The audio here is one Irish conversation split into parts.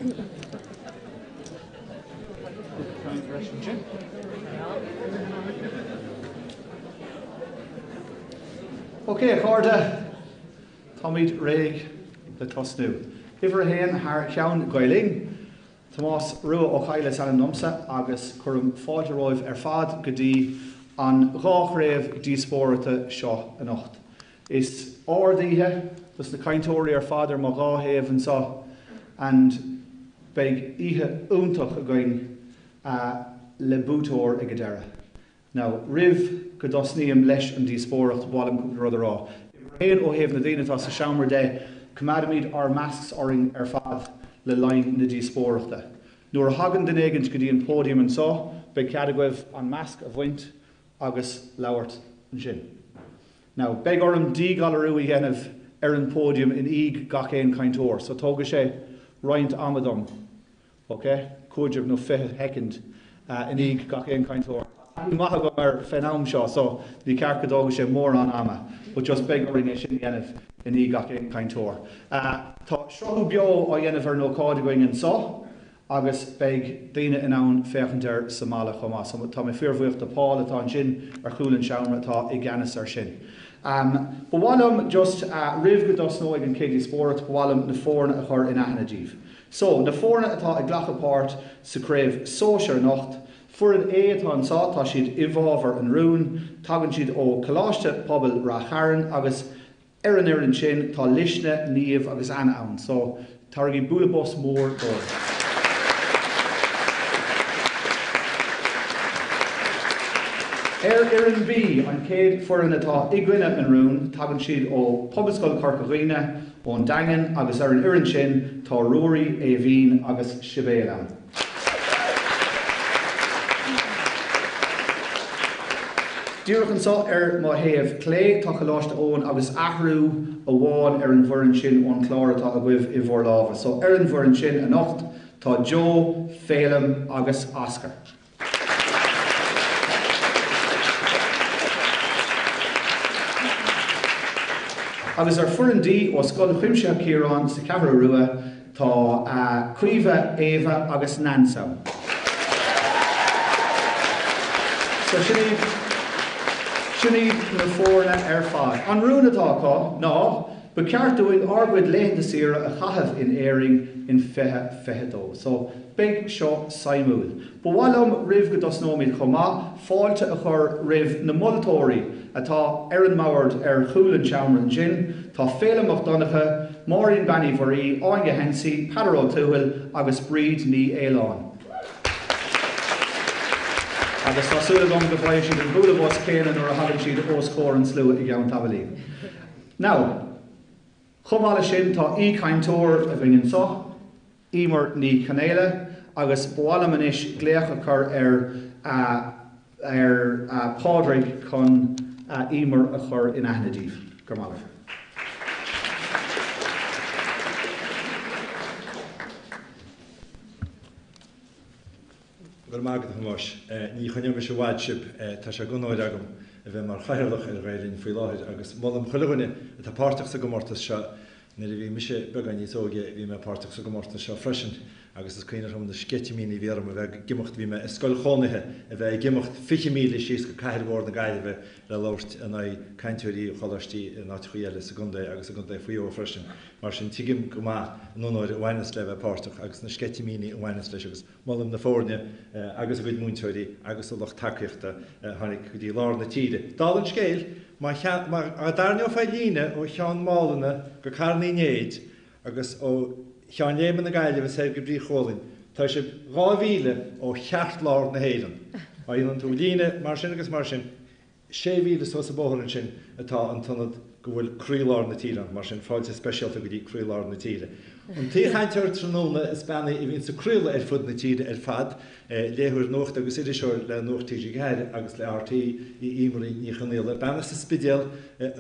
Ok, a chairde, táimid réidh le tosnú. Uimhir a haon thar cheann Gael Linn, Tomás Rua Ó Cadhla is ainm domsa agus cuirim fáilte romhaibh ar fad go dtí an dá chraobh díospóireachta seo anocht. Is ard-oíche dos na cainteoirí ar fad ar mo dhá thaobh anseo and beidh oíche iontach againn le buaiteoir ag an deireadh. Now, roimh go dtosnaím leis an díospóireacht, ba mhaith liom cúpla rud a rá. Uimhir a haon, ó thaobh na daoine atá sa seomra de, coimeádaimid ár masks orainn ar fad le linn na díospóireachta. Nuair a thagann duine éigint go dtí an pódium anseo, beidh cead agaibh an masc a bhaint agus labhairt ansin. Now, beidh orm díghalarú a dhéanamh ar an pódium i ndiaidh gach aon cainteoir, so tógfaidh sé roinnt ama dom. Ok, 15 nó 20 shoicind i ndiaidh gach aon cainteoir. Tá taithí maith agam air fén am seo so ní ceart go dtógfaidh sé mórán ama but just beidh orainn é sin a dhéanamh i ndiaidh gach aon cainteoir. Tá sruthú beo á dhéanamh ar an ócáid againn anso agus beidh daoine in ann féachaint air sa mbaile chomh maith so tá mé fíorbhuíoch de Paul atá ansin ar chúl an seomra atá i gceannas air sin. Ba mhaith liom just roimh go dtosnóidh an chéad díospóireacht ba mhaith liom na foirne a chur in aithne daoibh. So, na foirne atá ag glacadh páirt sa craobh sóisir anocht, Foireann A atá anseo, tá siad i bhfabhar an rúin, tagann siad ó Coláiste Pobail Rath Chairn agus ar an fhoireann sin tá Luisne, Niamh agus Anna ann. So, tabharaigí bualadh bos mór dóibh. Ar fhoireann B, an chéad foireann atá i gcoinne an rúin, tagann siad ó Pobalscoil Chorca Dhuibhne, ón Daingean agus ar an fhoireann sin tá Ruairí, Aoibhín agus Sibéal ann. Díreach anseo ar mo thaobh clé tá Coláiste Eoin agus athrú amháin ar an bhfoireann sin ón chlár atá agaibh i bhur lámha. So ar an bhfoireann sin anocht tá Joe, Féilim agus Oscar. Agus ar foireann D ó Scoil Chuimsitheach Chiaráin sa Cheathrú Rua tá Caoimhe, Éabha agus Nance ann. So sin iad, sin iad na foirne ar fad. An rún atá acu ná ba cheart dúinn ár gcuid laethanta saoire a chaitheamh in Éirinn in 2022. So beidh seo suimiúil. Ba mhaith liom, roimh go dtosnóimid chomh maith, fáilte a chur roimh na moltóirí atá ar an mbord ar chúl an tseomra ansin. Tá Féilim Mac Donncha, Máirín Bean Uí Mhuirí, Áine Hensey, Peadar Ó Tuathail agus Bríd Ní Fhaoláin. Agus tá súil agam go bhfaighidh siad an bualadh bos céanna nuair a thagann siad os comhair an tslua i gceann tamaillín. Now, chomh maith leis sin, tá aoichainteoir againn anseo. Emer Ní Chonaola, agus ba mhaith liom anois glaoch a chur ar ar Pádraig chun Emer a chur in aithne daoibh. Go raibh maith agat. Go raibh maith agat, a Thomáis. Ní choinneoidh mise i bhfad sibh. Tá sé d'onóir agam a bheith mar chathaoirleach ar Ghael Linn faoi láthair agus molaim chuile dhuine atá páirteach sa gcomórtas seo. Nuair a bhí mise beagán níos óige bhí mé páirteach sa gcomórtas seo freisin agus is cuimhin liom na sceitimíní a bhí orm a bheith ag imeacht, bhí mé i scoil chónaithe, a bheith ag imeacht 20 míle síos go cathair mhór na Gaillimhe le labhairt in aghaidh cainteoirí ó choláistí in áiteachaí eile sa gcontae agus i gcontae Mhaigh Eo freisin. Mar sin tuigim go maith an onóir a bhaineas le bheith páirteach agus na sceitimíní a bhaineas leis agus Molaim na foirne agus a gcuid múinteoirí agus a lucht tacaíochta a tháinig go dtí lár na tíre. Dála an scéil, má dtarraingeofá líne ó Cheann Mhálanna go Carn Uí Néid agus ó Cheann Léime na Gaillimhe soir go Brí Chualainn, tá sibh 2,000 ó cheartlár na hÉireann. Má dhéanann tú líne mar sin agus mar sin, 6 mhíle suas an bóthar ansin atá an t-ionad go bhfuil croílár na tíre ann, mar sin fáilte speisialta go dtí croílár na tíre. An t-aoichainteoir tráthnóna is bean í a bhíonns ag craoladh ar fud na tíre ar fad, léitheoir nuachta agus iriseoir le Nuacht TG4 agus le RTÉ í Emer Ní Chonaola, bean as an Spidéal.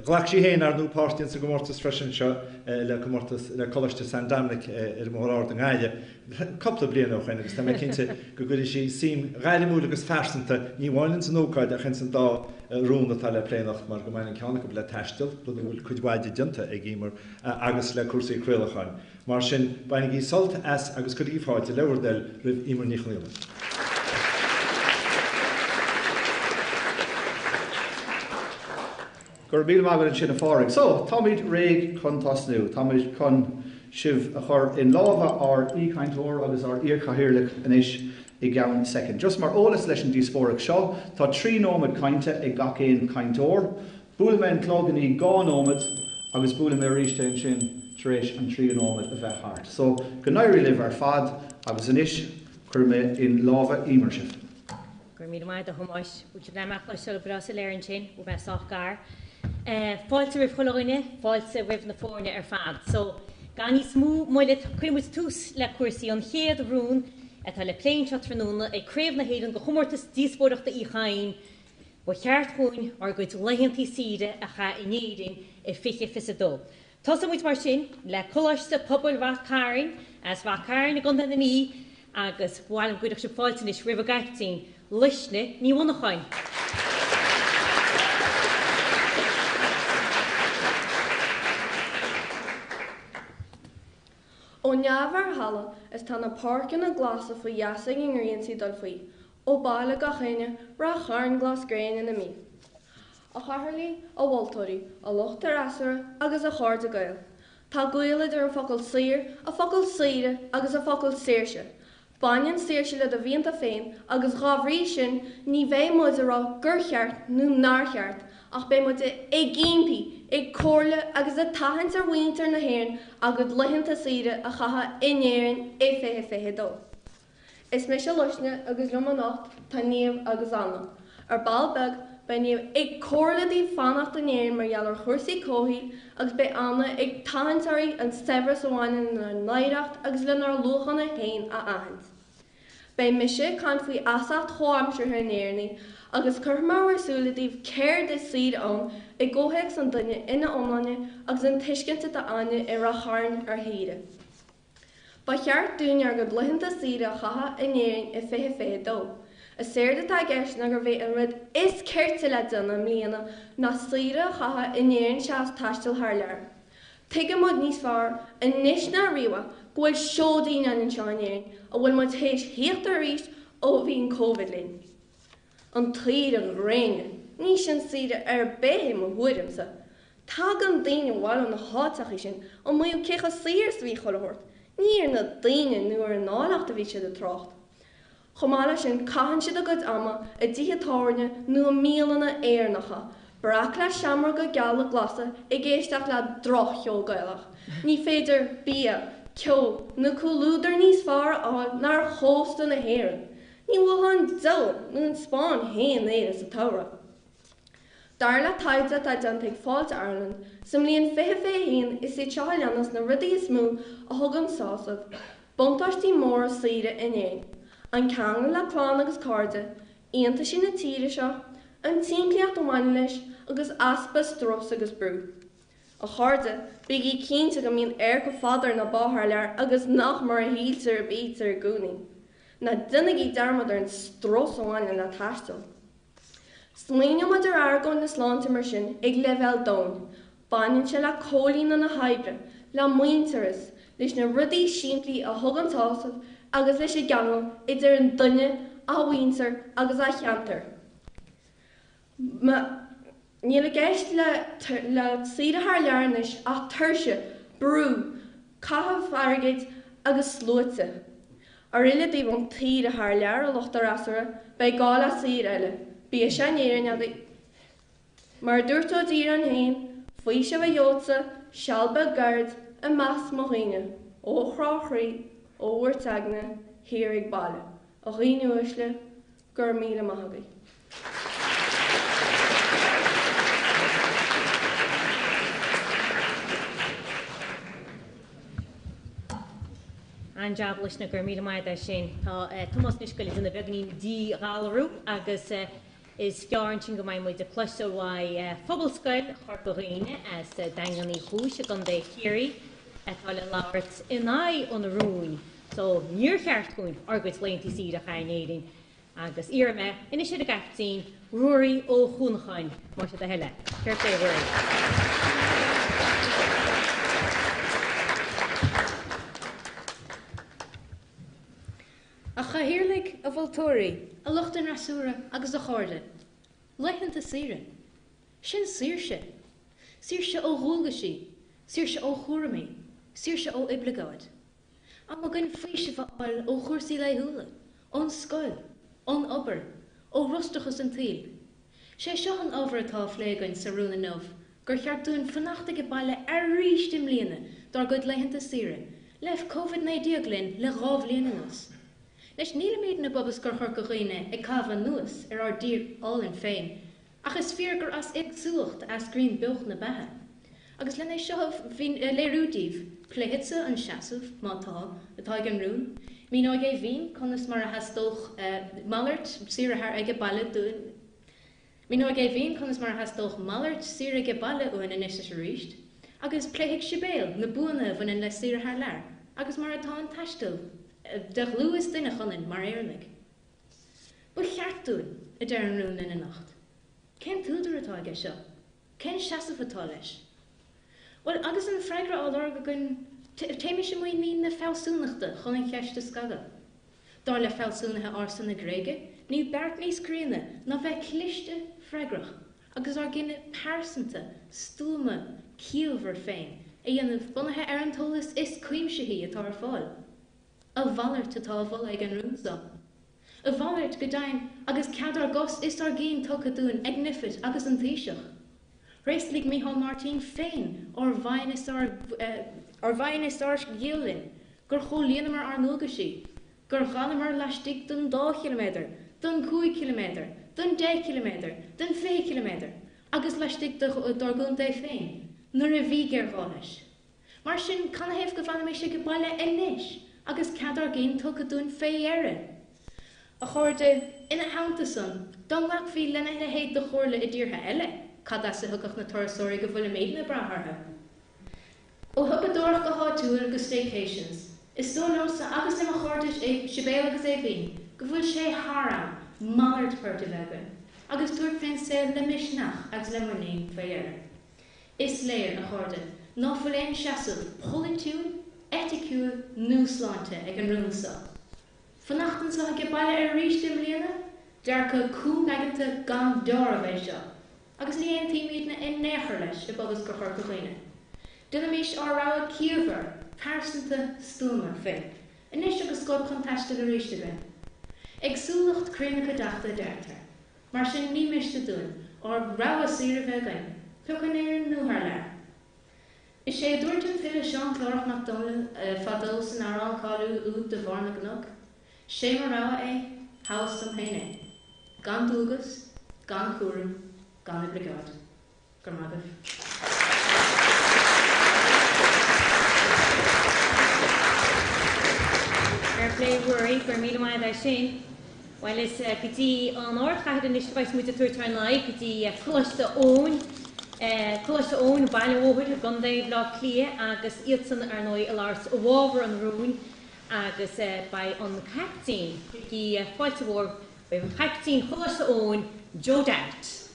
Ghlac sí féin, ar ndóigh, páirt ins an gcomórtas freisin seo le comórtas le Coláiste San Dominic ar an mBóthar Ard i nGaillimh. cúpla bliain ó shoin agus tá mé cinnte go gcuirfidh sí suim ghairmiúil agus phearsanta ní amháin ins an ócáid ach ins an dá rún atá le plé anocht mar go mbaineann ceann acu le taisteal, rud a bhfuil cuid mhaith de déanta ag Emer, agus le cúrsaí craolacháin. Mar. Mar sin, bainigí sult as agus cuirigí fáilte le bhur dtoil roimh Emer Ní Chonaola. Go raibh míle maith agat ansin a Phádraig. So, táimid réidh chun tosnú. Táimid chun sibh a chur in lámha ár aoichainteoir agus ár iarchathaoirleach anois i gceann soicind. Just mar eolas leis an díospóireacht seo, tá 3 nóiméad cainte ag gach aon chainteoir. Buailfidh mé an clog i ndiaidh 2 nóiméad agus buailfidh mé arís é ansin tar éis an tríú nóiméad a bheith thart. So, go n-éirí libh ar fad agus anois cuirfidh mé in lámha Emer sibh. Go raibh míle maith agat a Thomáis. Bhfuil sibh in ann mé a chloisteáil go breá soiléir ansin? Bhfuil mé sách gar? Fáilte roimh chuile dhuine, fáilte roimh na foirne ar fad. So, gan níos mó moille, cuirfidh muid tús le cúrsaí. An chéad rún atá le plé anseo tráthnóna ag Craobh na hÉireann de Chomórtas Díospóireachta Uí Chadhain, ba cheart dhúinn ár gcuid laethantaí saoire a chaitheamh in Éirinn i 2022. Tosóidh muid mar sin le Coláiste Pobail Rath Cairn as Rath Cairn i gContae na Mí agus ba mhaith liom go gcuirfeadh sibh fáilte anois roimh a gcaiptín, Luisne Ní Mhonacháin. Ó neamh ar thalamh is tá na páirceanna glasa faoi gheasa ag an ngrian 's í ag dul faoi. Ó b'áil le gach éinne Ráth Chairn glas gréine na Mí. A chathaoirligh, a mholtóirí, a lucht fhreasúra agus a chairde Gael. Tá gaol idir an focal saor, a focal saoire agus a focal saoirse. Baineann saoirse le do mhianta féin agus dhá bhrí sin ní bheidh muid a rá gur cheart nó nár cheart ach beidh muid ag impí, ag comhairle agus ag tathant ar mhuintir na hÉireann a gcuid laethanta saoire a chaitheamh in Éirinn i 2022. Is mise Luisne agus liom anocht tá Niamh agus Anna. Ar ball beag, beidh Niamh ag comhairle daoibh fanacht in Éirinn mar gheall ar chúrsaí comhshaoil agus beidh Anna ag tathant oraibh an saibhreas a bhaineann lenár n-oidhreacht agus lenár luachanna féin a aithint. Beidh mise ag caint faoi fheasacht chomhaimseartha an Éireannaigh agus cuirfidh mé bhur súile daoibh céard is saoire ann i gcomhthéacs an duine ina iomláine agus an tuiscint atá againne i Rath Chairn ar shaoire. Ba cheart dúinn ár gcuid laethanta saoire a chaitheamh in Éirinn i 2022. Is éard atá i gceist ná gurb é an rud is cirte le déanamh i mbliana ná saoire a chaitheamh in Éirinn seachas taisteal thar lear. Tuigeann muid níos fearr anois ná riamh go bhfuil seoidín ann anseo in Éirinn a bhfuil muid théis thíocht air arís ó bhí an Covid linn. An tsaoire ghréine, ní sin saoire ar bith i mo thuairimse. Tagann daoine abhaile ó na háiteachaí sin ag maíomh cé chomh saor is a bhí chuile shórt, ní ar na daoine nó ar an áilleacht a bhí siad ag trácht. Chomh maith leis sin, caitheann siad a gcuid ama i dtithe tábhairne nó i mbialanna Éireannacha, breac le seamróga geala glasa ag éisteacht le droch-cheol Gaelach. Ní féidir bia, ceol nó comhluadar níos fearr a fháil ná ar chósta na hÉireann. Ní bhuailfeadh an diabhal nó an Spáinn féin Éire sa tsamhradh. Dar le taighde atá déanta ag Fáilte Ireland, sa mbliain 2021 is iad seo a leanas na rudaí is mó a thugann sásamh, buntáistí móra saoire in Éirinn, an ceangal le clann agus cairde, iontaisí na tíre seo, an tsimplíocht a bhaineann leis agus easpa strus agus brú. A chairde, bígí cinnte go mbíonn aer chomh fada ar na bá thar lear agus nach mar a shíltear a bítear i gcónaí. Ná déanaigí dearmad ar an strus a bhaineann le taisteal. Smaoineoidh muid ar argóint na sláinte mar sin ag leibhéal domhain. Baineann sé le comhlíonadh na hoibre, le muintearas, leis na rudaí simplí a thugann sásamh agus leis an gceangal idir an duine, a mhuintir agus a cheantar. Níl i gceist le le saoire thar lear anois ach tuirse, brú, caitheamh airgid agus sluaite. Ar fhilleadh daoibh ón tsaoire thar lear, a lucht an fhreasúra, beidh gá le saoire eile. Bíodh sé in Éirinn agaibh. Mar a dúirt Ó Díreáin féin, faoiseamh a gheobhadsa, seal beag gairid, i measc mo dhaoine, ó chrá chroí, ó bhuairt aigne, thiar ag baile. A dhaoine uaisle, Go raibh míle maith agaibh. An-jab Luisne, go raibh míle maith agat as sin. Tá Tomás anois ag goil ag déanamh beagáinín díghalrú agus is gearr ansin go mbeidh muid ag cloisteáil uaidh Phobalscoil Chorca Dhuibhne as Daingean Uí Chúis i gContae Chiarraí atá le labhairt in aghaidh an rúin. So, níor cheart dhúinn ár gcuid laethanta saoire a chaitheamh in Éirinn agus iarrfaidh mé anois ar an gcaiptín, Ruairí Ó Cuanacháin, más é do thoil é. Céard é, a Ruairí? Chathaoirligh, a mholtóirí, a lucht an fhreasúra agus a chairde, laethanta saoire. Sin saoirse. Saoirse ó dhualgaisí, saoirse ó chúraimí, saoirse ó oibleagáid. Am againn faoiseamh a fháil ó chúrsaí laethúla, ón scoil, ón obair, ó fhrustrachas an tsaoil. Sé seo an ábhar atá á phlé againn sa rún inniu, gur cheart dúinn fanacht age baile arís i mbliana dár gcuid laethanta saoire, le Covid 19 linn le 2 bhliain anuas. Anois, nílimidne i bPobalscoil Chorca Dhuibhne ag caitheamh anuas ar ár dtír álainn féin, Ach is fíor gur as éagsúlacht a eascraíonn beocht na beatha. Agus len é seo a léiriú daoibh, pléifeadsa an seasamh, má tá, atá ag an rún. Míneoidh Aoibhinn conas mar a theastódh malairt saoire thar aige baile dúinn. Míneoidh Aoibhinn conas mar a theastódh malairt saoire aige baile uainn anois is arís. Agus pléifidh Sibéal na buanna a bhaineann le saoire thar lear agus mar atá an taisteal de dhlúth is d'inneach ionainn mar Éireannaigh. Ba cheart dúinn, a deir an rún linn anocht. Cén t-údar atá aige seo? Cén seasamh atá leis? Bhuel, agus an freagra á lorg againn, téimis i muinín na fealsúnachta chun an cheist a scagadh. Dar le fealsúnaithe ársa na Gréige, níl beart níos críonna ná bheith cliste freagrach agus ár gcinneadh pearsanta, stuama, ciallmhar féin a dhéanamh bunaithe ar an t-eolas is cuimsithí atá ar fáil. A mhalairt atá á mholadh ag an rún seo. A mhalairt, go deimhin, agus cead ár gcos is ár gcinn tugtha dúinn ag Nphet agus an Taoiseach. Thréaslaigh Micheál Martin féin ár bhfoighne is ár ár bhfoighne is ár gciall linn, gur chomhlíonamar ár ndualgaisí, gur dh'fhanamar laistigh den dá chiliméadar, den chúig chiliméadar, den deich chiliméadar, den 20 chiliméadar, agus laistigh dár gcontae féin, nuair a bhí géarghá leis. Mar sin, canathaobh go bhfanfaimis age baile anois agus cead ár gcinn tugtha dúinn fé dheireadh? A chairde, ina theannta san, dá nglacfaí lena leithéid de chomhairle i dtíortha eile, cad as a thiocfadh na turasóirí go bhfuilimidne ag brath orthu? Ó shiopadóireacht go háitiúil go staycations, is dóigh liomsa agus le mo chairde Sibéal agus Aoibhinn go bhfuil sé thar am malairt poirt a bheith againn agus tabhairt fén saol le misneach agus le muinín fé dheireadh. Is léir, a chairde, ná fuil aon seasamh polaitiúil, eiticiúil nó sláinte ag an rún seo. Fanacht anso age baile arís i mbliana? Dearcadh cúngaigeanta gan deáramh é seo, agus ní aontaímídne in aon chor leis i bPobalscoil Chorca Dhuibhne. Déanaimís ár rogha ciallmhar, pearsanta, stuama féin, anois agus scóip chun taistil arís againn. Éagsúlacht croí na cuideachta a deirtear. Mar sin, ní miste dúinn ár rogha saoire bheith againn, pé acu in Éirinn nó thar lear. Is é a dúirt an file Seán Clárach Mac Dónaill fadó san amhrán cáiliúil úd De Bharr na gCnoc, 'Sé mo rogha é, thoghas dom féin é. Gan dualgas, gan chúram, gan oibligeáid. Go raibh maith agaibh. Fair play Ruairí, go raibh míle maith agat as sin. Bhuel is go dtí an ardchathair anois a bheas muid ag tabhairt ár n-aghaidh, go dtí Coláiste Eoin, Coláiste Eoin, Baile an Bhóthair i gContae Bhaile Átha Cliath agus iadsan ar ndóigh ag labhairt i bhfabhar an rúin agus beidh an caiptín, cuirigí fáilte mhór roimh chaiptín Choláiste Eoin, Joe Davitt.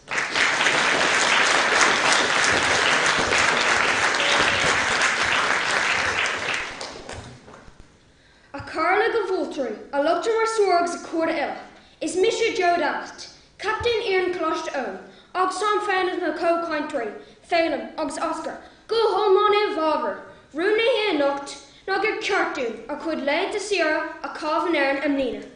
A Chathaoirligh, a mholtóirí, a lucht an fhreasúra agus a chairde uile. Is mise Joe Davitt, captaen fhoireann Choláiste Eoin, agus táim féin agus mo chomhchainteoirí, Féilim agus Oscar, go hiomlán i bhfabhar rún na hoíche anocht ná gur ceart dúinn ár gcuid laethanta saoire a chaitheamh in Éirinn i mbliana.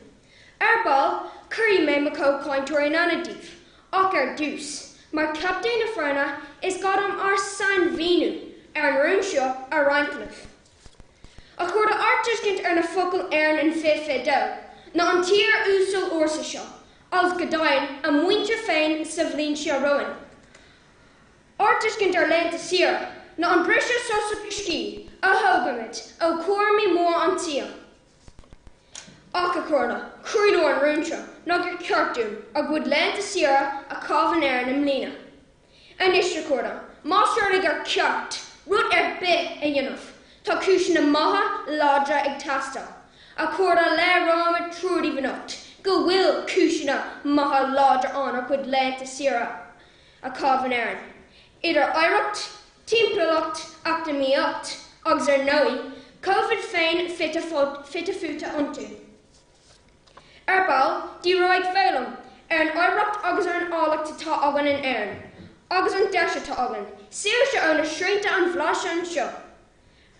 Ar ball, cuirfidh mé mo chomhchainteoirí in aithne daoibh, ach ar dtús, mar chaptaen na foirne, is gá dom ár sainmhíniú ar an rún seo a roinnt libh. A chairde, ár dtuiscint ar na focail Éirinn in 2022 ná an tír uasal ársa seo, agus go deimhin, a muintir féin sa bhliain seo romhainn. Ár dtuiscint ar laethanta saoire ná an briseadh sos agus scíth a thógaimid ó chúraimí móra an tsaoil. Ach, a chairde, croílár an rúin seo ná gur ceart dúinn ár gcuid laethanta saoire a chaitheamh in Éirinn i mbliana. Anois, a chairde, más rud é gur ceart rud ar bith a dhéanamh, tá cúiseanna maithe, láidre ag teastáil. A chairde, léireoimid triúr daoibh anocht go bhfuil cúiseanna maithe láidre ann ár gcuid laethanta saoire a chaitheamh in Éirinn, idir oidhreacht, timpeallacht, eacnamaíocht agus ar ndóigh, Covid féin fite fuaite iontu. Ar ball, díreoidh Féilim ar an oidhreacht agus ar an áilleacht atá againn in Éirinn, agus an deis atá againn saoirse ó na srianta a bhlaiseadh anseo.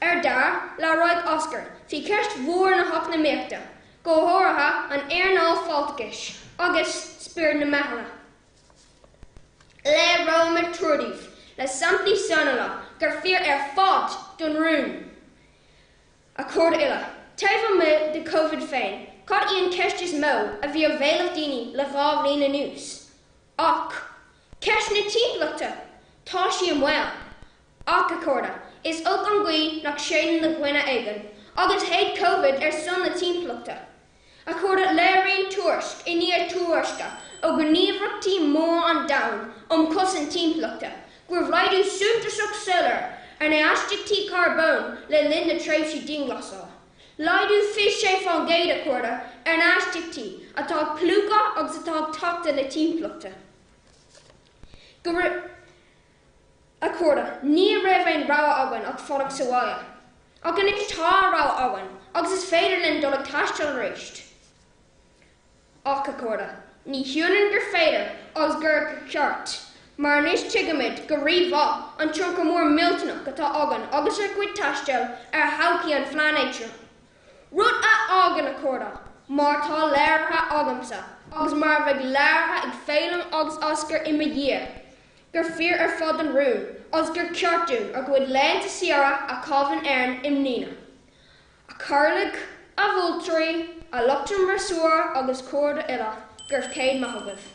Ar deireadh, labhróidh Oscar faoi cheist mhór na heacnamaíochta, go háirithe an earnáil fáilteachais, agus spiorad na meithle. Léireoidh mé triúr daoibh le samplaí sainiúla gur fíor ar fad don rún. A chairde uile, taobh amuigh de Covid féin, cad í an cheist is mó a bhí ar bhéalaibh daoine le 2 bhliain anuas? Ach, ceist na timpeallachta! Tá sí i mbaol. Ach, a chairde, is olc an ghaoth nach séideann do dhuine éigin, agus shéid Covid ar son na timpeallachta. A chairde, léiríonn tuairisc i ndiaidh tuairisce ó ghníomhaireachtaí móra an domhain um chosaint timpeallachta go raibh laghdú suntasach soiléir ar na hastaíochtaí carbóin le linn na tréimhsí dianghlasála. Laghdú 26%, a chairde, ar na hastaíochtaí atá ag plúchadh agus atá ag tachtadh na timpeallachta. Go raibh. A chairde, ní raibh aon rogha againn ach fanacht sa bhaile. Ach anois tá rogha againn agus is féidir linn dul ag taisteal arís. Ach, a chairde, ní hionann gur féidir agus gur ceart, mar anois tuigimid go rí-mhaith an tionchar mór millteanach atá againn agus ár gcuid taistil ar thodhchaí an phláinéid seo. Rud a fhágann, a chairde, mar atá léirithe agamsa agus mar a bheidh léirithe ag Féilim agus Oscar i mo dhiaidh, gur fíor ar fad an rún agus gur ceart dúinn ár gcuid laethanta saoire a chaitheamh in Éirinn i mbliana. A chathaoirligh, a mholtóirí, a lucht an fhreasúra agus cairde uile, go raibh céad maith agaibh.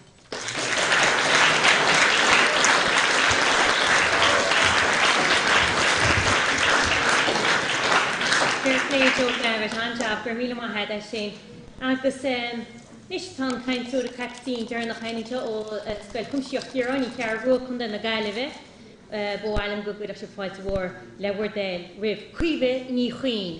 Fair play Joe Davitt, an-jab, go raibh míle maith agat as sin. Agus anois tá an cainteoir caiptín deireanach againn anseo ó Scoil Chuimsitheach Chiaráin, An Cheathrú Rua, Contae na Gaillimhe. Ba mhaith liom go gcuirfeadh sibh fáilte mhór le bhur dtoil roimh Caoimhe Ní Chuinn.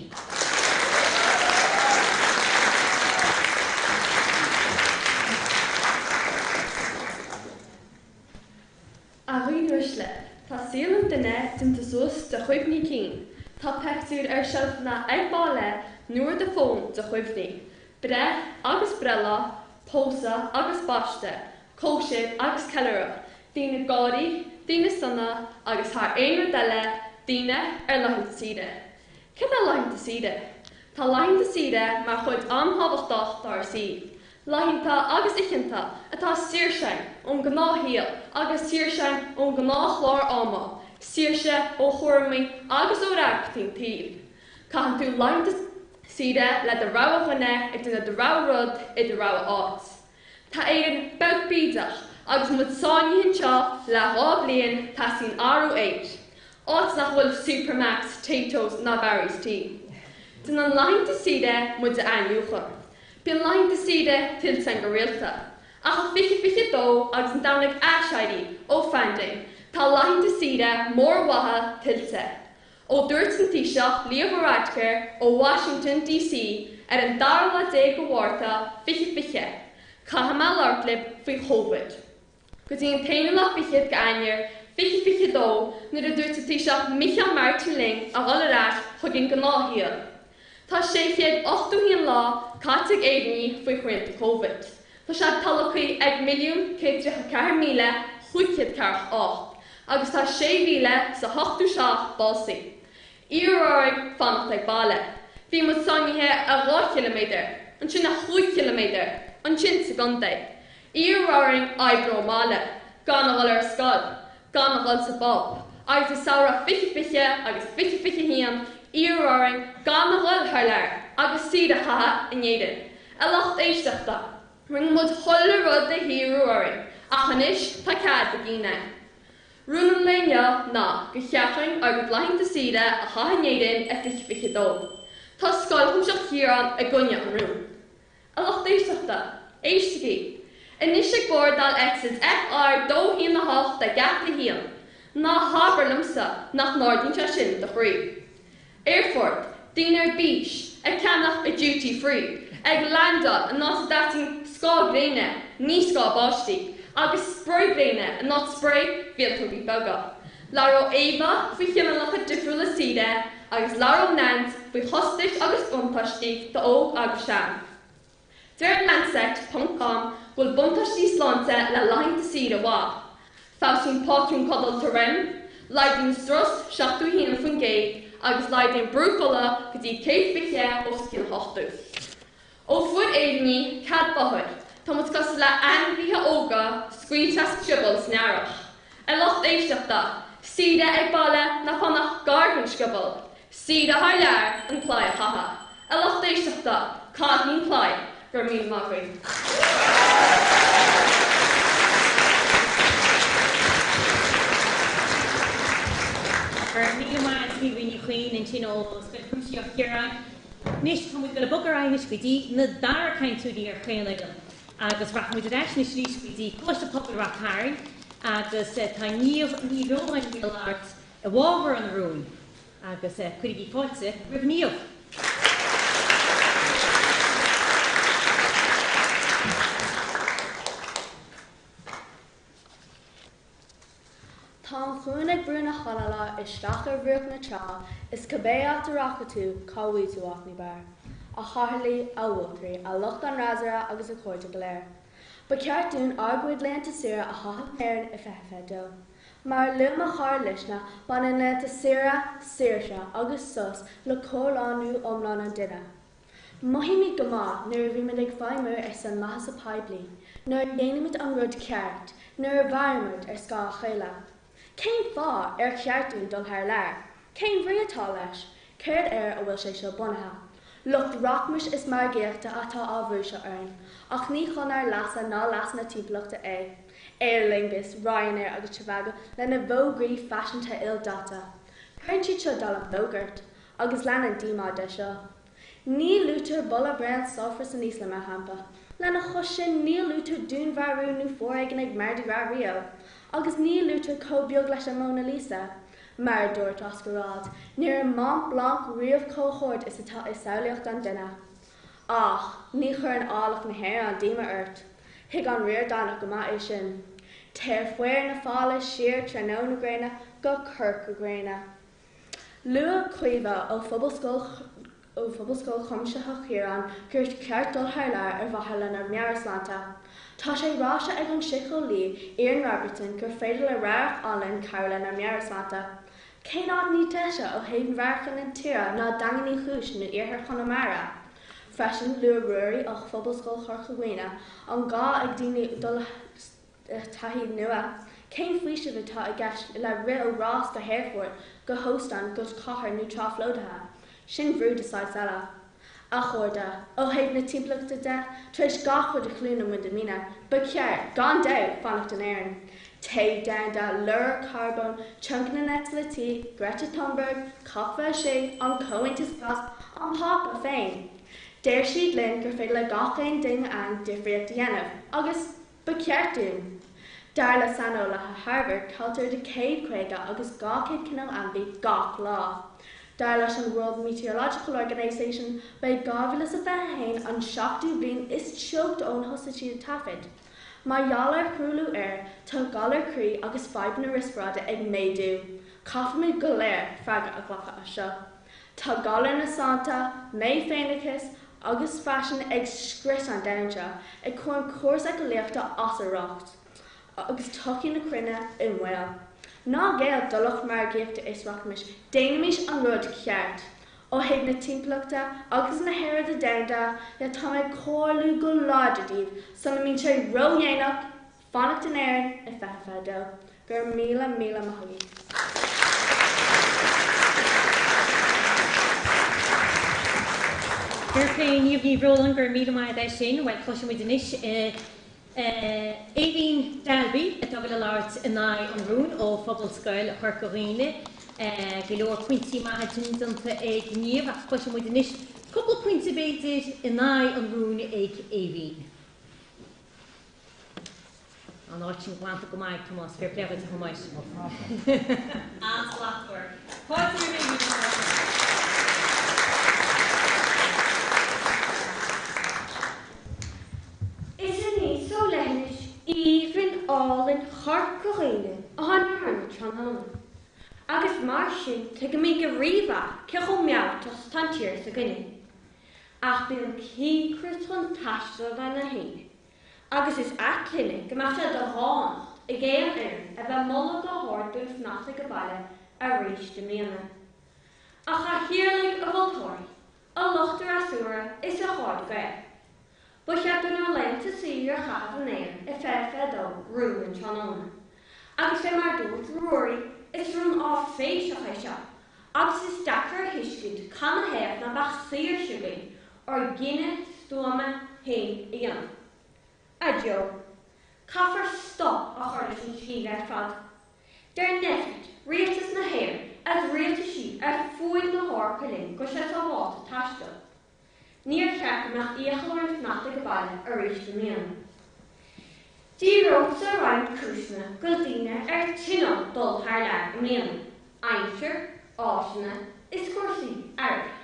A dhaoine uaisle, tá saol an duine déanta suas de chuimhní cinn. Tá pictiúir ar seilfeanna ag baile nó ar do fón de chuimhní. Breith agus breithlá, pósadh agus baisteadh, cóisir agus ceiliúradh, daoine ag gáirí, daoine sona agus thar aon rud eile, daoine ar laethanta saoire. Céard é laethanta saoire? Tá laethanta saoire mar chuid an-tábhachtach dár saol. Laethanta agus oícheanta atá saoirse ón ngnáthshaol agus saoirse ón ngnáthchlár ama, saoirse ó chúraimí agus ó fhreagrachtaí an tsaoil. Caitheann tú laethanta saoire le do rogha dhuine ag déanamh do rogha rud i do rogha áit. Tá Éirinn beag bídeach agus muid sáinnithe anseo le 2 bhliain, teastaíonn athrú aeir. Áit nach bhfuil Supermacs, Taytos ná Barry's Tea. Déanann laethanta saoire muid a athnuachan. Bíonn laethanta saoire tuillte againn go rialta. Ach i 2022 agus an domhan ag aiséirí ó phaindéim, tá laethanta saoire móra mhaithe tuillte. Ó dúirt an Taoiseach Leo Varadkar ó Washington DC ar an dara lá déag de Mhárta 2020, caithfidh mé labhairt libh faoi Chóvid. Go dtí an t-aonú lá fichead de Eanáir 2022 nuair a dúirt an Taoiseach Micheál Martin linn a dhul ar ais chuig an ngnáthshaol. Tá 681 lá caite ag Éireannaigh faoi shrianta Covid. Tá sé tolgtha ag 1,134,548 agus tá 6,087 básaithe. Iarradh orainn fanacht ag baile. Bhí muid sáinnithe ar 2 chiliméadar, ansin ar chúig chiliméadar, ansin sa gcontae. Iarradh orainn oibriú ón mbaile, gan a dhul ar scoil, gan a dhul sa bpub, agus i samhradh 2020 agus 2021 iarradh orainn gan a dhul thar lear agus saoire a chaitheamh in Éirinn. A lucht éisteachta, rinne muid chuile rud a hiarradh orainn, ach anois tá cead againn é. Rún an lae inniu ná gur cheart dúinn ár gcuid laethanta saoire a chaitheamh in Éirinn i 2022. Tá Scoil Chuimsitheach Chiaráin i gcoinne an rúin. A lucht éisteachta, éistigí! Anois ag bordáil eitilt FR 2 1 8 ag Geata 1. Ná habair liomsa nach n-ardaíonn sé sin do chroí. Aerfort, daoine ar bís, ag ceannach i duty free, ag landáil in áit a dteastaíonn scáth gréine, ní scáth báistí, agus spraoi gréine in áit spraoi mhíoltógaí beaga. Labhróidh Éabha faoi chineálacha difriúla saoire agus labhróidh Nance faoi chostais agus buntáistí d'óg agus sean. Deir Lancet ponc com go bhfuil buntáistí sláinte le laethanta saoire mhaith. Feabhsaíonn pátrún codlata REM, laghdaíonn strus 71% agus laghdaíonn brú fola go dtí 120 os cionn 80. Ó fuair Éireannaigh cead bóthair, tá muid cosúil le ainmhithe óga scaoilte as scioból san earrach. A lucht éisteachta, saoire ag baile ná fanacht gar don scioból. Saoire thar lear, an claí a chaitheamh. A lucht éisteachta, caithigí an claí, go raibh míle maith agaibh. Go raibh míle maith agat Caoimhe Ní Chuinn ansin ó Scoil Chuimsitheach Chiaráin. Anois tá muid ag dul ag bogadh ar aghaidh anois go dtí na dara cainteoirí ar chaon fhoireann agus rachaidh muid ar ais anois arís go dtí Coláiste Pobail Rath Cairn agus tá Niamh Ní Bhreoláin ag labhairt i bhfabhar an rúin. Agus cuirigí fáilte roimh Niamh. Tá an cuan ag brú na hanála isteach ar bhruach na trá is cibé áit a rachaidh tú, cá bhfaighidh tú áit ní b'fhearr? A chathaoirligh, a mholtóirí, a lucht an fhreasúra agus a chairde go léir. Ba cheart dúinn ár gcuid laethanta saoire a chaitheamh in Éirinn i 2022. Mar a luaigh mo chara Luisne, baineann laethanta saoire, saoirse agus sos le comhlánú iomlán an duine. Mothaímid go maith nuair a bhímid ag feidhmiú ar son maitheasa poiblí, nuair a dhéanaimid an rud ceart, nuair a mhairimid ar scáth a chéile. Cén fáth ar cheart dúinn dul thar lear? Cén bhrí atá leis? Céard air a bhfuil sé seo bunaithe? Lucht rachmais is margaíochta atá á bhrú seo orainn, ach ní chun ár leasa ná leas na timpeallachta é. Aer Lingus, Ryanair agus Trivago lena bhfógraí faiseanta ildaite. Cuireann siad seo dallamullóg ort, agus leanann díomá de seo. Ní luaitear boladh bréan sulfair san Íoslainn, mar shampla. Lena chois sin, ní luaitear dúnmharú nó foréigean ag Mardi Gras Rio. Agus ní luaitear chomh beag leis an Mona Lisa. Mar a dúirt Oscar Wilde, ní raibh Mont Blanc riamh chomh hard is atá i samhlaíocht an duine. Ach ní chuireann áilleacht na hÉireann díoma ort. Thuig an Ríordánach go maith é sin. Téir faoi na fála siar tráthnóna na gréine go Corca Dhuibhne. Luaigh Caoimhe ó Phobalscoil ó Phobalscoil Chuimsitheach Chiaráin gur cheart dul thar lear ar mhaithe lenár meabhairshláinte. Tá sé ráite ag an síceolaí Ian Robertson gur féidir le radharc álainn cabhrú lenár meabhairshláinte. Cén áit níos deise ó thaobh radharcanna na tíre ná Daingean Uí Chúis nó Iarthar Chonamara? Freisin, luaigh Ruairí ó Phobalscoil Chorca Dhuibhne an gá ag daoine dul taithí nua. Cén faoiseamh atá i gceist le rith ó rás go haerfort, go hóstán, go cathair nó trá phlódaithe? Sin brú de saghas eile. A chairde, ó thaobh na timpeallachta de, tar éis gach rud a chluinim de Mhíne, ba cheart, gan dabht, fanacht in Éirinn. Téamh domhanda, lorg carbóin, tionchar na n-eitiltí, Greta Thunberg, Cop 26, an Comhaontas Glas, an Pápa féin. Deir siad linn gur féidir le gach aon duine againn difríocht a dhéanamh, agus. Ba cheart dúinn. Dar le saineolaithe Harvard, cailltear idir 150 agus 200 cineál ainmhí gach lá. Dar leis an World Meteorological Organization, ba é 2021 an seachtú bliain is teochta ónar thosaigh siad ag taifead. Mar gheall ar thruailliú aeir, tá galair croí agus fadhbanna riospráide ag méadú. Caithfimid go léir freagra a ghlacadh as seo. Tá galar na sánta, mé-féineachas, agus faisean ag scrios an domhain seo, ag cur an córas éiceolaíochta as a riocht, agus todhchaí na cruinne i mbaol. Ná géill do lucht margaíochta is rachmais, déanaimis an rud ceart! Ó thaobh na timpeallachta agus na haeráide domhanda de, tá mé ag comhairliú go láidir daoibh, sula mbíonn sé ródhéanach, Fanacht in Éirinn i 2022. Go raibh míle míle maith agaibh. Fair play Niamh Ní Bhreoláin, go raibh míle maith agat as sin. Bhuel, cloisfidh muid anois Aoibhinn Dalby atá ag dul a labhairt in aghaidh an rúin ó Phobalscoil Chorca Dhuibhne. Go leor pointí maithe ansin déanta ag Niamh ach cloisfidh muid anois cúpla pointe b'fhéidir in aghaidh an rúin ag Aoibhinn. An áit sin glanta go maith ag Tomás, fair play dhuit a Thomáis. An-slachtmhar. Fáilte roimh Aoibhinn. Is aníos ó leithinis aoibhinn álainn Chorca Dhuibhne a tháinig orainn tráthnóna, agus mar sin tuigimid go rímhaith cé chomh mealltach is atá an tír s'againne. Ach bíonn cíocras chun taistil ag na héinne agus is ait linne go mbeadh sé de dhánacht ag aon fhoireann a bheith moladh go hard dúinn fanacht ag baile arís i mbliana. A chathaoirligh, a mholtóirí, a lucht fhreasúra is a chairde Gael. Ba cheart dúinn ár laethanta saoire a chaitheamh in Éirinn i 2022 romhainn an tráthnóna. Agus fé mar a dúirt Ruairí, is rún áiféiseach é seo agus is deacair a thuiscint canathaobh ná beadh saoirse againn ár gcinneadh stuama féin a dhéanamh. A Joe, caithfear stop a chur leis an scéal ar fad. Deir Nphet, Rialtas na hÉireann agus rialtaisí ar fuaid na hEorpa linn go bhfuil sé sábháilte taisteal. Níor cheart go mbeadh iachall orainn fanacht ag baile arís i mbliana. Díreodsa roinnt cúiseanna go bhfuil daoine ar tinneall dul thar lear i mbliana, aimsir, áiseanna is cúrsaí airgid.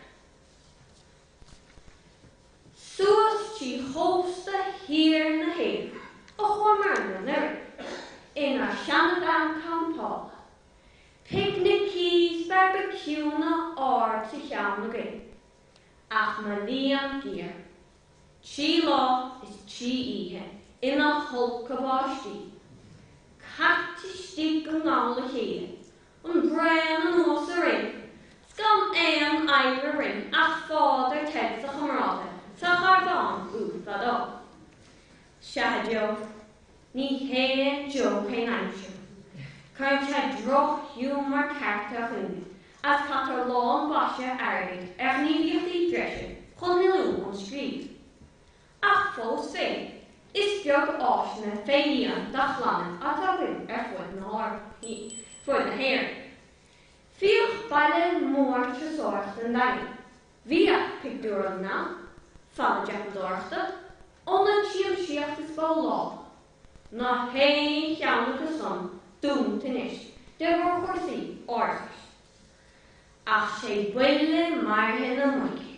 Suas trí chósta thiar na hÉireann a chuamar anuraidh inár seana-veain campála. Picnicí 's bearbaiciúnna ard sa cheann againn. Ach mo léan géar. 3 lá is 3 oíche ina tholgtha báistí. Caite istigh i ngan le chéile, an braon anuas orainn, 's gan aon oidhre orainn ach phaidir Ted 's a chomrádaithe sa charbhán úd fadó. Sea, a Joe, ní haon joke é an aimsir. Cuireann sé drochghiúmar ceart ar dhaoine agus caitear lán mhaise airgid ar ghníomhaíochtaí breise chun éalú ón scríobh. Ach fós féin, is beag áiseanna fé dhíon do chlanna atá againn ar fud na hÉireann. Bhíodh baile mór turasóireachta an Daingin, Bhíodh pictiúrlann ann, falla dreapadóireachta, ionad siamsaíochta is babhlála. Ná haon cheann acu san dúnta anois de bharr chúrsaí árachais. Ach sé buille maraithe na muice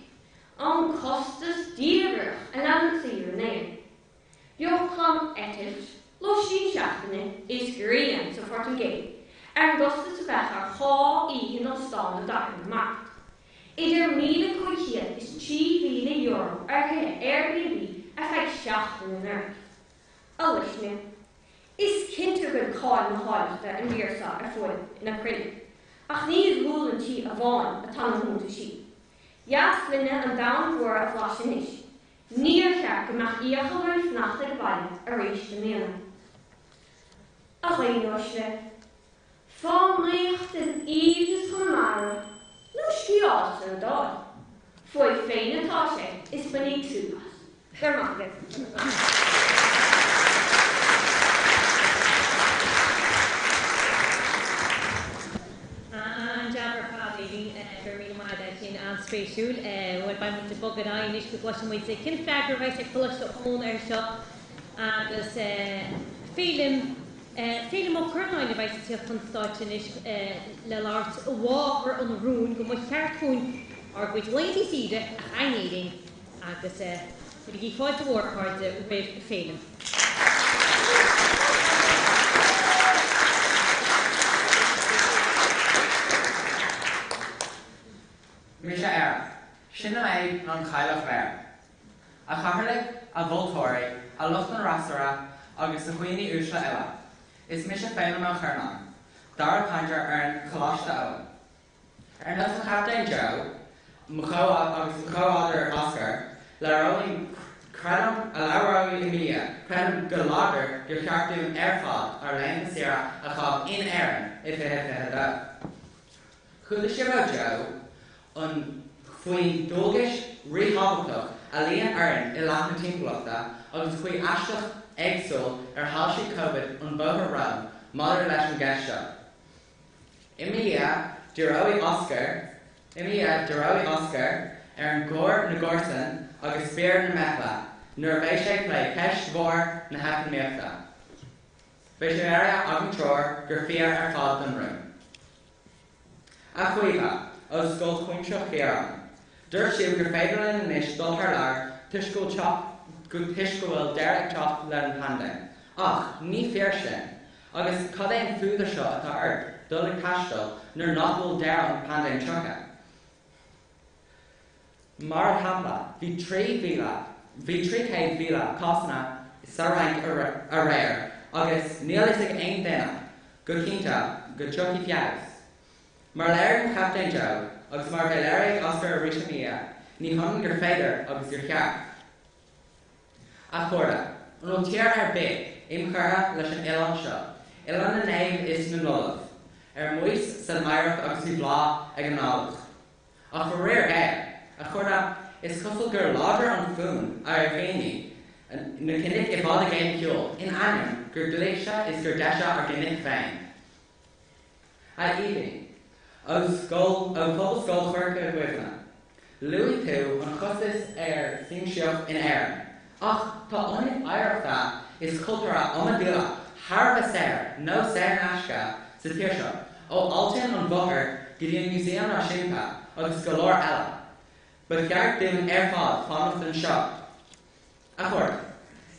an costas diabhrach a leanann saoire in Éirinn. Gheobhadh clann eitilt, lóistín seachtaine is grian sa Phortaingéil ar an gcostas a bheadh ar dhá oíche in óstán i gcathair na Mart. Idir €1,500 is €3,000 ar thithe Airbnb ar feadh seachtaine anuraidh. A luisne, is cinnte go bhfuil cáil na háilleachta ar an dtír seo ar fuaid na cruinne, ach ní i gcúl an tí amháin atá na hiontaisí. Dheas linne an domhan mhór a bhlaiseadh anois, níor cheart go mbeadh iachall orainn fanacht ag baile arís i mbliana. A dhaoine uaisle, Fánaíocht in aoibhneas Chonamara nó sciáil san Iodáil, fúibh féin atá sé is bainigí súp as. Go raibh maith agaibh. An-jab ar fad, Aoibhinn. Go raibh míle maith agat as sin. An-spéisiúil. Bhuel, beidh muid ag bogadh ar aghaidh anois go gcloisfidh muid cén freagra a bheas ag Coláiste Eoin air seo agus Féilim, Féilim Ó Curnáin a bheas ag tíocht chun stáitse anois le labhairt i bhfabhar an rúin go mba cheart dhúinn ár gcuid laethanta saoire a chaitheamh in Éirinn agus cuirigí fáilte mhór, a chairde, roimh Féilim. Mise Éire. Sin mé nó an Chailleach Bhéarra. A chathaoirligh, a mholtóirí, a lucht an fhreasúra agus a dhaoine uaisle uile. Is mise Féilim Ó Curnáin, dara cainteoir ar fhoireann Choláiste Eoin. Ar nós an Chaptaein Joe, mo chomh agus mo chomhfhadar Oscar, labhróidh creidim a labhróidh i mo dhiaidh, creidim go láidir gur cheart dúinn ar fad ár laethanta saoire a chaitheamh in Éirinn i 2022. Chuala sibh ó Joe an faoin dualgas ríthábhachtach a luíonn orainn i leith na timpeallachta agus an chaoi aisteach éagsúil ar shoilsigh Covid an bóthar romhainn maidir leis an gceist seo. I mo dhiaidh, díreoidh Oscar I mo dhiaidh, díreoidh Oscar ar an gcomhar na gcomharsan agus spiorad na meithle nuair a bheidh sé ag plé ceist mhór na heacnamaíochta. Beidh sé léirithe ag an triúr gur fíor ar fad don rún. A Chaoimhe, ó Scoil Chuimsitheach Chiaráin, dúirt sibh gur féidir linn anois dul thar lear toisc go bhfuil toisc go bhfuil deireadh ag teacht le an paindéim. Ach, ní fíor sin. Agus cad é an fuadar seo atá ort dul ag taisteal nuair nach bhfuil deireadh an paindéim tagtha? Mar shampla, bhí 3,000, bhí 300,000 cásanna sa Fhrainc aréir agus níl fhios ag aon duine go cinnte go dtiocfaidh feabhas. Mar a léirigh mo chaptaen Joe, agus mar a bheidh léirithe ag Oscar arís i mo dhiaidh, ní hionann gur féidir agus gur cheart. A chairde, an bhfuil tír ar bith inchurtha leis an oileán seo, oileán na naomh is na n-ollamh, ar maos san oidhreacht agus faoi bhláth ag an áilleacht? Ach faraor géar, a chairde, is cosúil gur láidre an fonn ar dhaoine na cnoic i bhfad i gcéin a shiúl, in ainneoin gur glaise is gur deise ár gcnoic féin. A Aoibhinn, ó scoil, ó Phobalscoil Chorca Dhuibhne, luaigh tú an costas ar siamsaíocht in Éirinn, ach tá ionaid oidhreachta is cultúrtha iomadúla thar a bheith saor nó saor in aisce sa tír seo, ó Aillte an Mhothair go dtí an Músaem Náisiúnta agus go leor eile. Ba cheart dúinn ar fad fanacht anseo. A chairde,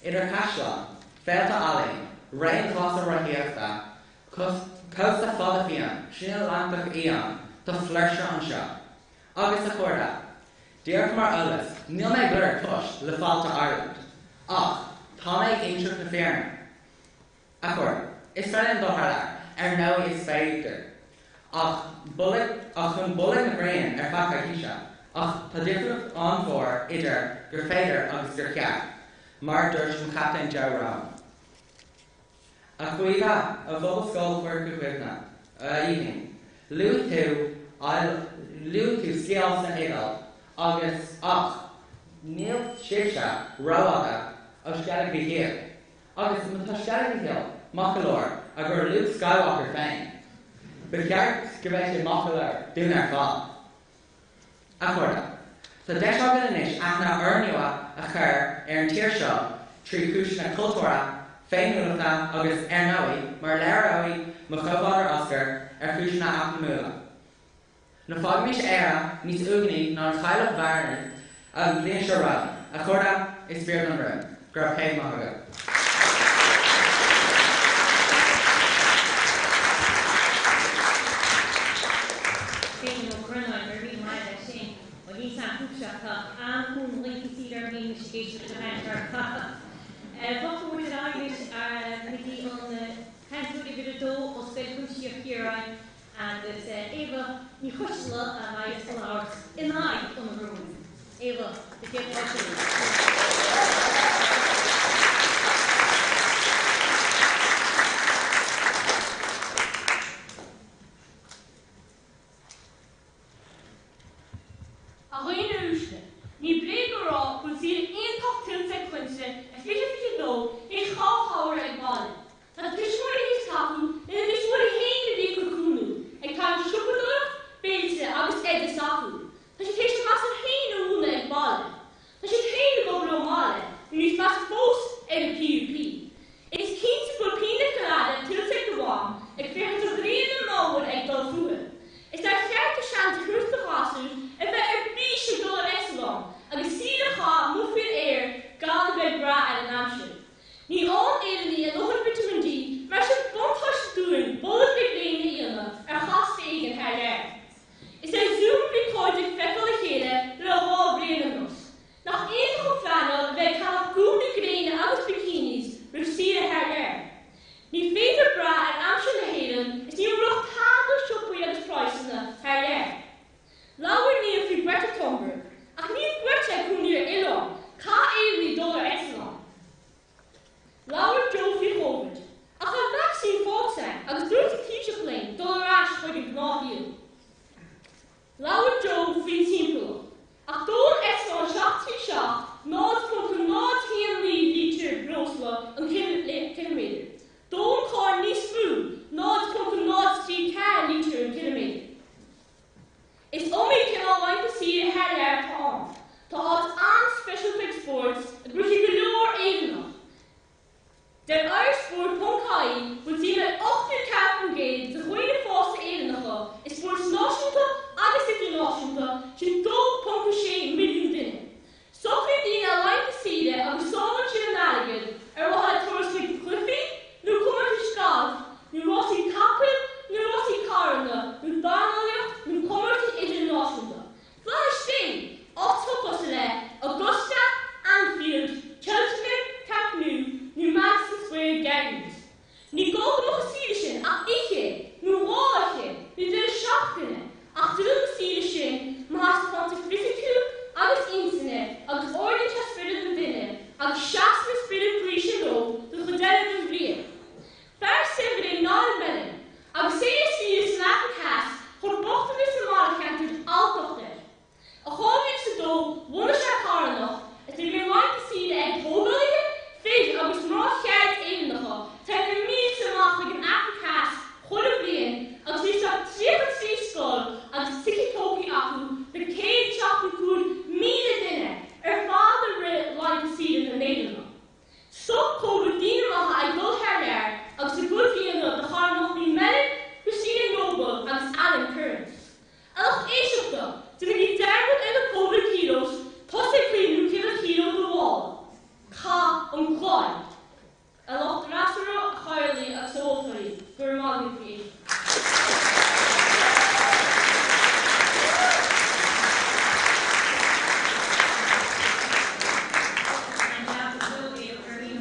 idir chaisleáin, féilte ealaíon, raon ghlasa rothaíochta, cósta fada fiáin, Slí an Atlantach Fhiáin, tá flúirse anseo. Agus, a chairde, díreach mar eolas, níl mé ag lorg poist le Fáilte Ireland, ach tá mé ag inseacht na fírinne. A chairde, is féidir linn dul thar lear, ar ndóigh is féidir, ach bolg, ach chun bolg na gréine ar feadh coicíse, ach tá difríocht an-mhór idir gur féidir agus gur cheart, mar a dúirt mo chaptaen Joe romham. A Chaoimhe, ó Phobalscoil Chorca Dhuibhne, a Aoibhinn, luaigh tú, luaigh tú sciáil san Iodáil agus, ach níl sibhse rófhada ó Sceilg Mhichíl. Agus má tá Sceilg Mhichíl maith go leor i gcomhair Luke Skywalker féin, ba cheart go mbeadh sé maith go leor dúinn ar fad. A chairde, tá deis againn anois aithne úrnua a chur ar an tír seo trí chúiseanna cultúrtha, féiniúlachta agus, ar ndóigh, mar a léireoidh mo chomhluadar Oscar, ar chúiseanna eacnamúla. Ná fágaimis Éire níos uaigní ná an Chailleach Bhearna an bhliain seo romhainn. A chairde, is fíor don rún. Go raibh céad maith agaibh. Féilim Ó Curnáin, go raibh míle maith agat as sin. Bhuel, níl 's a'm fúibhse ach tá an-fhonn laethanta saoire orm féin anois ag éisteacht leis an chaint ar fad. Bogfaidh muid ar aghaidh anois go dtí an cainteoir uimhir a dó ó Scoil Chuimsitheach Chiaráin, Agus Éabha Ní Choisteala a bheidh ag labhairt in aghaidh an rúin. Éabha, do chéad fáilte romhat. A dhaoine uaisle, ní bréag a rá go bhfuil saoire iontach tuillte ag clainnse i 2022 théis 2 shamhradh ag baile. Tá tuismitheoirí théis tacú lena dtuismitheoirí féin a bhí ag cur cúnamh, ag tarraingt siopadóireacht, béilte agus oideas s'acu. Tá siad théis a measar féin a mhúineadh ag baile. Tá siad féin ag obair ón mbaile, nó níos measa fós, ar an PUP. Is cinnte go bhfuil pína colada tuillte ag do mham ag féachaint do ghrian an fhómhair ag dul fúithi. Is nár cheart do seans a thabhairt do ghasúir a bheith ar bís ag dul ar eitleán agus saoire a chaitheamh amuigh faoin aer gan a bheith ag brath ar an aimsir. Ní fhaigheann Éireannaigh a ndóthain Vitamin D mar sin buntáiste dúinn bolg na gréine a dhéanamh ar chasta éigin thar lear. Is ar Zoom a bhí cairde ag feiceáil a chéile le 2 bhliain anuas. Nach iontach an phleanáil a bheith ag ceannach gúnaí gréine agus bikinis roimh saoire thar lear. Ní féidir brath ar aimsir na hÉireann is ní raibh tada siopaí agus praghsanna thar lear. Labhair Niamh faoi Greta Thunberg, ach níl Greta ag cónaí ar oileán, caithfidh Éireannaigh dul ar eitleán. Labhair Joe faoi Chóvid, ach tá an vacsaín faighte againn agus dúirt an Taoiseach linn dul ar ais chuig an gnáthshaol. Labhair Joe faoin timpeallacht, ach dónn eitleán 737 0.019 lítear breosla an ciliméadar, dónn carr níos mó 0.034 lítear an ciliméadar. Is iomaí cineál laethanta saoire thar lear atá ann. Tá áit an-speisialta ag spórt i gcroíthe go leor Éireannach. Deir Iresport ponc ie go bhfuil suim ag 84% de dhaoine fásta Éireannacha i spórt náisiúnta agus idirnáisiúnta, sin 2.6 milliún duine. Socraíonn daoine a laethanta saoire agus sábhálann siad a n-airgead ar mhaithe le turas chuig cluichí nó comórtais gailf nó rásaí capaill nó rásaí carranna nó dornálaíocht nó comórtais idirnáisiúnta. Flaithis Dé! Áit tá.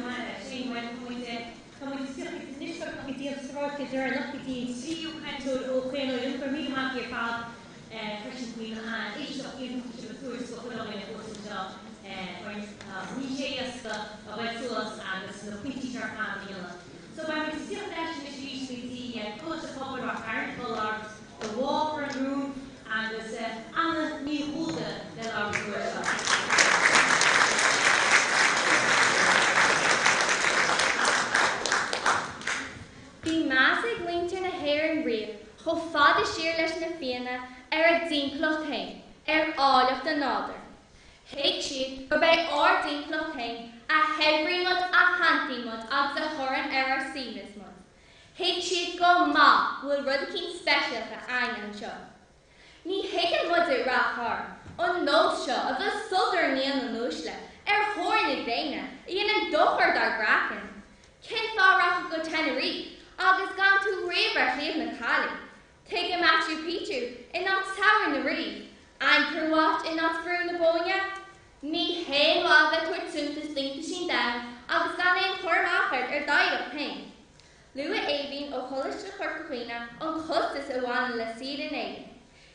maith agaibh faoi éisteacht. Tá muid ag tíocht anois go dtí an stráice deireanach, go dtí an tríú cainteoir ó chaon fhoireann. Go raibh míle maith agaibh ar fad freisin faoin éisteacht iontach sibh ag tabhairt do chuile dhuine thuas anseo. Ní sé éasca a bheith suas agus na pointí seo ar fad a dhéanamh. So beidh muid ag tíocht leis anois arís go dtí Coláiste Pobail Ráth Chairn, atá ag labhairt i bhfabhar an rúin agus Anna Ní Dhúda le labhairt an uair seo. Bhí meas ag muintir na hÉireann riamh, chomh fada siar leis na Fianna, ar a dtimpeallacht féin, ar áilleacht an nádúir. Thuig siad gurb é ár dtimpeallacht féin a shaibhríonn muid, a shantaíonn muid agus a chuireann ar ár suaimhneas muid. Thuig siad go maith go bhfuil rud eicínt speisialta a'ainne anseo. Ní thuigeann muid i Rath Chairn an nós seo a bhfuil sodar i ndiaidh na n-uaisle ar thóir na gréine a dhéanann dochar dár gcraiceann. Cén fáth a rachfá go Tenerife agus gan tú riamh ar Shliabh na Caillí? Tuige Machu Picchu in áit Tower na Rí? Angkor Wat in áit Brú na Bóinne? Ní haon mhaith bheith tabhairt suntais d'iontaisí an domhain agus gan aon chur amach ort ar d'oidhreacht féin. Luaigh Aoibhinn ó Choláiste Chorca Dhuibhne an costas a bhaineann le saoire in Éirinn.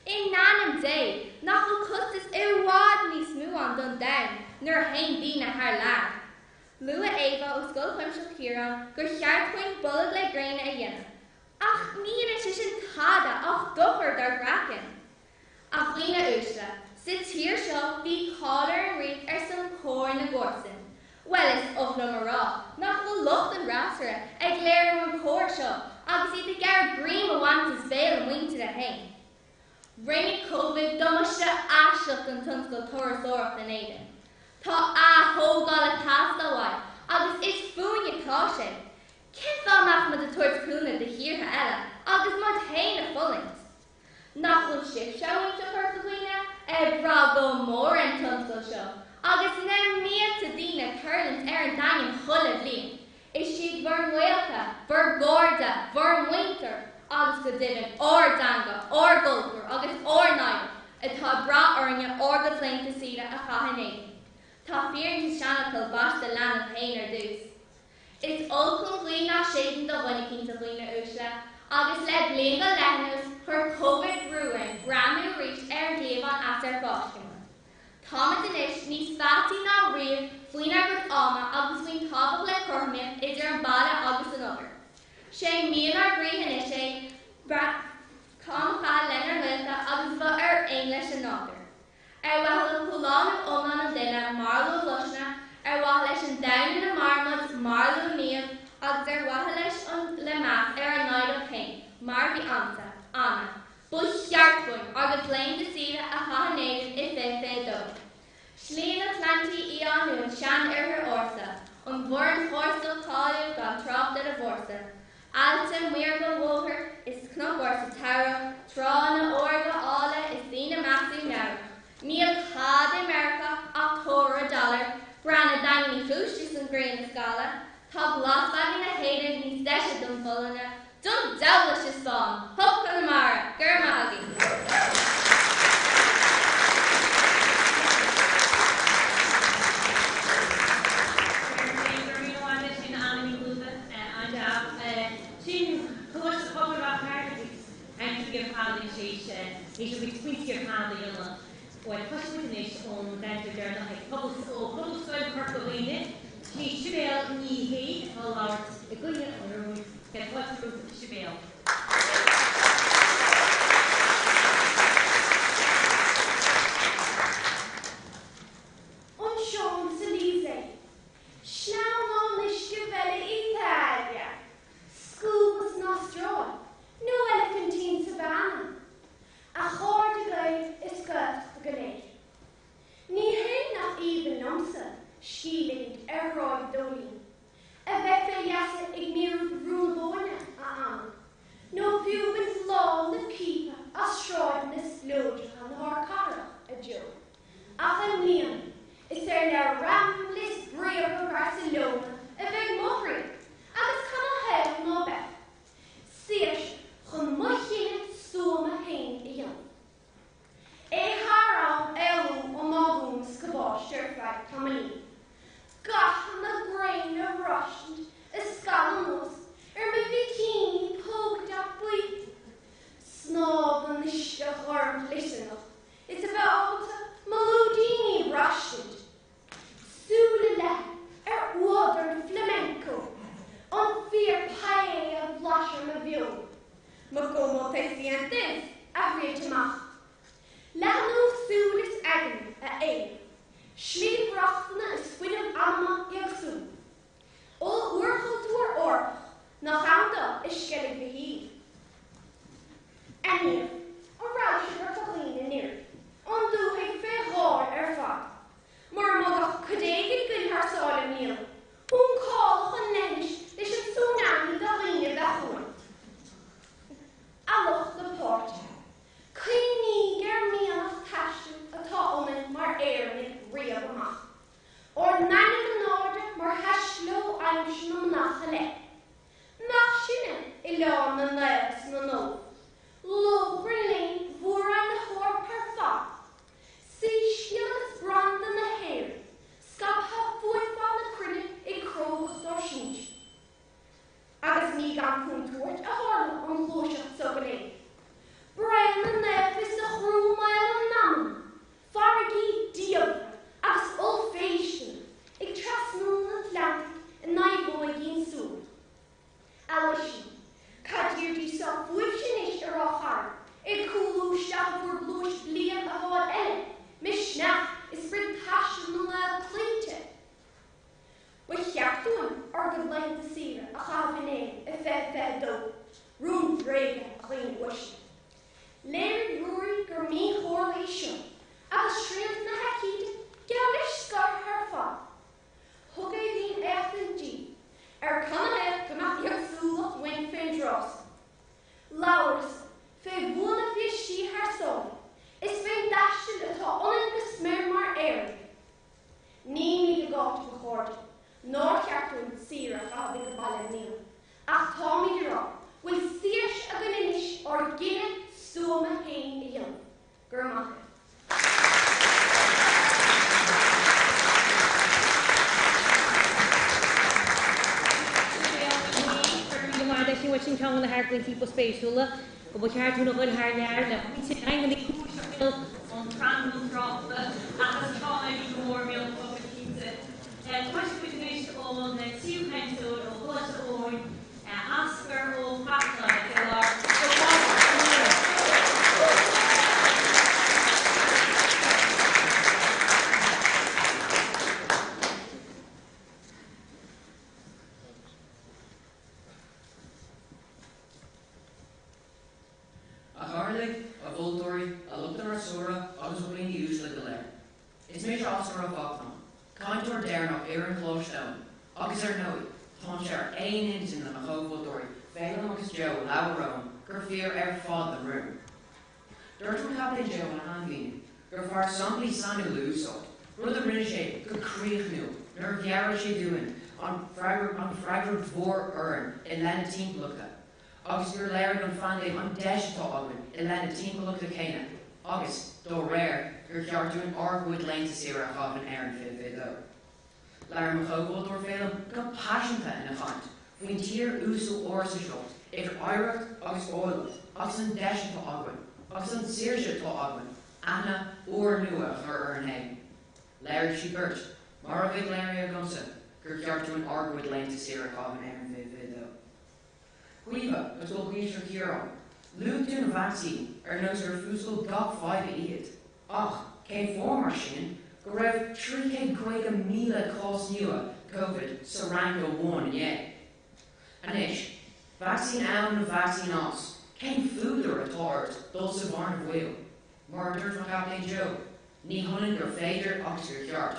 In ainm Dé, nach bhfuil costas i bhfad níos mó ann don domhan nuair a théann daoine thar lear? Luaigh Éabha ó Scoil Chuimsitheach Chiaráin gur cheart dhúinn bolg le gréine a dhéanamh, ach ní dhéanann sé sin tada ach dochar dár gcraiceann. A dhaoine uaisle, sa tír seo bhí cáil ar an Ríocht ar son cóir na gcomharsan. Bhuel, is oth liom a rá nach bhfuil lucht an fhreasúra ag léiriú an chóir seo agus iad ag iarraidh greim a bhaint as béal a muintire féin. Rinne Covid damáiste aisteach don tionscal turasóireachta in Éirinn. Tá ath-thógáil ag teastáil uaidh agus is fúinne atá sé. Cén fáth a mbeadh muid ag tabhairt cúnamh do thíortha eile agus muid féin ag fulaingt? Nach bhfuil sibhse, a mhuintir Chorca Dhuibhne, ag brath go mór ar an tionscal seo, agus na mílte daoine ag tuirlingt ar an Daingean chuile bhliain? Is iad bhur ngaolta, bhur gcairde, bhur muintir, agus go deimhin ár dteanga, ár gcultúr agus ár n-oidhreacht atá ag brath orainne ár gcuid laethanta saoire a chaitheamh in Éirinn. Tá fírinne sa seanfhocal baist do leanbh féin ar dtús. Is olc an ghaoth ná séideann do dhuine eicínt a dhaoine uaisle, agus le bliain go leith anuas chuir Covid brú orainn breathnú arís ar an gcliabhán as ar fáisceadh muid. Táimid anois níos feasaí ná riamh faoinár gcuid ama agus faoin tábhacht le cothromaíocht idir an baile agus an obair. 'Sé mian ár gcroíthe anois é am a chaitheamh lenár ngaolta agus bheith ar aon leis an nádúr. Ar mhaithe le comhlánú iomlán an duine, mar a luadh Luisne, ar mhaithe leis an domhan ina mairimid, mar a luadh Niamh, agus ar mhaithe leis an le meas ar ár n-oidhreacht féin, mar a bhí agamsa, Anna, ba cheart dúinn ár gcuid laethanta saoire a chaitheamh in Éirinn i 2022. Slí an Atlantaigh Fhiáin nó an sean-oirthear ársa, an Bhoireann chárstach cáiliúil gan trácht ar an bhfórsa, Aillte maorga Mhóthair is cnoc ársa Teamhrach, tránna órga áille is daoine measúil meabhrach. Níl tada i Meiriceá ach tóir ar dollar, Breathnaigh Daingean Uí Chúis is an ghrian is gile. Tá glasbhealaí na hÉireann níos deise don bhfolláine, don diabhal leis an Spáinn! Hup Conamara! Go raibh maith agaibh! Go raibh míle maith agat sin Anna Ní Dhúda. Sin Coláiste Pobail Ráth Chairn agus cainteoirí ar fad anois théis théis a gcuid pointí ar fad a dhéanamh. Bhuel, cloisfidh muid anois ón gcainteoir deireanach ag pobal ó Phobalscoil Chorca Dhuibhne. Sin í Sibéal Ní Shé atá ag labhairt i gcoinne an rúin. Céad fáilte romhat, Sibéal. An Champs-Élysées. Sleamhnán uisce Bella Italia, scuaba san Astráil nó eilifintín Savannah, a chairde Gael is Gaeltachta go léir. Ní hé nach aoibhinn liomsa scíth ligint ar Thráigh Dóilín, a bheith fé gheasa ag míorúilt Bhrú na Bóinne, a Anna. mheon. Ma cómo te sientes? a rith amach. Leathnú súl is aigne, a Fhéilim. Slí rochtana is fuinneamh anama éagsúil. Oll-úrchultúr Eorpach nach ann dó i Sceilg Mhichíl. A Niamh, an raibh sibh ar dhaoine i nDoire, an dúthaigh fé dháil ar fad? Mura mbeadh ach cuid éigin againn thar sáile i mbliana, shúncálfadh an leithinis leis an tsunami de dhaoine a bheadh chugainn. A lucht na páirtithe, cuimhnígí ar an mianach taistil atá ionainn mar Éireannaigh riamh amach. Ár n-ainm in airde mar thaistil ó aimsir na manach i leith. Nach sinne oileán na naomh is na ndubh, lóchrann léinn mhór-roinn na hEorpa ar fad, soiscéal agus branda na hÉireann scaipthe fuaid fad na cruinne ag crógacht ár sinsir. Agus ní gan contúirt a tharla an ghluaiseacht so go léir. Braon na naomh is a ghruamaíl na n-anam, farraigí diamhra agus ollphéisteanna ag trasnú an Atlantaigh in aghaidh bóigín súl. A Oisín, cad iardaí seo fúibhse anois i Ráth Chairn, ag cúlú isteach i bhur bpluais bliain a fháil eile, misneach is sprid taistil na nGael cloíte? Ba cheart dúinn ár gcuid laethanta saoire a chaitheamh in Éirinn i 2022, rún bréige, a dhaoine uaisle. Léirigh Ruairí gur míchomhairle í seo, agus srianta na haicíde geall leis scartha ar fad. Thug Aideen éachtaint di ar canathaobh go mbeadh éagsúlacht uainn fén dtráth so. Labhras-sa fé bhua na bhfiaistí thar sáile is fén dtaisteal atá ionainn go smior mar Éireannaigh. Nílimid ag áiteamh, a chairde, nár cheart dúinn saoire a chaitheamh ag baile i mbliana, ach táimid ag rá go bhfuil saoirse againn anois ár gcinneadh stuama féin a dhéanamh. Go raibh maith agaibh. Sin ceann de na hargóintí ba spéisiúla, go mba cheart dúinn a dhul thar lear le pointe daingean uí chúis a thuill an tranglam tráchta ach is tráth é go mór i mbéal an phobail cinnte. Cloisfidh muid anois ón tríú cainteoir ó Choláiste Eoin, Osgur Ó Fachtnáin, fé lár A chathaoirligh, a mholtóirí, a lucht an fhreasúra agus a dhaoine uaisle go léir. Is mise Osgur Ó Fachtnáin, cainteoir deireanach fhoireann Choláiste Eoin, agus ar ndóigh, táimse ar aon intinn le mo chomh-mholtóirí Féilim agus Joe a labhair romham gur fíor ar fad don rún. Dúirt mo chaptaen Joe ina shainmhíniú gur fearr samplaí sainiúla a úsáid, rud a rinne sé go críochnúil nuair a mheabhraigh sé dúinn an freagracht mhór orainn i leith na timpeallachta agus gur léirigh an phaindéim an deis atá againn i leith na timpeallachta céanna agus, dá réir, gur cheart dúinn ár gcuid laethanta saoire a chaitheamh in Éirinn 2022. Labhair mo chomh-mholtóir Féilim go paiseanta ina chaint faoin tír uasal ársa seo idir oidhreacht agus áilleacht agus an deis atá againn agus an tsaoirse atá againn aithne úrnua a chur orainn fhéin. Léirigh siad beirt, mar a bheadh léirithe agamsa, gur cheart dúinn ár gcuid laethanta saoire a chaitheamh in Éirinn 2022. Caoimhe, agus ó Ghaoisir Chiaráin, luaigh tú na vacsaíní ar nós gur fuascail gach faidhbe iad. Ach cén fáth, mar sin, go raibh 350,000 cás nua Covid sa Fhrainc amháin inné? Anois, vacsaín ann nó vacsaín as, cén fuadar atá ort dul sa bhearna bhaoil? Mar a dúirt mo chaptaen Joe, ní hionann gur féidir agus gur ceart.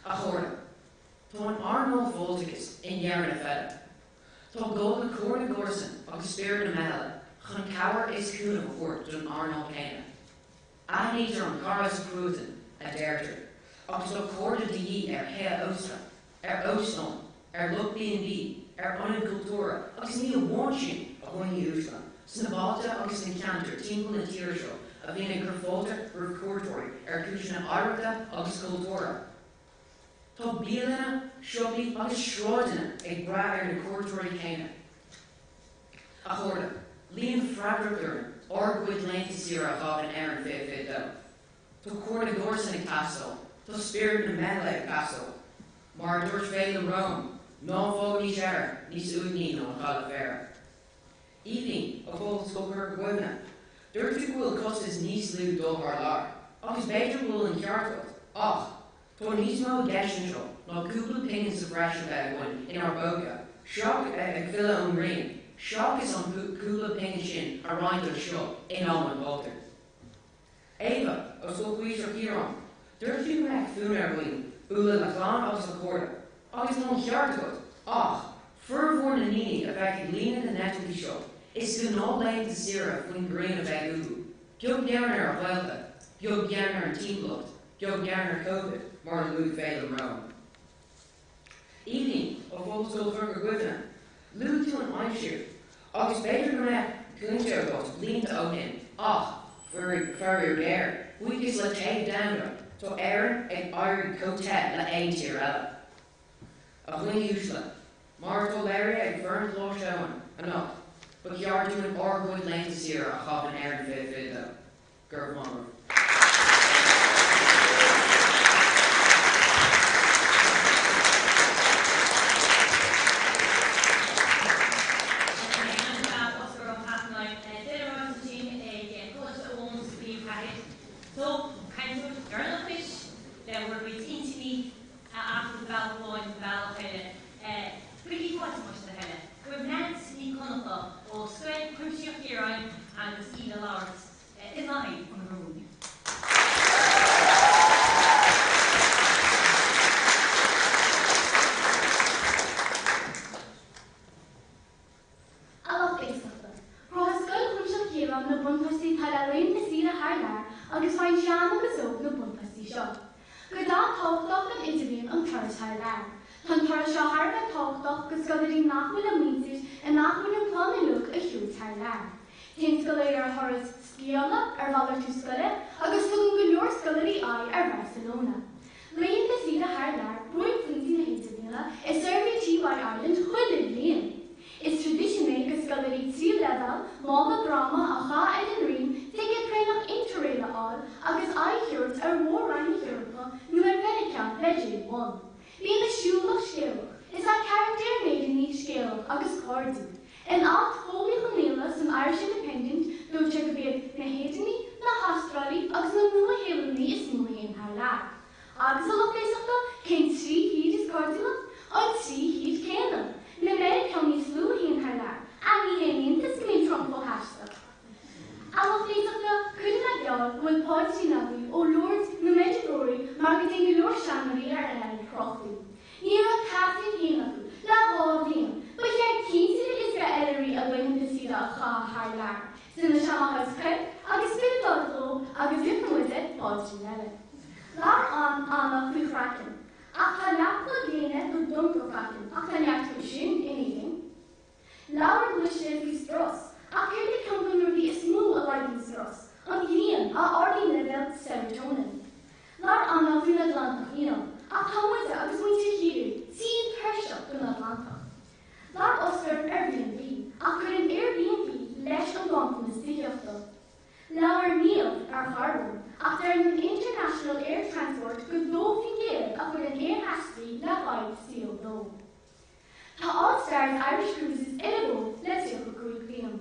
A chairde, tá an earnáil fáilteachais i ndeireadh na feide. Tá gá le comhar na gcomharsan agus spiorad na meithle chun cabhair is cúnamh a thabhairt don earnáil céanna. Aithnítear an cara sa chruatan, a deirtear, agus tá cairde de dhíth ar thithe ósta, ar óstáin, ar lucht B&B, ar ionaid chultúrtha agus ní amháin sin, a dhaoine uaisle, sna bailte agus sna ceantair timpeall na tíre seo a bhíonn ag cur fáilte roimh chuairteoirí ar chúiseanna oidhreachta agus cultúrtha. Tá bialanna, siopaí agus sráideanna ag brath ar na cuairteoirí céanna. A chairde, luíonn freagracht orainn ár gcuid laethanta saoire a chaitheamh in Éirinn 2022. Tá comhar na gcomharsan ag teastáil, tá spiorad na meithle ag teastáil. Mar a dúirt Féilim romham, Ná fágaimis Éire níos uaigní ná an Chailleach Bhéarra. Eibhlín, ó Phobalscoil Chorca Dhuibhne, dúirt tú go bhfuil costas níos lú dul thar lear, agus b'fhéidir go bhfuil an ceart agat, ach tá níos mó i gceist anseo ná cúpla pingin sa bhreis a bheith againn inár bpóca, ag filleadh ón ngrian, seachas an cúpla pingin sin a roinnt anseo in am an ghátair. Éabha, ó Scoil Chuimsitheach Chiaráin, dúirt tú go mbeadh fonn ar dhaoine bualadh le clann agus le cairde, agus tá an ceart agat, ach formhór na ndaoine a bheidh ag líonadh na n-eitiltí seo, is gnáthlaethanta saoire faoin ngrian a bheidh uathu, beag beann ar a ghaolta, beag beann ar an timpeallacht, beag beann ar Covid, mar a luaigh Féilim romham. Eibhlín, ó Phobalscoil Chorca Dhuibhne, luaigh tú an aimsir, agus b'fhéidir go mbeadh pointe agat blianta ó shin, ach, faraor géar, buíochas le téamh domhanda, tá Éirinn ag éirí chomh te le aon tír eile. A dhaoine uaisle, mar atá léirithe ag foireann Choláiste Eoin anocht, ba cheart dúinn ár gcuid laethanta saoire a chaitheamh in Éirinn 2022. Go raibh maith agaibh. Oscar Ó hEasnáin, Duine ráite ansin ag Coláiste Eoin sa bPríomhchathair. So, cainteoir deireanach anois le bhur gcuid intinní a athrú de bhealach amháin nó bealach eile. Cuirigí fáilte más le thoil roimh Neans Ní Dhonncha ó Scoil Chuimsitheach Chiaráin agus í le labhairt in aghaidh an rúin. A lucht éisteachta, Chruthaigh Scoil Chuimsitheach Chiaráin na buntáistí atá le laethanta saoire thar lear agus faigheann sean agus óg na buntáistí seo. Go tábhachtach don idirbhliain an turas thar lear. Tá an turas seo thar a bheith tábhachtach go scoláirí nach bhfuil a muintir in acmhainn an clann uilig a thabhairt thar lear. Téann scoláirí ar thuras sciála, ar mhalartú scoile agus tugann go leor scoláirí aghaidh ar Bharcelona. Laethanta saoire thar lear buaicphointí na hidirbhliana i suirbhé TY Ireland chuile bhliain. Is traidisiún é go scoláirí tríú leibhéal mála dráma a chaitheamh ar a ndroim, ticéad traenach Interrail a fháil agus aghaidh a thabhairt ar mhór-roinn na hEorpa nó ar Mheiriceá le J1. Bíonn na siúlach scéalach, is ea carachtair an Éireannaigh scéalach agus cairdiúil. In alt Phóil Uí Chonghaile san Irish Independent dúirt sé gurb iad na hÉireannaigh, na hAstrálaigh agus na Nua-Shéalannaigh is mó a théann thar lear. Agus a lucht éisteachta, cén trí thír is cairdiúla? An trí thír céanna! Na Meiriceánaigh is lú a théann thar lear, ah ní haon iontas go mbíonn Trump chomh haisteach. A lucht éisteachta, cuirfidh mé geall go bhfuil paidrín agaibh ó Lourdes nó Medjugorje mar go dtéann go leor seanóirí ar Oileán Chrochtaí. Ní raibh caiféin féin acu le dha bhliain. Ba cheart cinnte ligean d'oilithrigh a laethanta saoire a chaitheamh thar lear. D'inis amach as coirp agus spioradálta dó agus gheobhaidh muid paidrín eile. Labhair Anna faoi chraiceann. Ach tá leathchlog gréine go dona do chraiceann ach tá neart acu sin in Éirinn. Labhair Luise faoi strus, ach céard é ceann de na rudaí is mó a laghdaíonn strus? An ghrian, a ardaíonn leibhéil serotonin. Labhair Anna faoin Atlantach Fhiáin, ach tá muide agus muintir Chiarraí tinn tuirseach den Atlantach. Labhair Oscar ar B&B, ach cuireann Airbnb leis an ganntanas tithíochta. Labhair Niamh ar charbón, ach deireann an International Air Transport gur 2% a chuireann aerthaistil le haghaidh CO2. Tá All Stars Irish Cruises ar an bhfód le 35 bliain.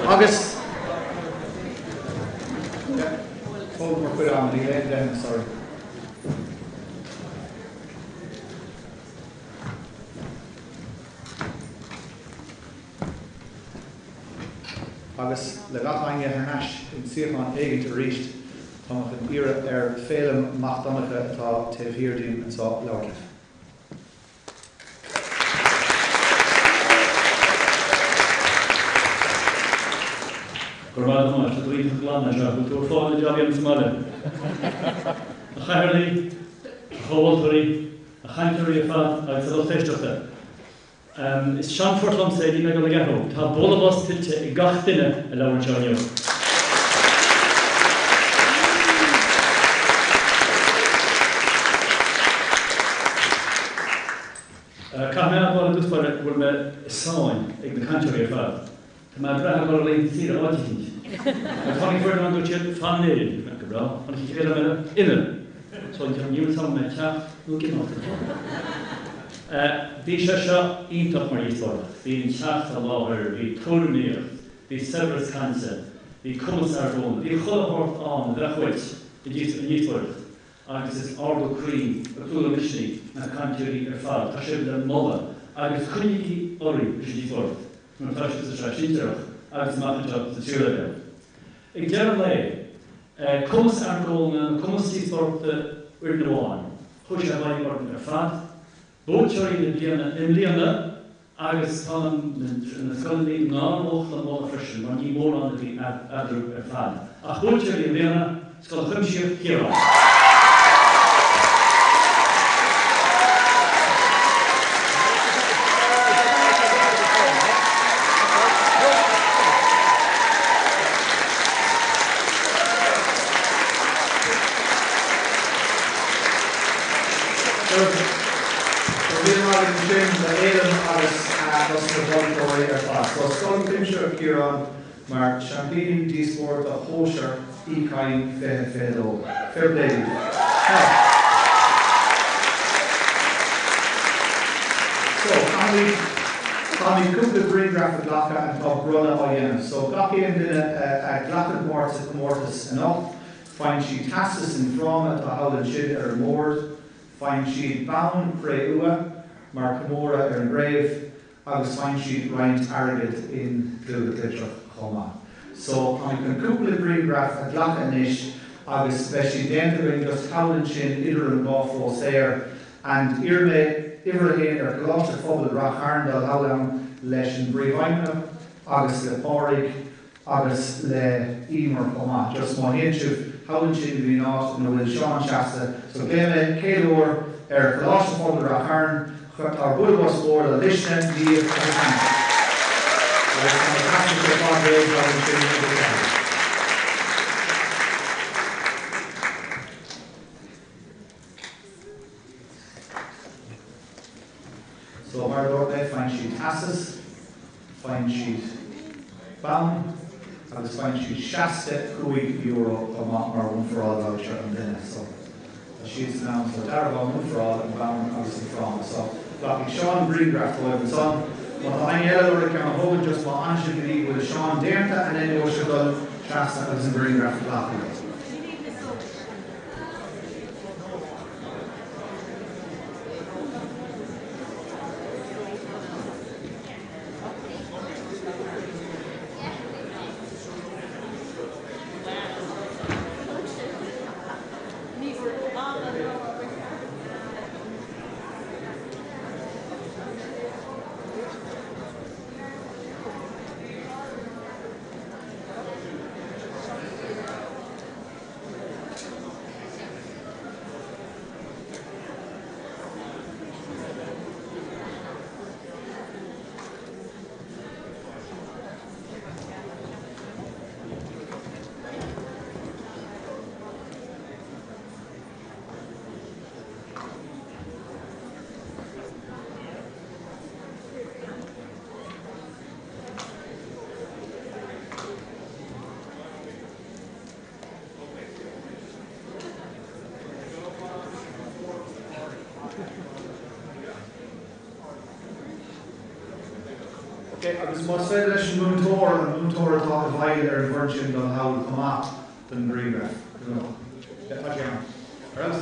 Agus Tóg mar chuid ama, níl aon deitheanna, sorry. Agus le gach éinne thar n-ais in suíochán éigint arís, tá mé chun iarraidh ar Féilim Mac Donncha atá taobh thiar díom anseo labhairt libh. Go raibh maith agat a Thomáis, tá tú iontach glan anseo, bhfuil tú ar fáil le jab a dhéanamh sa mbaile? A chathaoirligh, a chomh-mholtóirí, a chainteoirí ar fad agus a lucht éisteachta. Is seanphort liomsa é, níl mé ag dul ag athrú. Tá bualadh bos tuillte ag gach duine a labhair anseo inniu. Caithfidh mé a admháil i dtús báire go bhfuil mé i sáinn ag na cainteoirí ar fad. Tá mé ag brath ag dul ar laethanta saoire áit eicínt. Nuair a tháinig foireann ann dúirt siad, fan in Éirinn. Go breá. Tháinig an chéad dream eile, imigh. So níl fhios a'm an mbeidh teacht nó ag imeacht anseo. Bhí sé seo iontach mar dhíospóireacht. Bhí an teacht i láthair, bhí tuairimíocht, bhí saibhreas cainte, bhí cumas argóna, bhí chuile shórt ann a bheadh uait i ndíospóireacht agus is ardú croí agus údar misnigh na cainteoirí ar fad. Tá sibh le moladh agus coinnígí oraibh leis an díospóireacht nuair atá sibh sa tsraith shinsearach agus amach anseo sa tríú leibhéal. Ag deireadh an lae, cumas argóna nó cumas díospóireachta fhoireann amháin, chuaigh sé i bhfeidhm orainn ar fad. Buaiteoirí na bliana i mbliana agus tá na scoileanna nár bhuaigh le moladh freisin mar ní mórán a bhí eadarthu ar fad. Ach buaiteoirí i mbliana, Scoil Chuimsitheach Chiaráin. Go raibh míle maith agat ansin d'Fhéilim agus dos na moltóirí ar fad. So Scoil Chuimsitheach Chiaráin mar seaimpíní díospóireachta shóisear Uí Chadhain 2022. Fair play daoibh. Now. So, caithfimid, caithfimid cúpla grianghraf a ghlacadh and tá bronnadh á dhéanamh. So, gach aon duine a ghlacann páirt sa chomórtas anocht, Faigheann siad teastas in fráma atá thall ansin ar an mbord. Faigheann siad bonn cré-umha mar chomóradh ar an gcraobh agus faigheann siad roinnt airgid in clúdach litreach chomh maith. So, táimid chun cúpla grianghraf a ghlacadh anois agus beidh siad déanta againn just thall ansin idir an dá phóstaer and iarrfaidh mé uimhir a haon ar Choláiste Phobail Rath Chairn dul thall ann leis an bPríomhfheidhmeannach agus le Pádraig agus le Emer chomh maith. Just má théann sibh thall ansin go dtí an áit ina bhfuil Seán seasta, so glaofaidh mé céad uair ar Choláiste Phobail Rath Chairn, tá bualadh bos mór le Luisne, Niamh agus Anna. Agus tá na teastais ar fad réidh thall ansin ag an gceathrú. So mar a dúirt mé, faigheann siad teastas, faigheann siad bonn agus faigheann siad €65 chomh maith mar one for all voucher an duine. So tá siad san ann, so dearbhán one for all, an bonn agus an fráma. So glacfaidh Seán grianghraf dóibh ansan. Má tá éinne eile ag lorg ceann a thógaint just má fhanann sibh go dtí go bhfuil Seán déanta and then gheobhaidh sibh dul trasna agus an grianghraf a ghlacadh. Ok, agus más féidir leis an múinteoir, an múinteoir atá i bhfeighil ar an bhfoireann sin dul thall chomh maith don ghrianghraf. Yeah, tá sé ann. Ar fheabhas.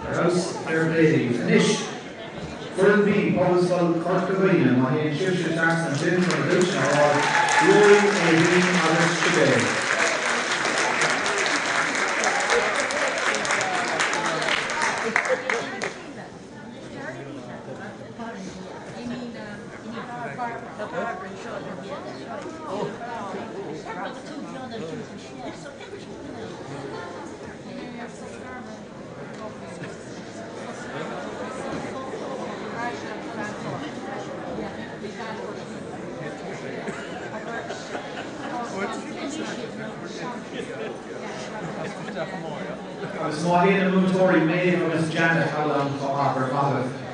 Ar fheabhas, fair play daoibh. Anois, Foireann B, Pobalscoil Chorca Dhuibhne, má théann sibhse trasna ansin chun a gcuidsean a fháil, Ruairí, Aedín agus Sibéal. Agus má théann na múinteoirí Maeve agus Janet thall ann chomh maith, go raibh maith agaibh.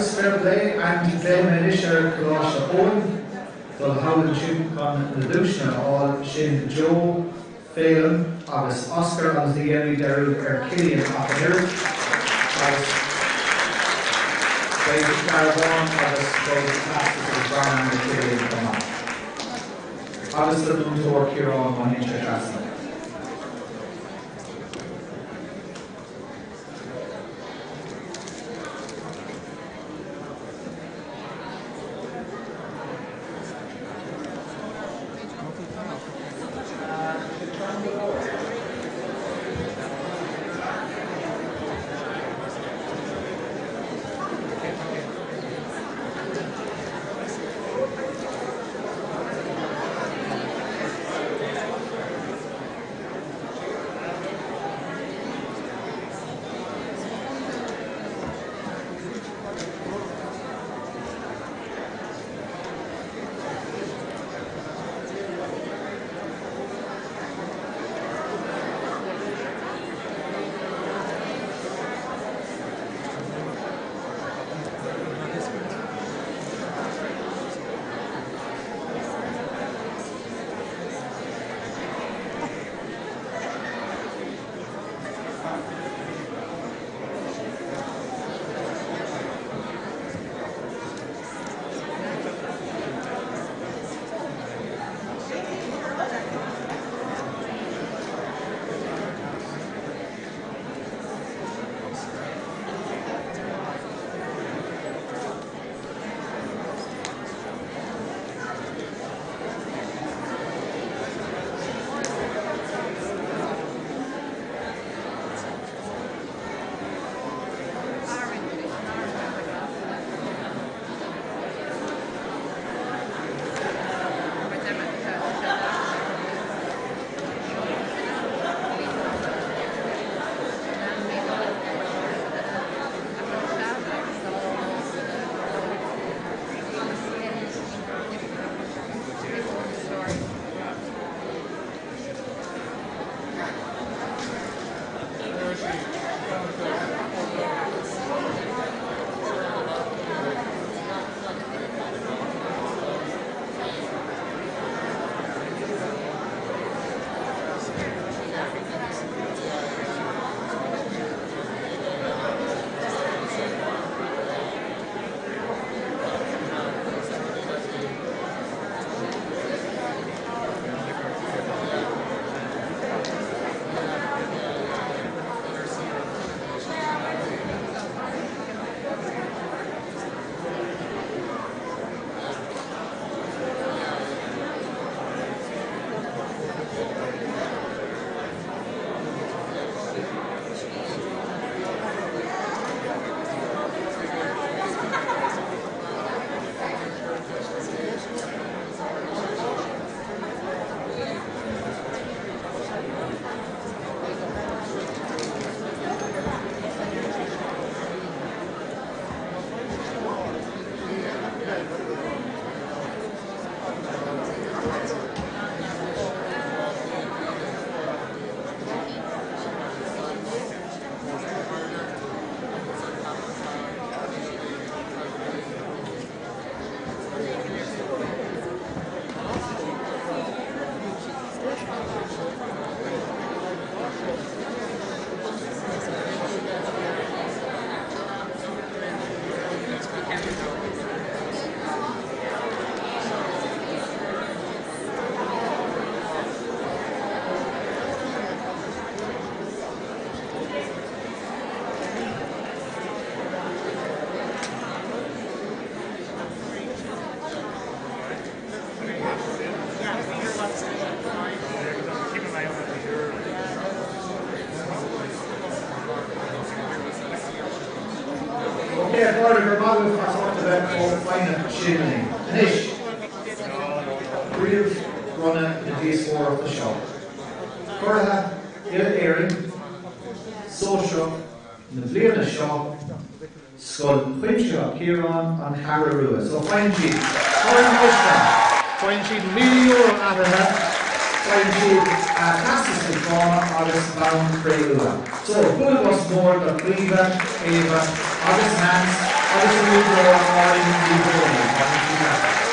Agus fair play and glaofaidh mé anois ar Choláiste Eoin dul thall ansin chun na duaiseanna a fháil, sin Joe, Féilim agus Oscar agus ní dhéanfaimid dearúd ar Cillian ach an oiread. Agus beidh dearbhán agus beidh teastas agus bonn do Cillian chomh maith. Agus don mhúinteoir Ciarán má théann sé trasna. Ok, a chairde, go raibh maith agaibh as ucht a bheith chomh foighneach sin linn. Anois, príomhbhronnadh na díospóireachta seo. Curaithe Uile-Éireann, Sóisearach na bliana seo, Scoil Chuimsitheach Chiaráin, An Cheathrú Rua. So faigheann siad Corn Uisce, faigheann siad €1,000 athraithe, faigheann siad teastas dioplóma agus bonn cré-umha. So bualadh bos mór do Chaoimhe, Éabha agus Nance. Agus an múinteoir Máirín Ní Dhomhnaill. Máirín Ní Neachtain.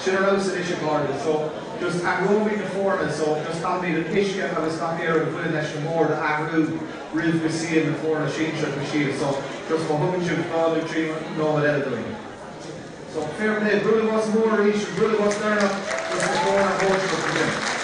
Sin ar fheabhas anois a chairde. So just athróimid na foirne so just caithfimid an uisce agus gach aon rud a bhaineann leis an mbord a athrú roimh go suíonn na foirne sinsearacha síos. So just má thugann sibh 2 nó 3 nóiméad eile dúinn. So fair play, bualadh bos mór arís, an bualadh bos deireanach dos na foirne shóisearacha sin.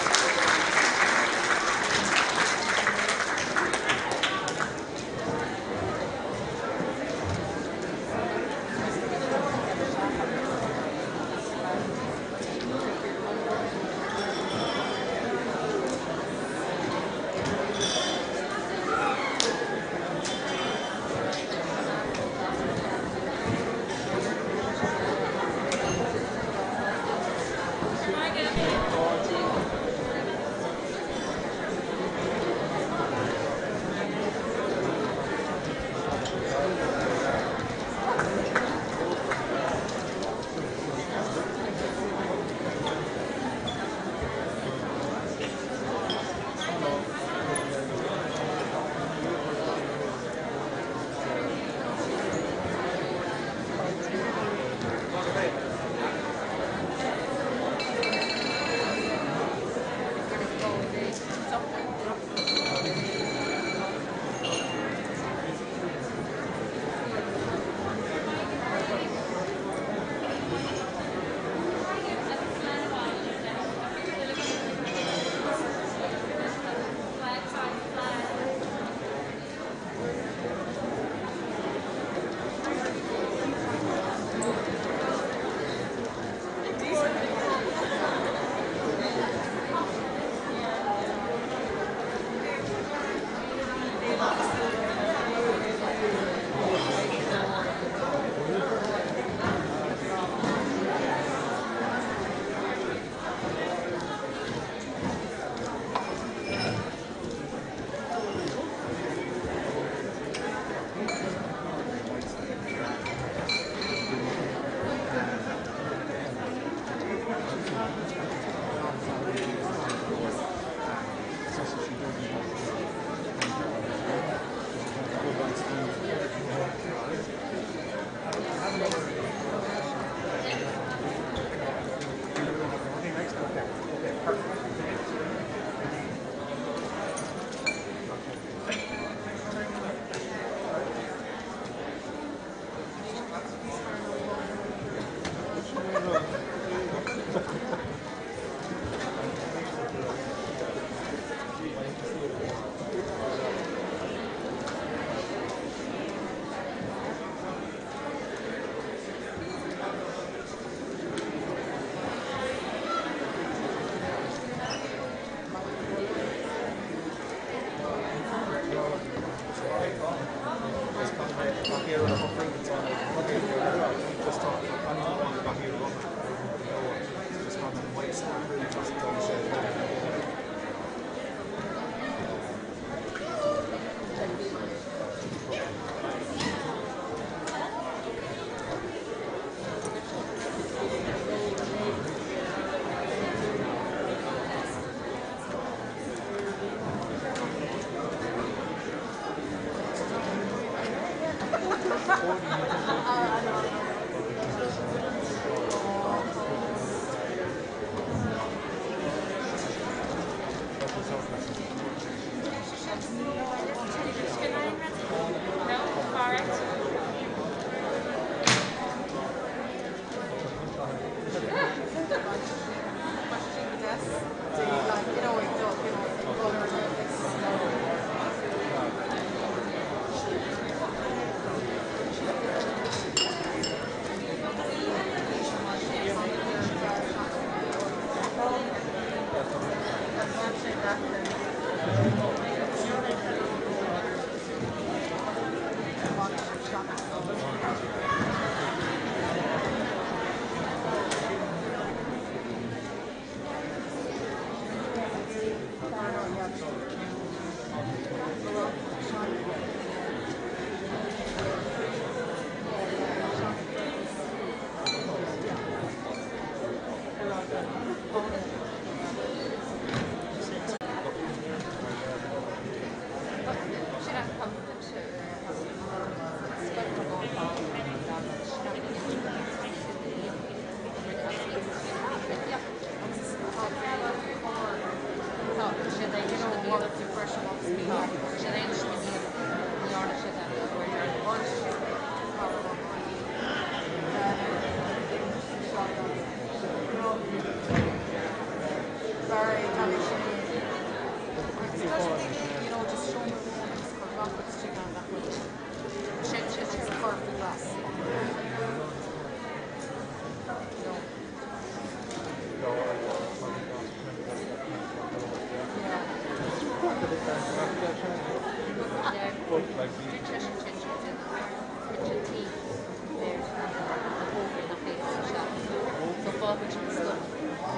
bhfuil siad stuif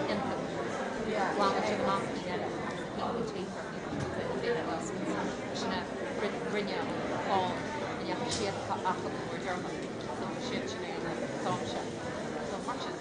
iontu. Glanann siad amach cinn eile agus na cinn a bhfuil tape orthu níl siad imithe as. Sin a rinne an fáth a ndeachaigh siad acu an uair deireanach. So sin sin é an t-am seo. So mar sin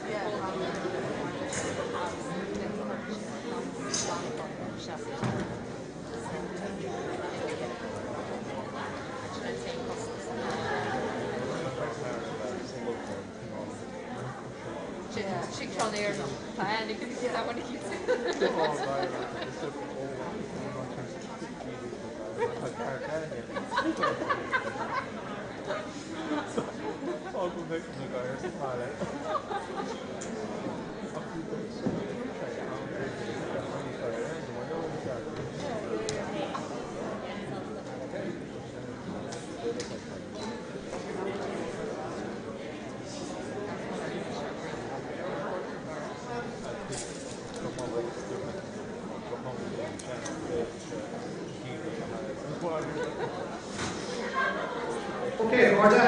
Ok, a chairde,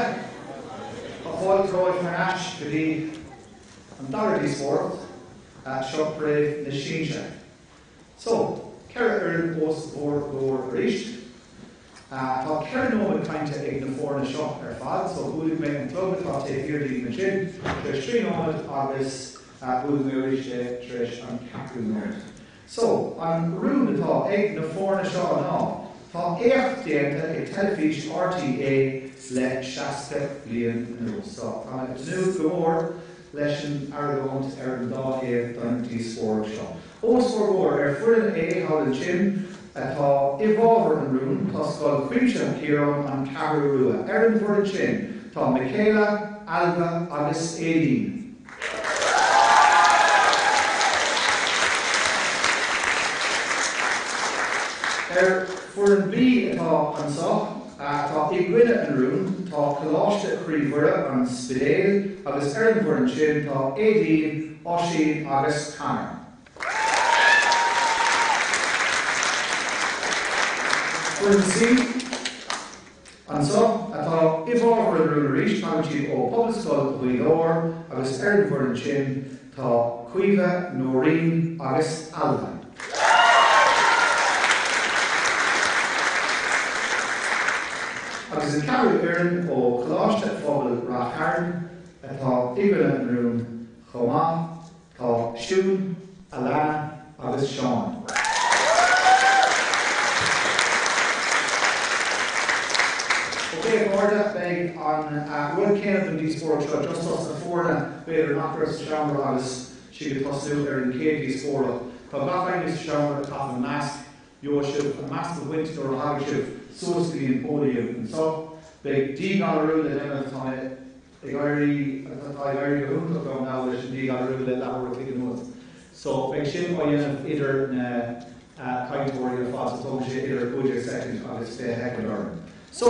tá fáilte romhaibh thar n-ais go dtí an dara díospóireacht, seo Craobh na Sinsear. So, 4 fhoireann os bhur gcomhair arís. Tá 4 nóiméad cainte ag na foirne seo ar fad, so buailfidh mé an clog atá taobh thiar díom ansin tar éis 3 nóiméad agus buailfidh mé arís é tar éis an ceathrú nóiméad. So, an rún atá ag na foirne seo ná, tá éacht déanta ag teilifís RTÉ le 60 bliain anuas. So, tá mé ag tnúth go mór leis an argóint ar an dá thaobh den díospóireacht seo. Os bhur gcomhair, ar foireann A thall ansin, atá i bhfabhar an rúin, tá Scoil Chuimsitheach Chiaráin, An Cheathrú Rua. Ar an bhfoireann sin, tá Michaela, Ailbhe agus Aideen. Ar foireann B atá anseo, atá i gcoinne an rúin, tá Coláiste Chroí Mhuire, An Spidéal, agus ar an bhfoireann sin tá Aideen, Oisín agus Conor. Foireann C anseo, atá i bhfabhar an rúin arís, tagann siad ó Pobalscoil Ghaoth Dobhair agus ar an bhfoireann sin tá Caoimhe, Nóirín agus Ailbhe. Agus an ceathrú fhoireann ó Choláiste Phobail Ráth Chairn atá i gcoinne an rúin chomh maith, tá Siún, Alana agus Seán. Ok, a chairde, beidh an rud céanna don díospóireacht seo, just dos na foirne, b'fhéidir nach raibh sa seomra agus siad ag tosnú ar an chéad díospóireacht. Tá gach éinne sa seomra ag caitheamh masc. Gheobhaidh sibh an masc a bhaint nuair a thagann sibh suas go dtí an póidiam anseo. Beidh díghalarú le déanamh, tá mé ag éirí, tá ag éirí go hiontach liom now leis an díghalarú le leathuair a chloig anuas. So beidh sin á dhéanamh idir na cainteoirí ar fad, so tógfaidh sé idir 15 soicind agus 20 shoicind orainn. So,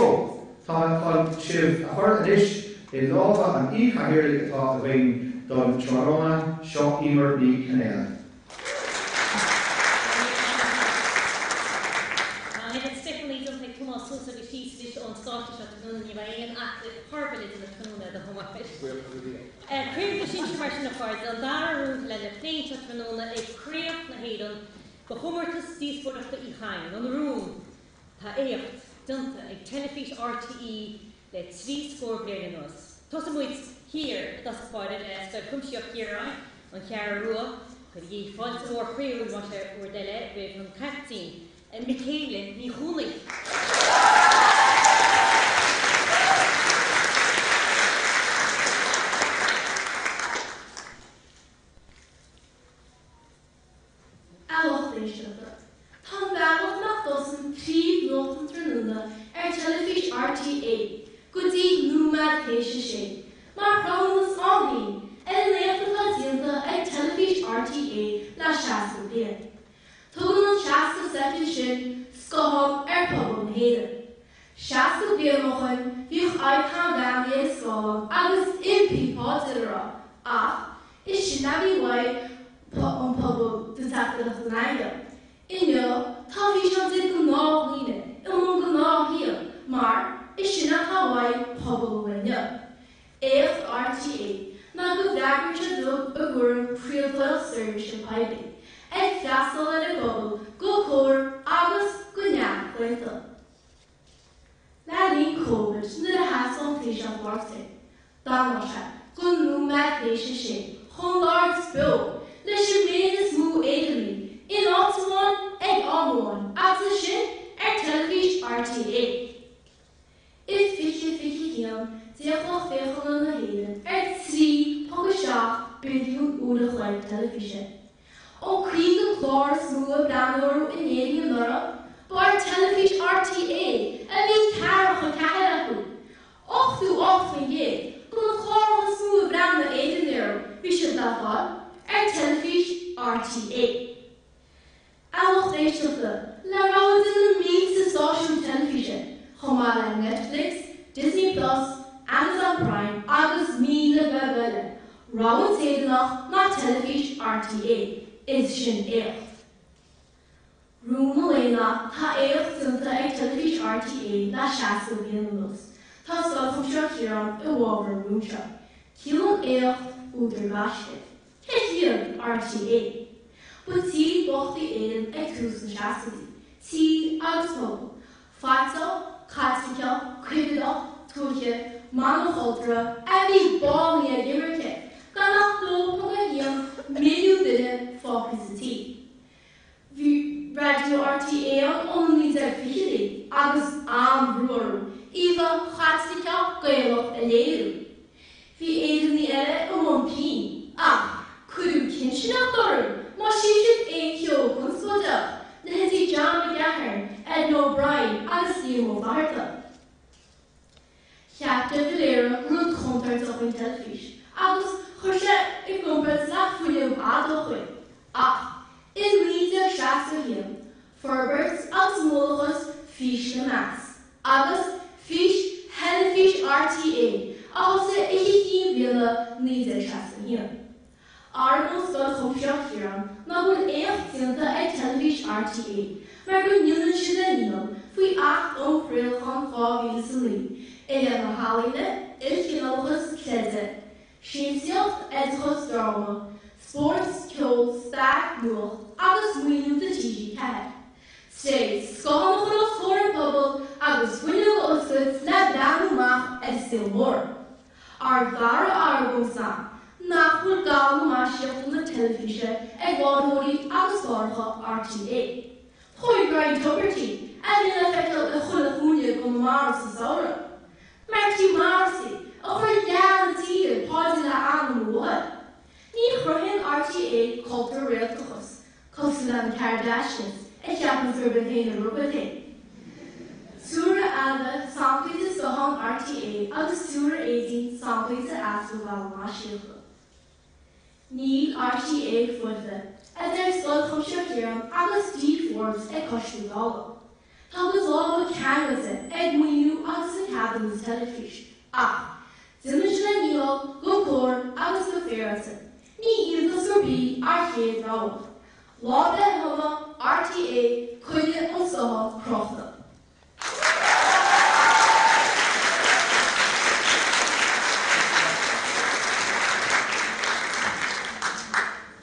tá mé chun sibh a chur anois i lámha an aoi-chathaoirligh atá againn don tráthnóna, seo Emer Ní Chonghaile. Tá an oiread steipeanna déanta ag Tomás suas agus síos anois ón stáitse seo tráthnóna, ní bheidh aon aclaíocht chor ar bith le déanamh tráthnóna a Thomáis. Craobh na Sinsear mar sin a chairde, an dara rún lena plé anseo tráthnóna ag Craobh na hÉireann de Chomórtas Díospóireachta Uí Chadhain, an rún. Tá éacht déanta ag teilifís RTÉ le 30 scór bliain anuas. Tosóidh muid thiar i dtosach báire le Scoil Chuimsitheach Chiaráin, An Cheathrú Rua. Cuirigí fáilte mhór chroíúil más ea bhur dtoil é roimh an caiptín, Michaela Ní Chonaill. A lucht éisteachta, tá an bealach nach dtosaíonn príomhnuacht an tráthnóna ar teilifís RTÉ go dtí nóiméad théis a sé, mar chruthúnas ann féin ar an éacht atá déanta ag teilifís RTÉ le 60 bliain. Tugann an 60 soicind sin scáthán ar phobal na hÉireann. 60 bliain ó shoin bhíodh aghaidh Tom Bheannaí ar an scáileán agus impí paidir á rá, ach Is sin a bhí uaidh an pobal do teachtaireacht an aingil. Inniu tá físeán de gnáthdhaoine i mbun gnáthshaoil mar is sin atá uaidh pobal an lae inniu. Éacht RTÉ. ná go bhfreagraíonn siad a gcúram craoltóireacht seirbhíse poiblí, ag freastal ar a bpobal go cóir agus go neamhchlaonta. Le linn Covid nuair a sheas an Taoiseach labhairt é, d'anáil sé go nóiméad éise sin chomh ard is beo leis an méid is mó Éireannaigh in áit amháin ag am amháin agus é sin ar teilifís RTÉ. I 2021 d'fhéach lucht féachana na hÉireann ar 3.7 billiún uair a chloig teilifíse. Ón 50 clár is mó a breathnaíodh orthu in Éirinn anuraidh, ba ar teilifís RTÉ a bhí ceathracha ceathair acu. 88% de na cláracha is mó a bhreathnaigh Éireannaigh orthu, bhí siad le fáil ar teilifís RTÉ. A lucht éisteachta, le rogha de na mílte stáisiún teilifíse, chomh maith le Netflix, Disney Plus, Amazon Prime agus 1,000 beag eile, rogha an tÉireannach ná teilifís RTÉ, is sin éacht. Rún an lae ná tá éacht déanta ag teilifís RTÉ le 60 bliain anuas. Tá Scoil Chuimsitheach Chiaráin i bhfabhar an rúin seo. Ciallaíonn éacht údar gaisce. Cé hiad RTÉ? Ba tír bocht í Éirinn ag tús na seascaidí, tír agus pobal, faiteach, Caitliceach, coimhéadach, tuaithe, monochultúrtha, a bhí bánaithe ag imirce, gan ach 2.1 milliún duine fágtha sa tír. Bhí Raidió RTÉ ann ó na 1920idí agus an-bhrú orthu íomhá Chaitliceach Gaelach a léiriú. Bhí Éireannaigh eile i mbun pinn, ach cuireadh cinsireacht orthu má shíl siad aon cheo conspóideach, leithéidí John McGahern, Edna O'Brien agus Liam Ó Flaithearta. Cheap de Valera go raibh contúirteach faoin teilifís agus chuir sé i gcomparáid le fuinneamh adamhach í. Ach i 1961, forbairt agus nuálachas fís le meas, agus fís theilifís RTÉ a thosaigh Oíche Chinn Bliana 1961. Argóint Scoil Chuimsitheach Chiaráin ná go bhfuil éacht déanta ag teilifís RTÉ mar go ndéanann siad a ndícheall faoi Acht um Chraolachán 2009 i leith na healaíne, ilchineálachas, creideamh, siamsaíocht, oideachas, dráma, spórt, ceol, stair, nuacht agus maoiniú do TG4. Tré scáthán a chur os comhair an phobail agus fuinneog a oscailt le breathnú amach ar an saol mór. Ár dara argóint ná nach bhfuil galúm maisíochta na teilifíse ag láithreoirí agus cláracha RTÉ. Chuaigh Brian Tubridy, a bhíonn le feiceáil i chuile chúinne i gConamara sa samhradh, Marty Morrissey, a chuir leath na tíre Páidí le anam a mháthair. Ní chruthaíonn RTÉ cultúr réaltachas, Cosúil le na Kardashians a cheapann gurb iad féin a rugadh é. Tuaradh Ailbhe samplaí de scothán RTÉ agus tuaradh Aedín samplaí de easpa galúm maisíochta. Níl RTÉ foirfe, a deir Scoil Chuimsitheach Chiaráin agus Dee Forbes ag Coiste na Dála. Tá a gcuid lámha ceangailte ag maoiniú agus na ceadúnas teilifís ach déanann siad a ndícheall go cóir agus go féaráilte. Ní hiontas gurb í ár chéad rogha. Lá breithe shona, RTÉ, coinnigh an scothán crochta.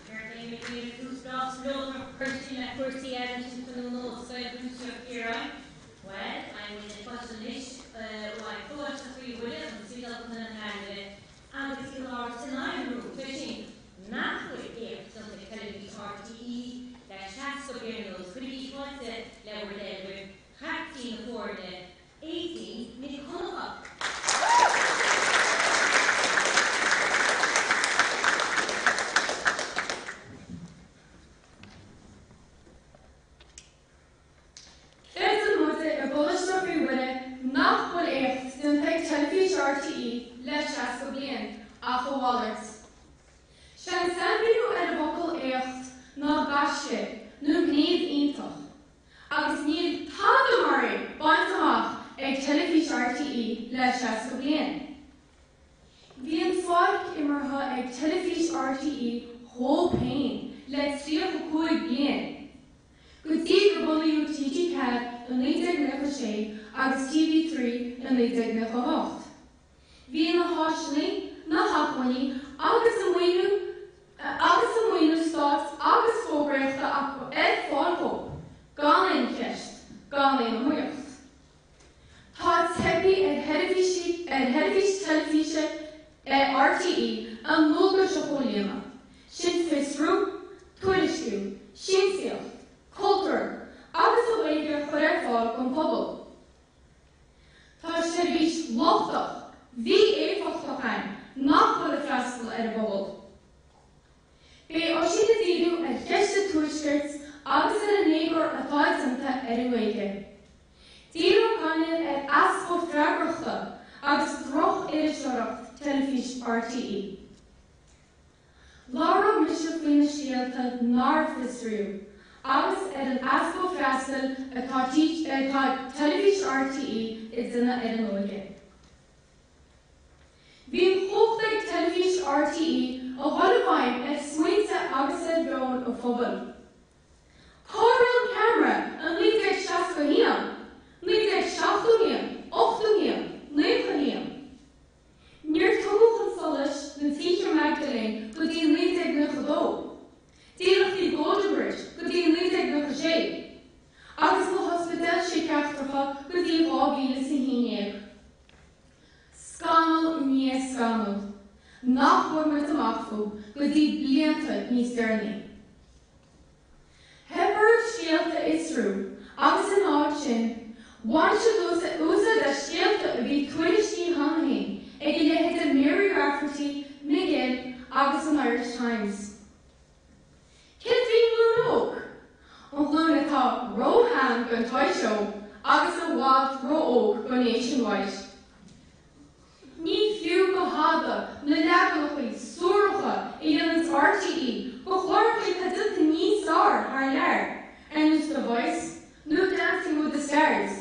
Géarchéim ag déanamh tús breá spleodrach chuir le cúrsaí eile ansin tráthnóna ó Scoil Chuimsitheach Chiaráin. Bhuel, beidh muid ag cloisteáil anois uaidh Coláiste Chroí Mhuire, an Spidéal, Co. na Gaillimhe, agus iad ag labhairt in aghaidh an rúin freisin nach bhfuil éacht déanta ag teilifís RTÉ le 60 bliain anuas. Cuirigí fáilte le bhur dtoil roimh chaiptín na foirne, Aedín Nic Dhonncha. Creideann muide i gColáiste Chroí Mhuire nach bhfuil éacht déanta ag teilifís RTÉ le 60 bliain, ach a mhalairt. Sé an sainmhíniú ar an bhfocal éacht ná gaisce nó gníomh iontach, agus níl tada mar é bainte amach ag teilifís RTÉ le 60 bliain. Bhí an suáilce imeartha ag teilifís RTÉ dhóibh féin le 35 bliain. Go dtí gur bunaíodh TG4 i 1996 agus TV3 i 1998. Bhí na háiseanna. Na hacmhainní agus an maoiniú agus an maoiniú stáit agus fógraíochta acu ar fáil dhó, gan aon cheist, gan aon iomaíocht. Tá teipthe ar sheirbhísí ar sheirbhís teilifíse RTÉ a ndualgais a chomhlíonadh, sin fiosrú, tuairisciú, siamsaíocht, cultúr agus an Ghaeilge a chur ar fáil don phobal. Tá seirbhís lochtach, mhí-éifeachtach ann nach bhfuil ag freastal ar an bpobal. Beidh Oisín ag díriú ar cheist an Tuaiscirt agus ar an éagóir atá déanta ar an nGaeilge. Díreoidh Conaill ar easpa freagrachta agus droch-iriseoireacht teilifís RTÉ. Labhróidh mise faoi na scéalta nár fiosraíodh agus ar an easpa freastail atá atá teilifís RTÉ ag déanamh ar an óige. Bhí an chumhacht ag teilifís RTÉ a dhul i bhfeidhm ar smaointe agus ar mheon an phobail. Cá raibh an ceamara i 1961, 1971, 81, 91? Níor tugadh chun solais na tithe Magdalene go dtí 1992, dílleachtaí Goldenbridge go dtí 1996, agus na hospidéil síciatracha go dtí 2011. Scannal i ndiaidh scannail, nach bhfuair muid amach fúthu go dtí blianta níos deireanaí. Theip orthu scéalta a fhiosrú agus ina áit sin, bhain siad úsáid as scéalta a bhí tuairiscithe cheana féin ag a leithéid de Mary Rafferty, McGill agus an Irish Times. Céard faoin nglúin óg? An ghlúin atá ró-shean don Toy Show agus i bhfad ró-óg do Nationwide. Ní fiú go hada na leaganachaí suaracha a dhéananns RTÉ go chlárachaí atá déanta níos fearr thar lear, ar nós The Voice nó Dancing with the Stars,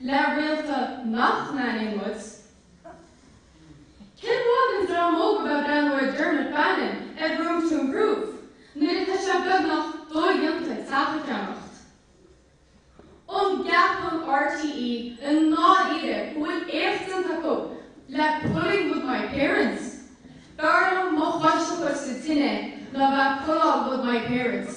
le réalta nach n-aithníonn muid. Cén mhaith don dream óg a bheith ag breathnú ar Dermot Bannon ar Room to Improve nuair atá sé beagnach dodhéanta teach a cheannacht? An gceapann RTÉ i ndáiríre go bhfuil éacht déanta acu le Pulling With My Parents? B'fhearr liom mo chois a chur sa tine ná bheith ag pulláil with my parents.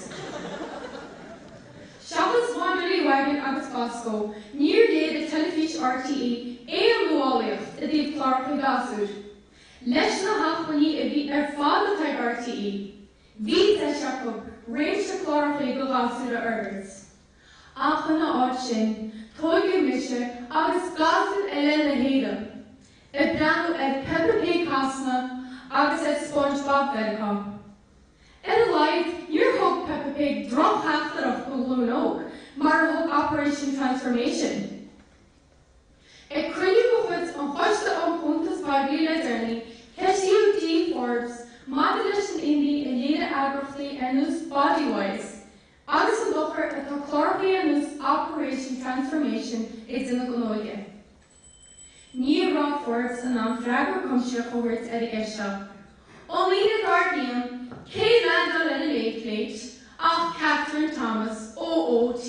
Seachas Wanderly Wagon agus Bosco, níor léirigh teilifís RTÉ aon nuálaíocht i dtaobh cláracha gasúir. Leis na hacmhainní a bhí ar fad atá ag RTÉ, Bhí deis acu réimse clárachaí do ghasúir a fhorbairt. Ach ina áit sin, tóigeadh mise agus gasúir eile na hÉireann ag breathnú ar Peppa Pig Shasana agus ar SpongeBob Mheiriceá. Ar a laghad, níor thug Peppa Pig drochtheachtaireacht don ghlúin óg, mar a thug Operation Transformation. Ag cruinniú de chuid an Choiste um Chuntais Phoiblí le deireanaí, ceistíodh Dee Forbes maidir leis an imní a léirigh eagraíochtaí ar nós Bodywhys agus an dochar atá clárachaí ar nós Operation Transformation ag déanamh don óige. Ní raibh Forbes in ann freagra cuimsitheach a thabhairt ar an gceist seo. An Aoine dár gcionn, cé leaindeáil ar an Late Late ach Kathryn Thomas, OOT.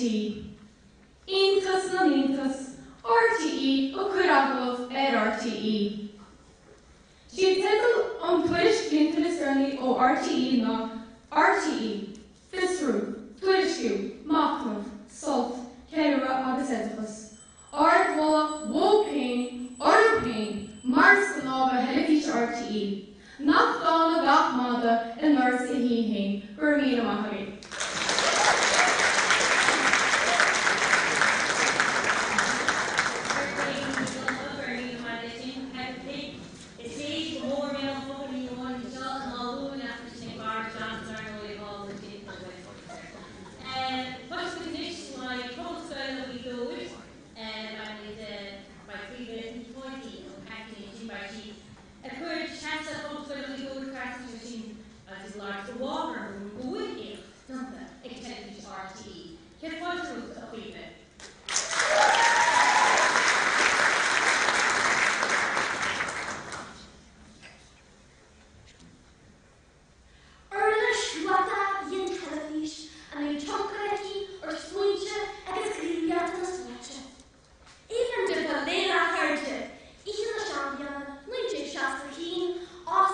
Iontas na n-iontas, RTÉ ag cur agallamh ar RTÉ. Sé teideal an tuairisc bhliantúil is deireanaí ó RTÉ ná RTÉ, Fiosrú, Tuairisciú, Machnamh, Sult, Ceiliúradh agus Oideachas. Ardmholadh uathu féin, orthu féin, mar is gnáth do theilifís RTÉ. Nach dána gach madadh i ndoras a thí féin. Go raibh míle maith agaibh. Ag cur seasamh Pobalscoil Ghaoth Dobhair trasna sé sin agus ag labhairt i bhfabhar nó go bhfuil éacht déanta ag teilifís RTÉ. Céad fáilte romhat, a Chaoimhe. Uirlis rialta í an teilifís a mbíonn tionchar aici ar smaointe agus gníomhaíochta na sluaite. Aoibhinn de Léna a chairde, Oíche na Seanbhliana 1961, Oscar.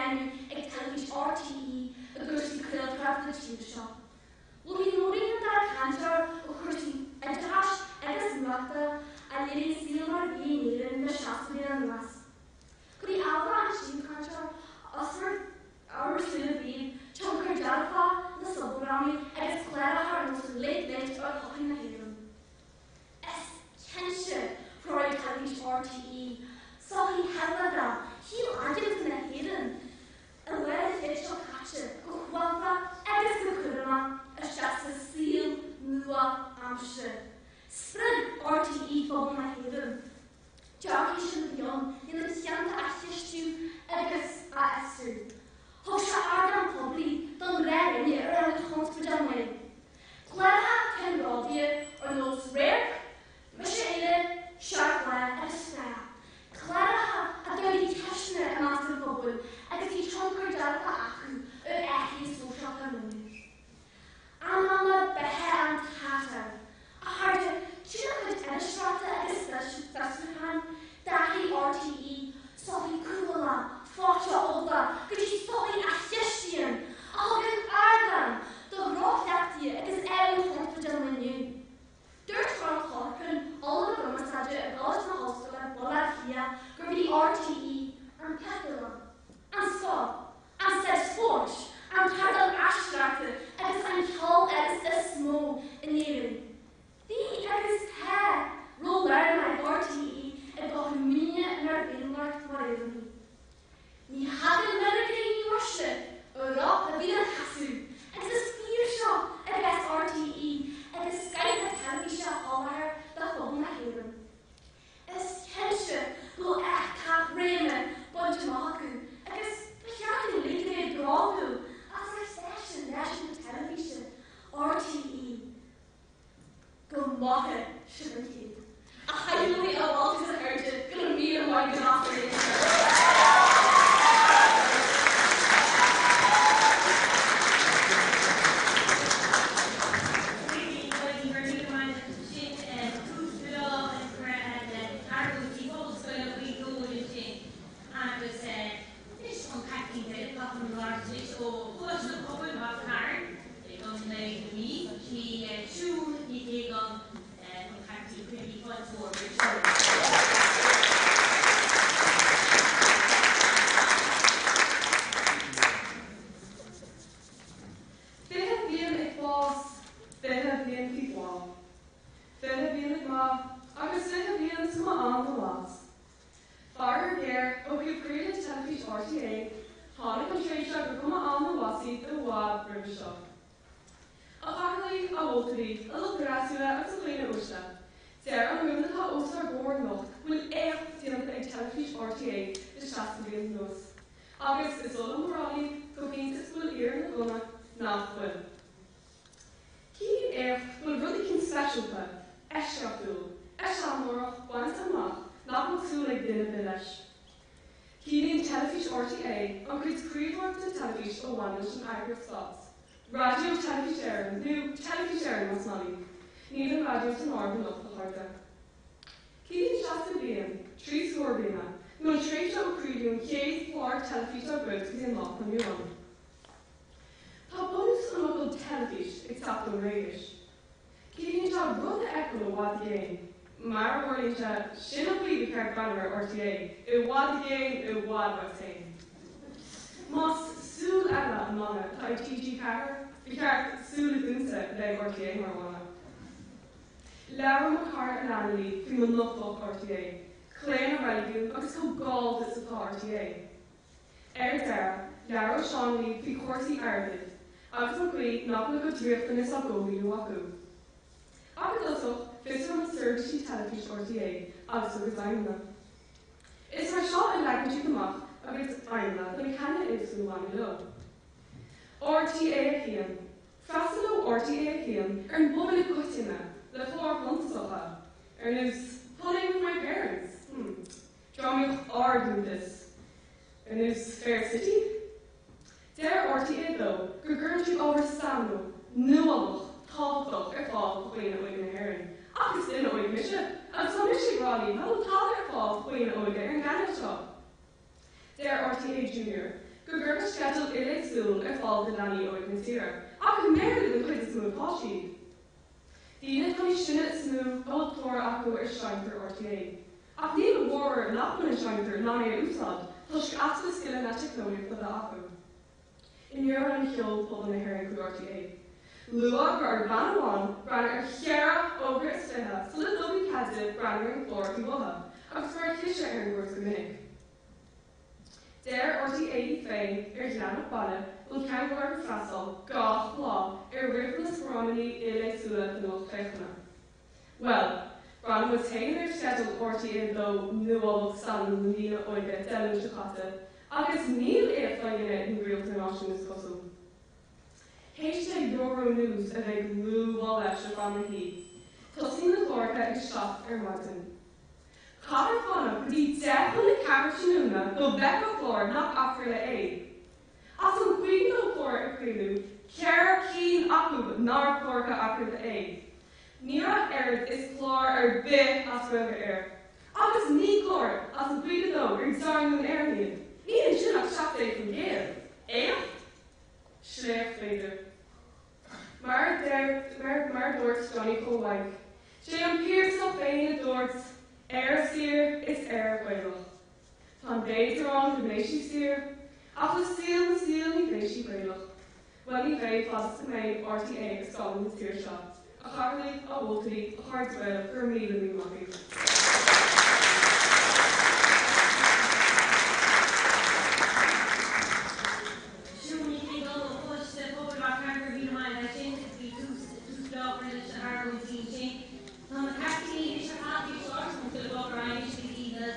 lárnaí ag teilifís RTÉ i gcúrsaí craoltóireachta na tíre seo. Labharfaidh Nóirín an dara cainteoir ó chúrsaí oideachais agus nuachta a léiríonn saol mar a bhí in Éirinn le 60 bliain anuas. Cuirfidh Ailbhe an tríú cainteoir Osgur Ó Súilleabháin tionchar dearfach na sobaldrámaí agus cláracha ar nós Late Late ar shochaí na hÉireann. Is cinnte, threoraigh teilifís RTÉ sochaí sheachadadh shíl-aigeanta na hÉireann i lár an chéid seo caite go huafásach agus go cúramach isteach sa saol nua-aimseartha. Spreag RTÉ pobal na hÉireann dearcthaí sin a bhí ann lena theannta a cheistiú agus a fhiosrú. Thug sé ardán poiblí don ghnáthdhuine a raibh a chuid conspóide amuigh. Cláracha ceannródaíocha ar nós Radharc, Mise Éire, Seacht Lá agus Snáth, cláracha a d'ardaigh ceisteanna i measc an phobail agus bhí tionchar dearfach acu ar athruithe sóisialta a rinneadh. Anama beatha an t-achar, a chairde, trína chuid iriseoireachta agus fiosrúcháin, d'athraigh RTÉ sochaí cúthalach, faighte eolach go dtí sochaí a cheistíonn, a thugann ardán do dhroch-chleachtaí agus ábhair chonspóide an lae inniu. Dúirt Conor Corcoran, Ollamh na Cumarsáide i gColáiste na hOllscoile, Baile Átha Cliath, gurbh í RTÉ an pictiúrlann, an scoil, an staid spóirt, an t-ardán aisteoireachta agus an ceoliris is mó in Éirinn. Bhí agus tá ról lárnach ag RTÉ i gcothú muiníne inár bhféiniúlacht mar Éireannaigh. Ní thagann mire gréine muise ar roth a bhíonn á casadh agus is fíor seo i gcás RTÉ agus scoth na teilifíse a sholáthar do phobal na hÉireann. Is cinnte go bhfuil éacht réime bainte amach acu agus ba cheart dúinn uilig a bheith bródúil as ár stáisiún náisiúnta teilifíse, RTÉ. Go maithe sibh an céad. A chathaoirligh, a mholtóirí is a chairde, go raibh míle maith agaibh as bhur n-éisteacht. Go raibh míle maith agat. Sin tús breá curtha le argóintí Pobalscoile Ghaoth Dobhair ansin agus anois an caiptín deiridh atá chun labhairt anois ó Choláiste an Phobail, Ráth Cairn i gContae na Mí. Sin í Siún Ní Shéaghdha an caiptín. Cuirigí fáilte mhór roimh Siún. 20 bliain ag fás, 20 bliain faoi bhláth. 20 bliain ag meath agus 20 bliain is cuma ann nó as. Faraor géar, ó thaobh craoladh teilifís RTÉ, tháinig an tréimhse gur cuma ann nó as iad i bhfad roimhe seo. A chathaoirligh, a mholtóirí, a lucht freasúra agus a dhaoine uaisle, deir an rún atá os ár gcomhair anocht go bhfuil éacht déanta ag teilifís RTÉ le 60 bliain anuas. Agus is oth liom a rá libh, chomh cinnte is go bhfuil iarann i ngunna, nach bhfuil. Ciallaíonn éacht go bhfuil rud eicínt speisialta, eisceachtúil, eiseamláireach bainte amach nach mbeadh súil ag duine ar bith leis. Ciallaíonn Teilifís RTÉ an chuid craoltóireachta den teilifís a bhaineann leis an eagraíocht stáit, Raidió Teilifís Éireann, nó Teilifís Éireann más maith libh. Níl an raidió san áireamh anocht, a chairde. Ciallaíonn 60 bliain, 30 bliana, nó an tréimhse ó craoladh an chéad chlár teilifíse dá gcuid go dtí an lá atá inniu ann. Tá bunús an fhocail teilifís ag teacht ón nGréigis. Ciallaíonn sé rud a fheiceáil i bhfad i gcéin. Mar a tharlaíonn sé, sin an chaoi ba cheart breathnú ar RTÉ, i bhfad i gcéin, i bhfad uait féin. Más súil eile an mana atá ag TG4, ba cheart súile dúnta a bheith ag RTÉ mar mhana. Labhróidh mo chara Alana libh faoi mo nochtacht RTÉ, claonadh reiligiúin agus chomh gallda is atá RTÉ. Ar deireadh, labhróidh Seán libh faoi chúrsaí airgid agus an chaoi nach bhfuil a gcuid riachtanas á gcomhlíonadh acu. Ach i dtosach, fiosróidh muid seirbhísí teilifís RTÉ agus a gcuid aidhmeanna. Is mar seo a leagann siad amach a gcuid aidhmeanna do na cainéil éagsúla a bhaineann leo. RTÉ 1, Freastalóidh RTÉ 1 ar an bpobal i gcoitinne le cláir shuntasacha, ar nós Pulling with My Parents, hmm, Drámaíocht ardfhiúntais, ar nós Fair City? Deir RTÉ 2 go gcuireann siad ábhar sainiúil, nuálach, tábhachtach ar fáil do dhaoine óga na hÉireann. Ach is duine óg mise, agus tá mise ag rá libh nach bhfuil tada ar fáil do dhaoine óga ar an gcainéal seo. Deir RTÉ Junior. Go gcuirfeadh sceideal iléagsúil ar fáil do leanaí óige na tíre, ach i mBéarla den chuid is mó atá siad. Daoine atá níos sine is mó a bhfuil tóir acu ar seinnteoir RTÉ. Ach ní ba mhór nach bhfuil an seinnteoir in ann é a úsáid toisc easpa scileanna teicneolaíochta a bheith acu. I ngearán a sheol pobal na hÉireann chuig RTÉ, luadh gur ar bhean amháin breathnú ar cheithre fhógra is 20 sula dtugadh cead di breathnú ar an gclár a bhí uaithi agus go raibh cliseadh ar an gcóras go minic. Deir RTÉ iad féin ar leathanach baile go bhfuil ceangal orthu freastal gach lá ar riachtanais dhreamanna iléagsúla den lucht féachana. Bhuel, breathnaigh muid féin ar sceideal RTÉ 2 nuálach sainiúil na ndaoine óige Dé Luain seo caite agus níl éacht á dhéanamh ag an gcraoltóir náisiúnta is cosúil. Théis le Euronews a bheith ag lúbadh leis ar feadh na hoíche, tosaíonn na cláracha ag 7 ar maidin. Caithfear fanacht go dtí 3:50 tráthnóna go bhfeicfeá clár nach athchraoladh é. As an 52 clár a craoladh, 4 cinn acu nár chláracha athchraolta é. Ní raibh oiread is clár ar bith as Gaeilge air. Agus 9 clár as an 52 ar dearnadh in Éirinn iad. Níl ansin ach 17%. Éacht? Sléacht, b'fhéidir. Mar a deir, mar a dúirt Johnny Chóil Mhaidhc, 'Sé an Piarsach féin a dúirt, Éire saor is Éire Ghaelach. Tá an b'fhéidir ann go mbeidh sí saor, ach le saol na saol ní bheidh sí Gaelach. Bhuel ní bheidh fad is go mbeidh RTÉ ag scamhadh na tíre seo. A chathaoirligh, a mholtóirí, a chairde Gael, go raibh míle míle maith agaibh. Siún Ní Chinnéide ó Choláiste Pobail Ráth Cairn, go raibh míle maith agat as sin. Bhí tús tús breá curtha leis na hargóintí ansin. Tá na caiptíní anois ar fad tar éis labhairt, tá muid ag dul ar aghaidh anois go dtí na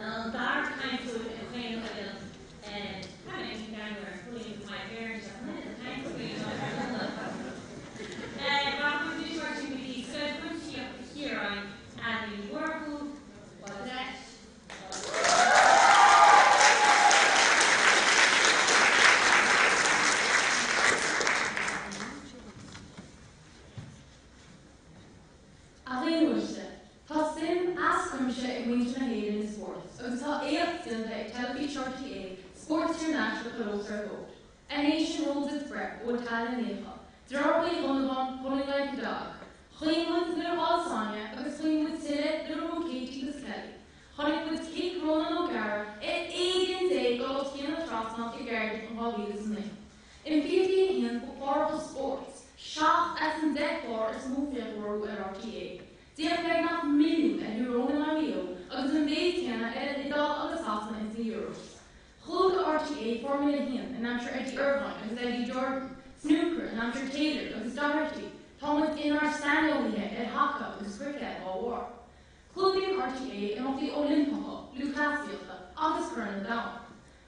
an dara cainteoir a Chaon Oileán. Tá mé ag breathnú ar an Chloíonn go maith Éireann seo na cainteoirí seo ar na Rachaidh muid anois mar sin go dtí Scoil Chuimsitheach Chiaráin, Annie Ní Mhurchú, fáilte ar ais. A dhaoine uaisle, tá suim as cuimse ag muintir na hÉireann i spórt agus tá éacht déanta ag Teilifís RTÉ spórt thar n-ais a chur os ár gcomhair. A Nation Holds Its Breath ó Italian Naofa, Deartháir Uí Dhonnabháin, Pulling Like a Dog. Chaoin muid nuair a chaill Sonia agus chaoin muid tuilleadh nuair a bhuaigh Katie agus Kelly. Chonaic muid cic Ronan O'Gara ar éigean dé dul os cionn an trasnán i gCardiff in 2009. In 2021 ba chláracha spóirt, 7 as an 10 chlár is mó féachaint orthu ar RTÉ. D'fhéach beagnach milliún ar Girona Maigh Eo agus an mhéid céanna ar an Iodáil agus Sasana ins na Euros. Chlúdaigh RTÉ Formula 1 in aimsir Eddie Irvine agus Eddie Jordan, snúcar in aimsir Taylor agus Doherty, tá muid inár saineolaithe ar haca agus cruicéad dá bharr. Clúdaíonn RTÉ imeachtaí Oilimpeacha, lúthchleasaíochta agus Corn an Domhain.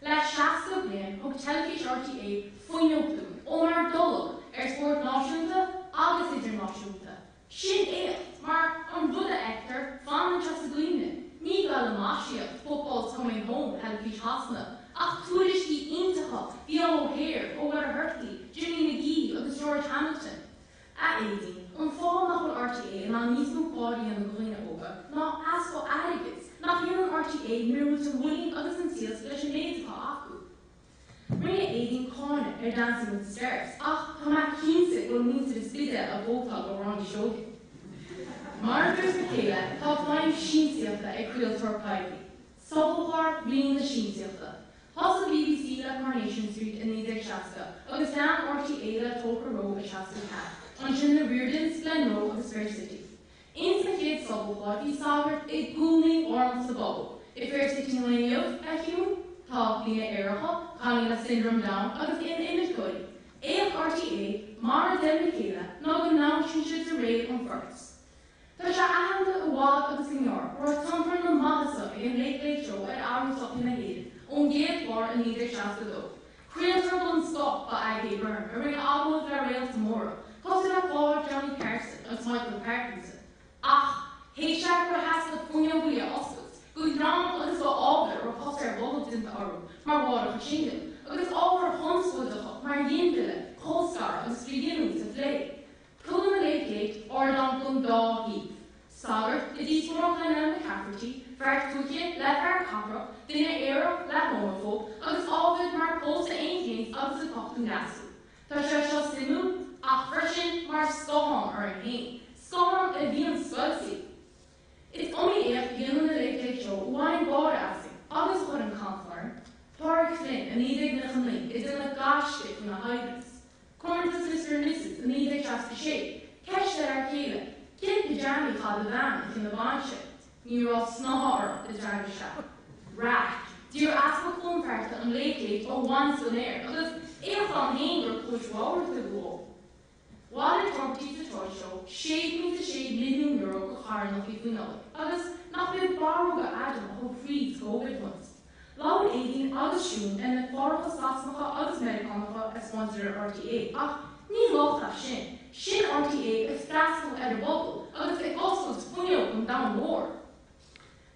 Le 60 bliain, thug teilifís RTÉ fuinneog dúinn ónár dtolg ar spórt náisiúnta agus idirnáisiúnta. Sin éacht, mar an rud a fheictear, fanann sé sa gcuimhne. Ní galamaisíocht Football's Coming Home theilifís Shasana, ach tuairiscí iontacha Fionn O'Hare, Eoghan O'Herty, Jimmy Magee agus George Hamilton. A Aedín, an fáth nach bhfuil RTÉ in ann níos mó clár a dhéanamh do dhaoine óga ná easpa airgid, nach ndéanann RTÉ míorúilt an mhuilinn agus an t-iasc leis an méid atá acu. Rinne Aedín cáineadh ar Dancing with the Stars ach tá mé cinnte go bhfuil muintir an Spidéil ag vótáil do Ronnie Seoighe. Mar a dúirt Michaela, tá feidhm siamsaíochta ag craoltóir poiblí. Sobalchlár rí na siamsaíochta. Thosaigh BBC le Coronation Street i 1960 agus lean RTÉ le Tolka Row i 64, ansin na Riordans, Glenroe agus Fair City. Ins na chéad sobalchláir bhí sagart i gcónaí lárnach sa bpobal. I Fair City an lae inniu, a Shiún, tá daoine aeracha, cailín le Syndrome Down agus inimirceoirí. Éacht RTÉ, mar a deir Michaela, ná go n-amharcann siad de réir an phoirt. Tá sé aitheanta i bhfad agus i ngearr go raibh tionchar na maitheasa ag an Late Late Show ar athrú sochaí na hÉireann ón gcéad chlár i 1962. Craoltóir den scoth ba ea Gay Byrne a rinne agallaimh le réalta móra cosúil le phádraic Johnny Carson agus Michael Parkinson. Ach thuig sé gur theastaigh fuinneogaí a oscailt go dhreamanna agus go ábhair a raibh cos ar bolg déanta orthu mar mháithreacha singil agus ábhair chonspóideacha mar ghinmhilleadh, colscaradh agus frithghiniúint a phlé. Tugann an Late Late ardán don dá thaobh. Sagart i díospóireacht le Nell McCafferty, fear tuaithe le fear cathrach, duine aerach le homafób, agus ábhair mar pósadh. agus an tOchtú Leasú. Tá sé seo suimiúil ach freisin mar scáthán orainn féin, scáthán a bhíonn scoilte. Is iomaí éacht a dhéanann na Late Late Show a bhaineann gáire asainn agus a chuireann cantal orainn, Pádraig Flynn i 1999 ag déanamh gaisce faoina shaibhreas, Comórtas Mister and Missus i 1966, ceist ar fhear céile cén pyjamaí a chaith do bhean oíche na bainse? Ní raibh snáithe orm, a d'fhreagair sé. Raic! D'iarr easpa cluain fearta an Late Late a bhaint den aer agus éacht ann féin gur cluais bhodhar a tugadh dhó. Bhailigh Torbairtí sa Toy Show €6.6 milliún do charthanachtaí faoi Nollaig agus nach iad barróga Adam a thug fríd Covid muid. Labhair Aedín agus Siún ar na cláracha Sasanacha agus Meiriceánacha a 'spáintear ar RTÉ ach ní locht as sin, sin RTÉ ag freastal ar an bpobal agus ag oscailt fuinneog don domhan mór.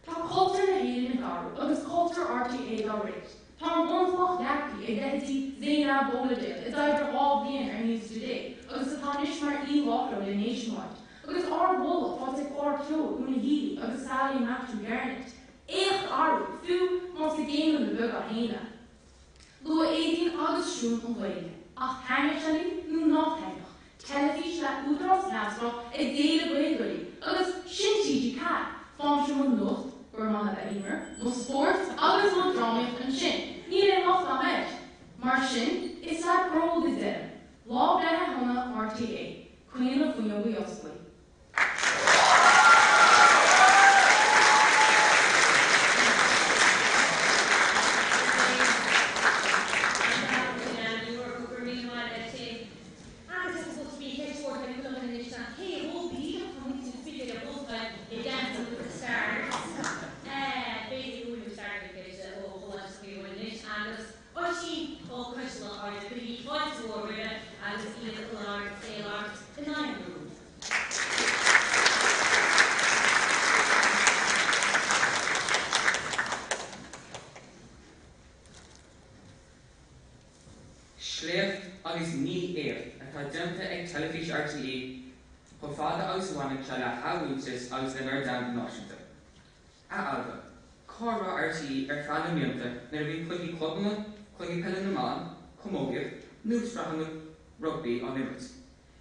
Tá cultúr na hÉireann ag athrú agus cultúr RTÉ dá réir. Tá an bhunchloch leagtha ag leithéidí Zainab Boladale a d'oibrigh 2 bhliain ar News Today agus atá anois mar aoi-láithreoir le Nationwide, agus ár mholadh faighte ag clár ceoil Una Healy agus Sally Matthew Garnett. Éacht arú, fiú más i gcéimeanna beaga féin é. Luaigh Aedín agus Siún an Ghaeilge, ach taitneodh sé linn nó ná taitneodh, teilifís le údarás neamhspleách ag géilleadh Gaeilgeoirí, agus sin TG4, faighimse mo nuacht, go raibh maith agat a Eimear, mo spórt agus mo drámaíocht ansin, níl aon locht agam air. Mar sin, is le bród a deirim, Lá breithe shona RTÉ, coinnigh na fuinneogaí osclaí. Oisín Ó Coistealbha a chairde, cuirigí fáilte mhór roimhe agus iad i lár Sail Art in aghaidh an brú. Sléacht agus ní éacht atá déanta ag Teilifís RTÉ chomh fada agus a bhaineann sé le hathmhuintearas agus lenár dteanga náisiúnta. A Ailbhe, cá raibh RTÉ ar feadh na mblianta nuair a bhí cluichí clubanna, cluichí peile na mban, camógaíocht nó sraitheanna rugbaí á n-imirt?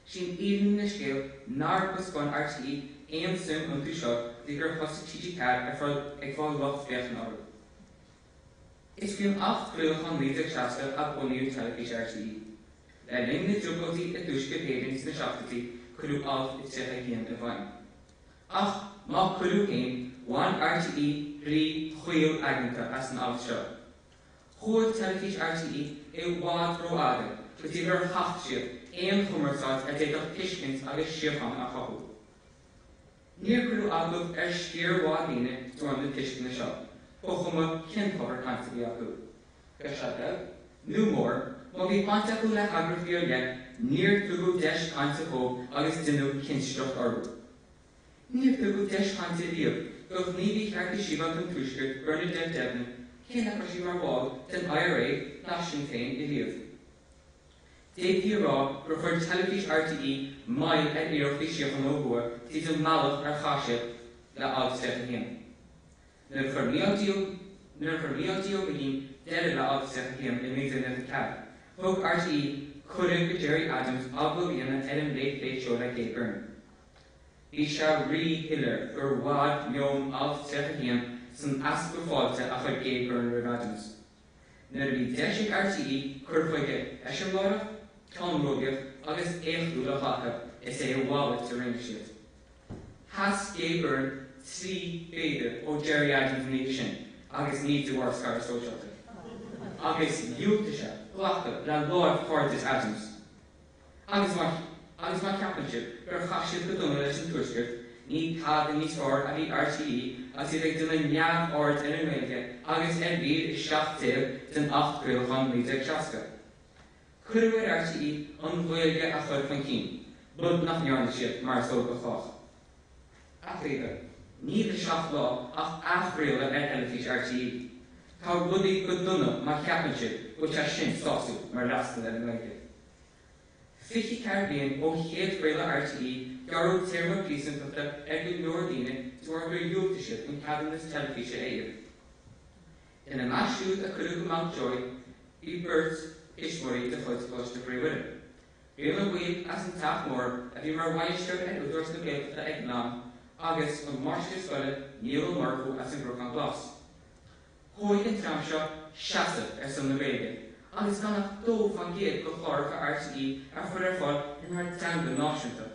Sí'n fhírinne na scéal nár thaispeáin RTÉ aon suim iontu seo go dtí gur thosaigh TG4 ag fáil lucht féachana orthu. Is faoin Acht Craolacháin 1960 a bunaíodh Teilifís RTÉ. Le linn na dtrioblóidí i dTuaisceart Éireann sna seachtóidí cuireadh Alt 31 i bhfeidhm. Ach má cuireadh féin, bhain RTÉ brí chaol aigeanta as an alt seo. Chuaigh teilifís RTÉ i bhfad rófhada go dtí gur thacht siad aon chumarsáid a d'fhéadfadh tuiscint agus síocháin a chothú. Níor cuireadh agallamh ar sciar mhaith daoine de bharr na tuisceana seo, ba chuma cén t-ábhar cainte a bhí acu. Bheadh sé beag nó mór, má bhí baint acu le heagraíochtaí ar leith, níor tugadh deis cainte dhóibh agus deineadh cinsireacht orthu. Níor tugadh deis chainte riamh do ghníomhaí chearta sibhialta an Tuaiscirt, Bernadette Devlin, cé nach raibh sí mar bhall den IRA ná Sinn Féin ariamh. D'fhéadfaí a rá gur chuir teilifís RTÉ moill ar iarrachtaí síochána ó thuaidh tríd an mbealach ar chaith siad le Alt 31. Nuair a chuir Mícheál D. Nuair a chuir Mícheál D. Ó hUiginn deireadh le Alt 31 i 1994, thug RTÉ cuireadh go Gerry Adams agallamh a dhéanamh ar an Late Late Show le Gay Byrne. Bhí sé rí-shoiléir gur mhair meon Alt 31 san easpa fáilte a chuir Gay Byrne roimh Adams. Nuair a bhí deis ag RTÉ cur chuige eiseamláireach, ceannródaíoch agus éachtúil a ghlacadh, is é a mhalairt a rinne siad. Sheas Gay Byrne 3 mhéadar ó Gerry Adams an oíche sin agus ní de bharr scaradh sóisialta. Agus dhiúltaigh sé glacadh le láimh chairdis Adams. Agus má agus má cheapann sibh gur chaith siad go dona leis an Tuaisceart, ní tada níos fearr a bhí RTÉ agus iad ag déanamh neamhaird ar an nGaeilge agus ar mhír 17 den Acht Craolacháin 1960. Cuireadh ar RTÉ an Ghaeilge a chur chun cinn, rud nach ndearna siad, mar is eol do chách. A Chaoimhe, níl i Seacht Lá ach athchraoladh ar theilifís RTÉ. Tá rudaí go dona má cheapann sibh go bhfuil sé sin sásúil mar fhreastal ar an nGaeilge. 24 bliain ó chéad chraoladh RTÉ, gearradh téarma príosúntachta ar go leor daoine de bharr gur dhiúltaigh siad an ceadúnas teilifíse a íoc. Ina measc siúd a cuireadh go Mountjoy, bhí beirt. Tuismitheoirí de chuid Choláiste Chroí Mhuire. Liam Ó Baoill as an Teach Mór a bhí mar bhainisteoir ar Údarás na Gaeltachta ag an am agus an máistir scoile Niall Ó Murchú as an gCnocán Glas. Chóir an dream seo seasamh ar son na Gaeilge agus gan ach 2% de chláracha RTÉ a chur ar fáil inár dteanga náisiúnta.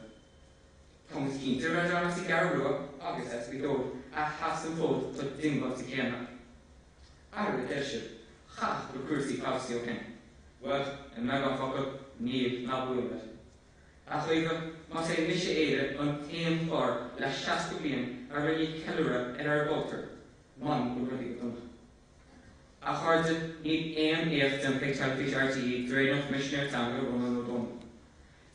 Tá muid cinnte go raibh dream as an gCeathrú Rua agus as Gaoth Dobhair a sheas an fód chomh diongbháilte céanna. Ara a deir sibh, chaithfeadh go bhfuil cúrsaí feabhsaithe ó shin. Bhuel, i mbeagán focal, níl ná baol air. A Chaoimhe, más é Mise Éire an t-aon chlár le 60 bliain a rinne ceiliúradh ar ár gcultúr, m'anam go bhfuil rudaí go dona. A chairde, níl aon éacht déanta ag Teilifís RTÉ de réir an Choimisinéir Teanga Rónán Ó Domhnaill.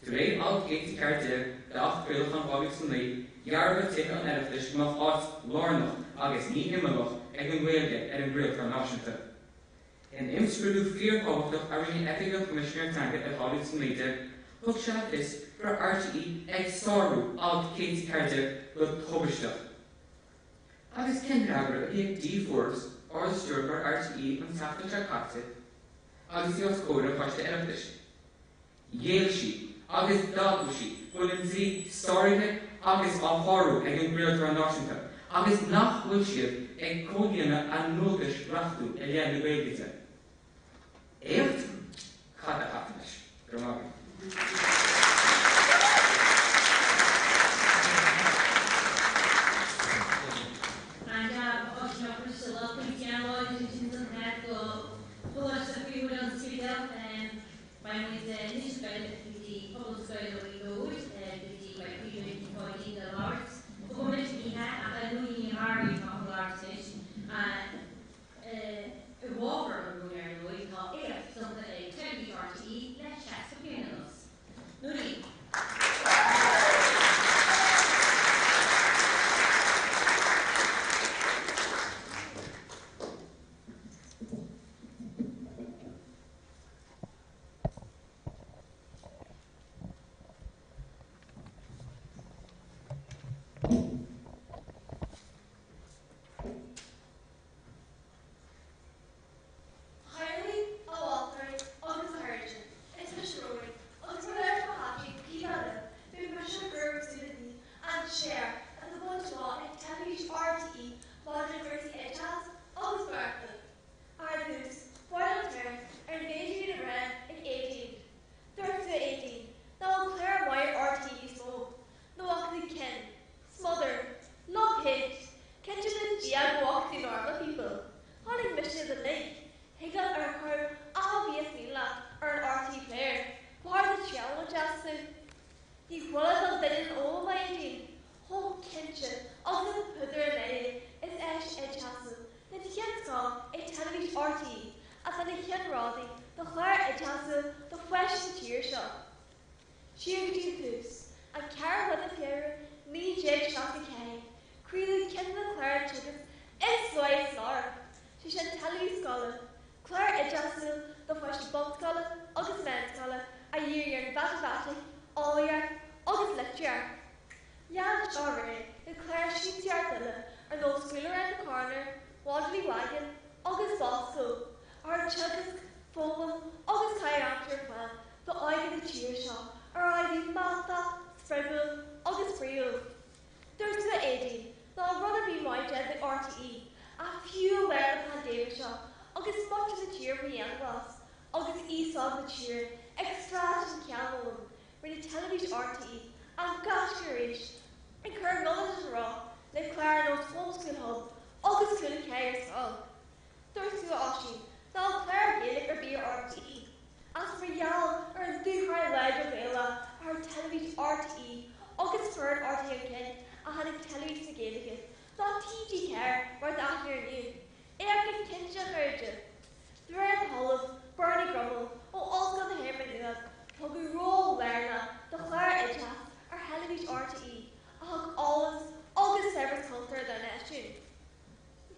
De réir Alt 114 d'Acht Craolacháin 2009, dhearbhaigh Tithe an Oireachtais go mbeadh áit lárnach agus ní imeallach ag an nGaeilge ar an gcraoltóir náisiúnta. In imscrúdú fíorthábhachtach a rinne Oifig an Choimisinéir Teanga i 2019, thug sé le fios go raibh RTÉ ag sárú Alt 114 go tubaisteach. Agus cén freagra a bhí ag Dee Forbes, Ard-Stiúrthóir RTÉ an tseachtain seo caite agus í os comhair an Choiste Oireachtais? Ghéill sí agus d'admhaigh sí go bhfuil an dlí sáraithe agus á shárú ag an gcraoltóir náisiúnta agus nach bhfuil siad ag comhlíonadh a ndualgais reachtúil i leith na Gaeilge de. Éacht? Cad a thagann leis? Go raibh maith agaibh. An-jab, Oisín, Priscilla, pointe an-láidir ansin don Head go Choláiste Chroí Mhuire an Spidéal. Beidh muid anois ag dul go dtí Pobal na Scoile Ghaoth Dobhair go dtí beidh Caoimhe Nic Pháidín le labhairt. Cúpla bomaite ní hea ach ar ndóigh ní Gharvey atá chun labhairt anois. I bhfabhar an rúin ar ndóigh tá éacht déanta ag Teilifís RTÉ le 60 bliain anuas. Nóirín. A Chathaoirligh, a mholtóirí agus a chairde, is mise Rory agus mar léir mo thaithí taobh eile, bhí mise ag cur súil i an séar atá bainte amach ag teilifís RTÉ maidir le cúrsaí oideachais agus bearta. Ar dtús, ba mhaith liom tarraingt ar an mhéid a bhí le rá ag Aedín. Dúirt tú, a Aedín, nach bhfuil clár maith ar RTÉ níos mó, nach bhfaca tú Kin, Smother, Love Hate, cinnte le Dia go bhfaca tú Normal People. Chonaic mise The Link, thig leat ar chur achan mhí is mian leat ar an RTÉ Player, ba chóir duit triail a bhaint astu. Ní chuala don duine an fhoghlaim, a Aedín, chomh cinnte agus an púdar in aghaidh is áis oideachasúil den chéad scoth é teilifís RTÉ atá ina cheannródaí do chláir oideachasúil do pháistí na tíre seo. Siar go dtí an tús, an 4ú lá de Feabhra 1964, craoladh ceann de na cláir teagaisc is luaithe san Eoraip, sé sin Teilifís Scoile, clár oideachasúil do pháistí bunscoile agus meánscoile a dhírigh ar an mhatamaitic, eolaíocht agus litríocht. Lean seo ar aghaidh le cláir siamsaíochta eile ar nós Wheel Around the Corner, Waddly Wagon agus Bosco, a chuir teagasc, foghlaim agus caitheamh aimsire ar fáil d'óige na tíre seo ar dhóigh a bhí mealltach, spreagúil agus spraíúil. Dúirt tú a Aedín, nach raibh rud ar bith maith déanta ag RTÉ ach fiú i lár na paindéime seo agus muintir na tíre faoi dhianghlas agus aos óg na tíre ag streachailt an cheannfhoghlaim Rinne Teilifís RTÉ an gaisce arís ag cur an bhéaloideas ar roth le cláir ar nós Home School Hub agus Cúla 4 ar Scoil. Dúirt tú, a Oisín, nach bhfuil clár Gaeilge ar bith ar RTÉ ach is mar gheall ar an dúshraith láidir Ghaelach a chuir Teilifís RTÉ agus foireann RTÉ chun cinn a tháinig Teilifís na Gaeilge, nó TG4 mar atá aithne air inniu. Éacht go cinnte, a chairde. De réir an tOllamh Bernie Grummel ó Ollscoil na hÉireann Maigh Nuad, tugadh ról lárnach do chláir oideachais ar theilifís RTÉ a thug eolas agus saibhreas cultúrtha dár náisiún.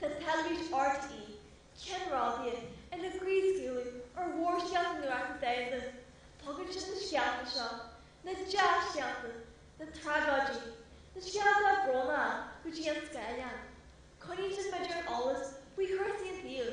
Tá teilifís RTÉ ceannródaíoch ina gcraobhscaoileadh ar mhórscéalta nuachta domhanda. Tugann siad na scéalta seo, na dea-scéalta, na tragóidí, na scéalta brónacha go dtí an scáileán. Coinníonn siad muid ar an eolas faoi chúrsaí an tsaoil.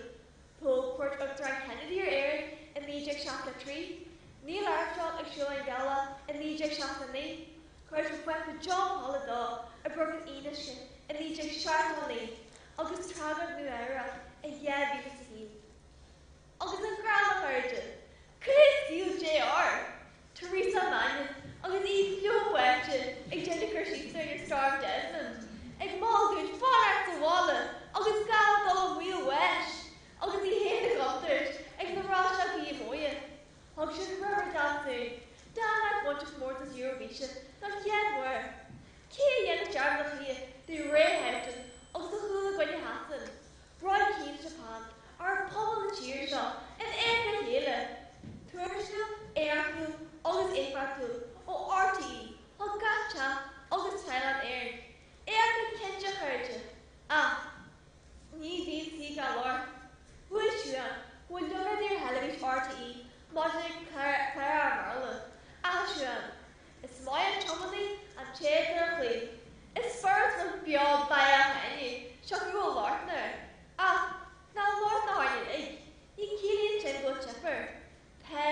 Thug cuairt Uachtarán Kennedy ar Éirinn in. i 1963, Neil Armstrong ag siúl ar an ghealach i 1969, Cuireadh Pápa John Paul II i bPáirc an Fhionnuisce i 1979 agus Tragóid Nua Eabhrac i 2001. Agus an greann, a chairde! Cad é saol JR? Teresa Mannion agus í fliuchbháite ag déanamh cur síos dúinn ar Storm Desmond, ag moladh dúinn fanacht sa bhaile agus gan dul i mbaol bháis, agus í féin i gcontúirt ag na ráiseachaí amuigh. Thug sé rubber dance dúinn, dán nach bainteach comórtas Eurovision don chéad uair. Cé a dhéanfadh dearmad a choíche de Ray Houghton agus a chúl i gcoinne Shasana? Roy Keane sa Seapáin, ar pobal na tíre seo in éadan a chéile. Tuairisciúil, éifeachtúil agus éifeachtúil ó RTÉ chuig gach teach agus teaghlach in Éirinn. Éacht cinnte a chairde. Ach ní bhíonn saoi gan locht. Bhuail Siuán go bhfuil liogáidí ar theilifís RTÉ maidir le cláir i mBéarla. Ach a Siuán, Is maith an tiománaí an té atá ar a chlaí. Is furast bheith beo beathach a fháinne, siocair go bhfuil locht air. Ach, ná locht na hAirne uilig, ní ciallaíonn sin go bhfuil teip air. Tá,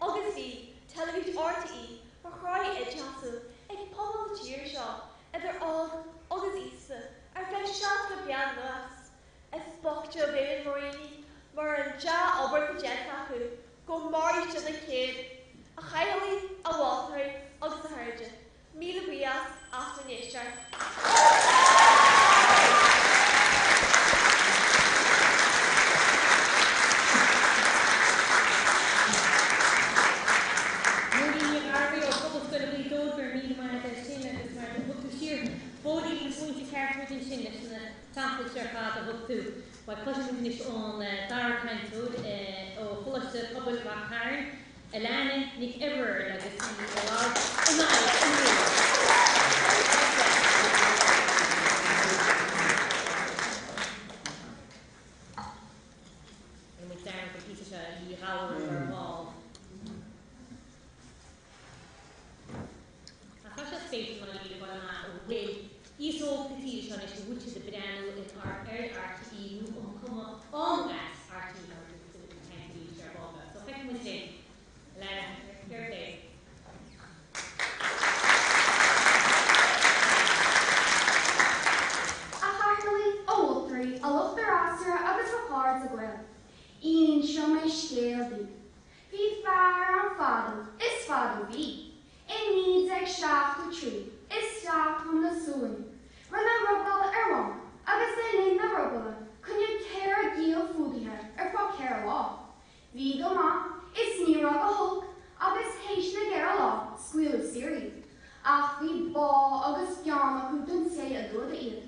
agus bhí, teilifís RTÉ mar shraith oideachasúil ag pobal na tíre seo, idir óg agus aosta, ar feadh 60 bliain anuas. Is boichte a bheimid mar dhaoine mura an dea-obair atá déanta acu, go mairfidh siad an céad, a chathaoirligh, a mholtóirí agus a chairde, míle buíochas as bhur n-éisteacht. Nóirín Ní Ghairbhí ó Phobalscoil Ghaoth Dobhair, go raibh míle maith agat as sin agus mar thug tú siar bóithrín na smaointe ceart muid ansin leis na samplaí seo ar fad a thug tú. Bhuel, cloisfidh muid anois ón dara cainteoir ó Choláiste Pobail Ráth Cairn, Alana Nic Eibheird agus í ag labhairt in aghaidh an rialtais. Rinne muid dearmad an píosa seo a dhíghalrú ar ball. Ach tá sé spéisiúil mar a fháil amach an bhfuil aos óg na tíre seo anois, an bhfuil siad ag breathnú ar RTÉ nó an cuma an as RTÉ mar a dúirt na cainteoirí ar ball beag. So feicfidh muid linn. Alana, fair play. A chathaoirligh, a mholtóirí, a lucht an fhreasúra agus a chairde Gael. Inseoidh mé scéal daoibh. Bhí fear ann fadó, is fadó bhí, i 1973, isteach chun na Sualainne. Rinneadh robáil ar bhanc agus le linn na robála coinníodh 4 giall fuadaithe ar feadh 4 lá. Bhí go maith is ní raibh go holc agus théis na gceithre lá scaoileadh saor iad. Ach bhí bá agus gean acu don té a d'fhuadaigh iad.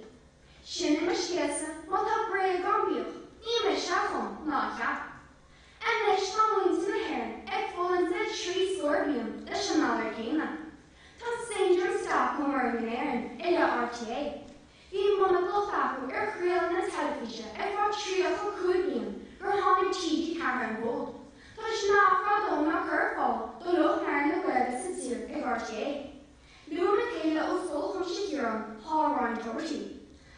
Sin é mo scéalsa, má tá bréag ann bíodh, ní mise a chum ná a cheap. Anois tá muintir na hÉireann ag fulaingt le trí scór bliain leis an ngalar céanna. Tá Syndrome Stockholm orainn in Éirinn i leith RTÉ. Bhí monaplacht acu ar chraoladh na teilifíse ar feadh 35 bliain gur tháinig TG4 ar an bhfód, toisc nach raibh dóthain á cur ar fáil do lucht labhartha na Gaeilge sa tír ag RTÉ. Luaim a chéile ó Scoil Chuimsitheach Chiaráin, Thá Ryan Tubridy.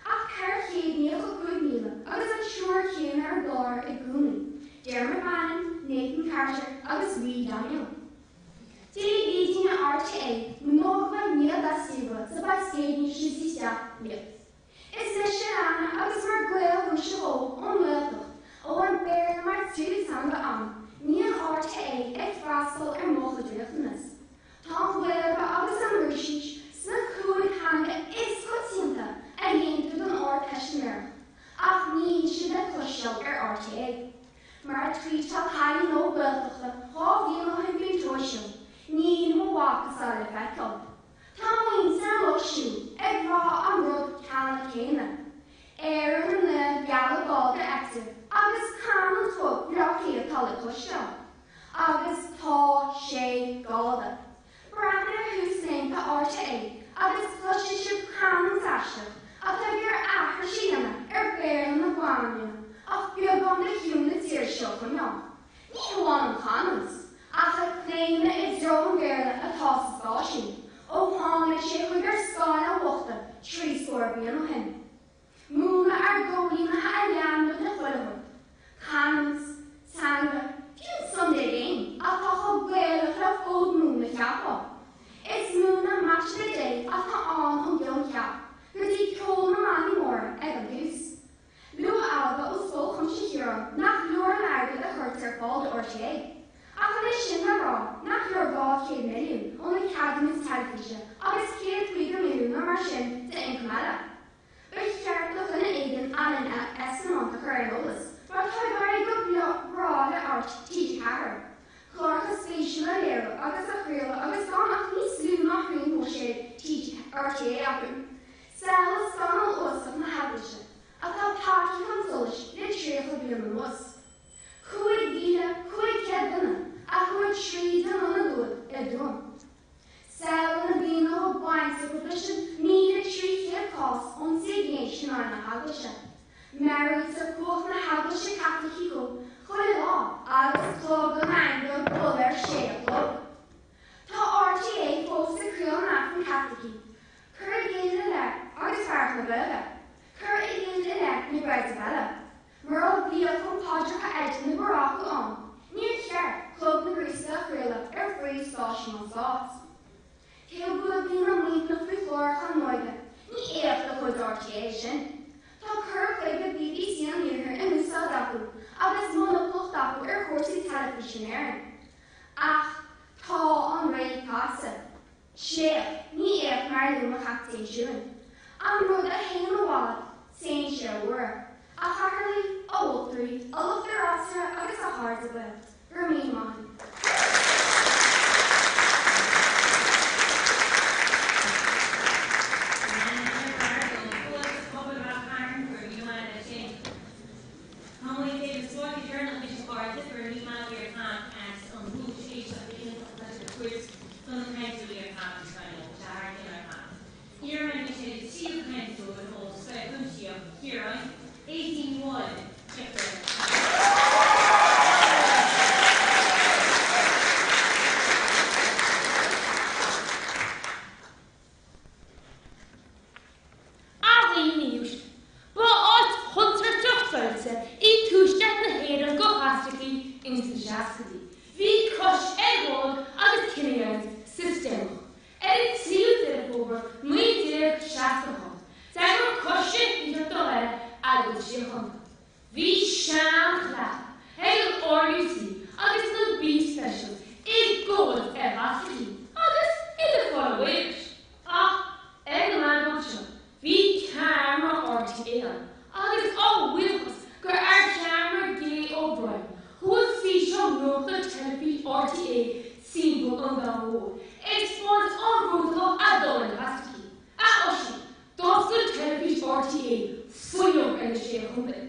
Ach 495,000 agus an triúr chéanna ar an gclár i gcónaí, Dermot Bannon, Nathan Carter agus Lee Daniel. Телевидение RTÉ многого не достигло за последние 60 лет. Is mise Alana agus mar Ghael-Rúiseach óg ón nGaeltacht a bhfuil an Béarla mar tríú teanga a'm, níl RTÉ ag freastal ar mo chuid riachtanas. Tá an Ghaeilge agus an Rúisis sna cúig theanga is coitianta a dhéantar don Ardteistiméireacht, ach níl siad le cloisteáil ar RTÉ. Mar a tvuíteáil cailín óg Gaeltachta 2 bhliain ó shin faoin toy show, níl mo mhacasamhail le feiceáil. Tá muintir an Lucht Siúil ag rá an rud ceannann céanna. Éire na nGael geala Gallda a fheictear agus canúint bhog Bhaile Átha Cliath atá le cloisteáil. Agus tá. 200 milliún ó na ceadúnais teilifíse agus 150 milliún nó mar sin d'ioncam eile. Ba cheart do dhuine éigin Alan Esslemont a chur ar an eolas mar tá ag éirí go breá le TG4. Cláracha spéisiúla a léiriú agus a chraoladh agus gan ach níos lú ná thrian bhuiséad RTÉ acu. Samhlaigh scannal uafásach na hEaglaise atá tagtha chun solais le 30 bliain anuas. 5,500 duine a chuaigh tríd an ionad uaidh i dTuaim. Samhlaigh na daoine a bhfuil baint acu leis an 1,300 cás ionsaí gnéis in aghaidh na hEaglaise. Meabhraítear cumhacht na hEaglaise Caitlicí dóibh chuile lá agus clog an aingil ag bualadh ar sé a chlog. Tá RTÉ fós ag craoladh an Aifrinn Chaitlicigh, cur i gcéill i leith agus fearacht na Gaeilge, cur i gcéill i leith na gcreideamh eile. Mura mbíodh an paidreacha oide na bparácaí ann, níor cheart Clog na gCríostaithe a chraoladh ar phríomhstáisiún an stáit. Cé go bhfuil daoine maoithneach faoi chláracha na n-óige, ní éacht de chuid RTÉ é sin. Tá cur chuige BBC an Iarthair in úsáid acu agus monopolacht acu ar chúrsaí teilifíse in Éirinn. Ach tá an ré caite. Sléacht, ní éacht mar a luaigh mo chaptaen Siún. An rud a théann i bhfad, téann sé ó uaire. A chathaoirligh, a mholtóirí, a lucht an fhreasúra agus a chairde Gael, go raibh míle maith agaibh. Tá muid ag an stráice deireanach anois a chairde, go raibh míle maith agaibh ar fad as an lucht éisteachta iontach atá sibh ag tabhairt do na cainteoirí ar fad anseo inniu, tá sé thar cionn ar fad. Iarraim anois ar an tríú cainteoir ó Scoil Chuimsitheach Chiaráin, Aedín Ní Mháille, teacht ar an A dhaoine uaisle, ba áit chontúirteach saillte í tuaisceart na hÉireann do Chaitlicigh ins na seascaidí. Bhí cois ar bholg agus cinedheighilt sistéamach. Ar an 3ú Deireadh Fómhair 1968, d'eagraigh Coiste Thíthíochta Dhoire agóid síochánta. Bhí seanchleachtadh ag an RUC agus na B Specials i gcomhaid ar Chaitlicigh agus iad ag fáil a bhuíochais. Ach ag an agóid seo bhí ceamara RTÉ ann agus a bhuíochas gur ar cheamara Gay O'Brien chuaigh físeán nuachta teilifís RTÉ timpeall an domhain mhóir ag spáint an bhrútalacht a d'fhulaing Caitlicigh. A Oisín, D'oscail teilifís RTÉ fuinneog ar na Sé Chontae.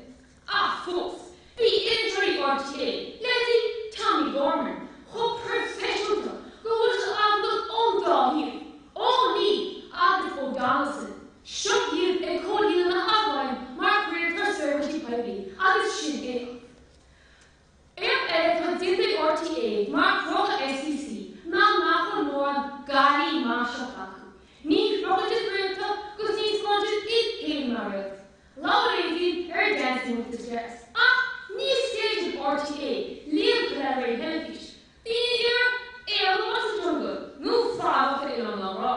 Ach fós, bhí iriseoirí RTÉ, leithéidí Tommie Gorman, chomh proifisiúnta go bhfuil siad eaglach ón dá thaobh, ó Neath agus ó Donaldson. Seo iad ag comhlíonadh a bhfeidhm mar chraoltóir seirbhísí poiblí agus sin éacht. Éacht eile atá déanta ag RTÉ mar chrochadh SCC ná nach bhfuil mórán gailímaiseacht acu. Ní chrochann siad réalta 'gus ní spáineann siad iad féin mar réalt. Labhair Aedín ar Dancing with the Stars ach níl sceideal RTÉ líonta le réamhtheilifís. Daoine ag iarraidh éalú as an jungle nó fanacht ar Oileán an Ghrá.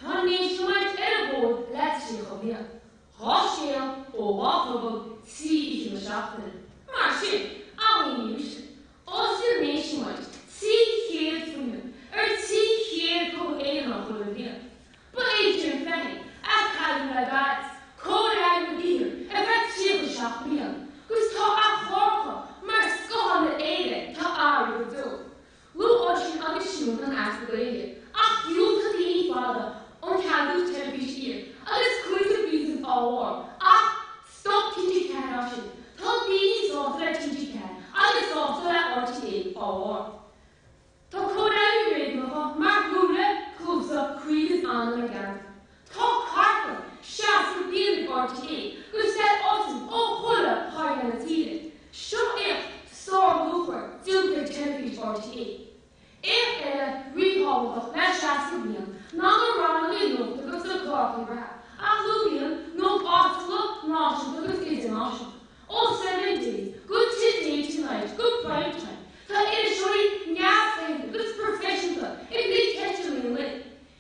Tá Nationwide ar an bhfód le 30 bliain. 2 scéal ó 2 phobal 3 oíche na seachtaine. Mar sin, a dhaoine uaisle, osclaíonn Nationwide 300 fuinneog ar 300 pobal Éireannach chuile bhliain. Ba é Jim Fahey, a cailleadh le gairid, comhfhreagraí an Iarthair ar feadh 37 bliain, 'gus tá a chláracha mar scáthán ar Éire tá athraithe go deo. Luaigh Oisín agus Siún an easpa Gaeilge, ach dhiúltaigh daoine fada an ceadú teilifíse a íoc agus cúiteamh bliantúil dá bharr. Ach stop TG4 as sin, tá daoine sásta le TG4 agus sásta le RTÉ dá bharr. Tá comhfhreagraí réigiúnacha mar shúile, cluasa, croí agus anam ar an gceantar. Tá cartlann 60 bliain ag RTÉ 'gus stair áitiúil ó chuile chearn na tíre. Seo éacht sárluachmhar déanta ag teilifís RTÉ. Éacht eile ríthábhachtach le 60 bliain ná na rannógaí nuachta 'gus na cláracha reatha a chlúdaíonn nuacht áitiúla, náisiúnta agus idirnáisiúnta. Ó Seven Days go Today Tonight go Prime Time tá iriseoirí neamhchlaonta 'gus proifisiúnta ag plé ceisteanna an lae.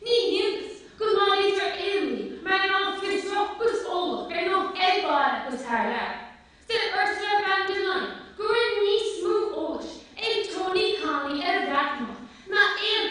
Ní hiontas go n-áirítear Éireannaigh mar dhream fiosrach 'gus eolach ar nuacht ar baile 'gus thar lear. Deir Ursula von der Leyen go raibh níos mó eolais ag Tony Connelly ar an Bhreatimeacht ná aon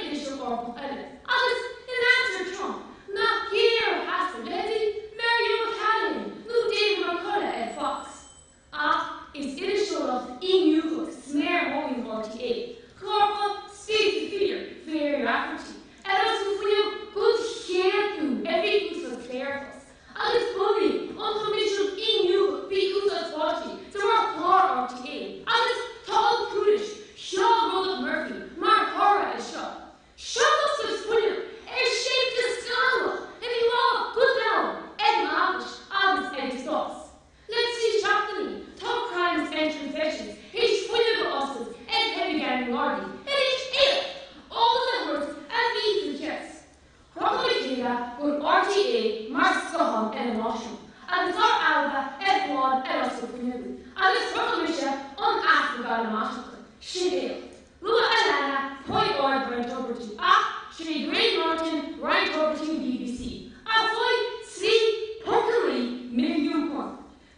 Sin é Graham Norton, Ryan Tubridy an bbc, a bhuaigh £3.9 milliún.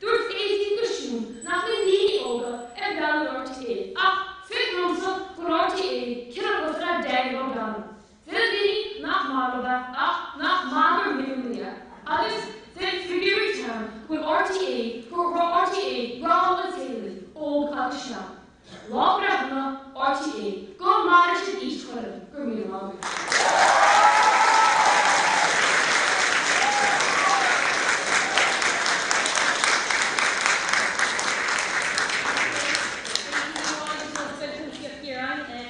Dúirt Aedín go Siún nach bhfuil daoine óga ag breathnú ar RTÉ ach feictear domsa go bhfuil RTÉ cineál cosúil le Daniel O'Donnell. Deir daoine nach maith leo é ach nach maith gur milliúnaí é. Agus deir figiúirí teann go bhfuil RTÉ go raibh RTÉ rogha an teaghlaigh, óg agus sean. Lá breithe shona RTÉ, go maire siad aois choilm, go raibh míle maith agaibh.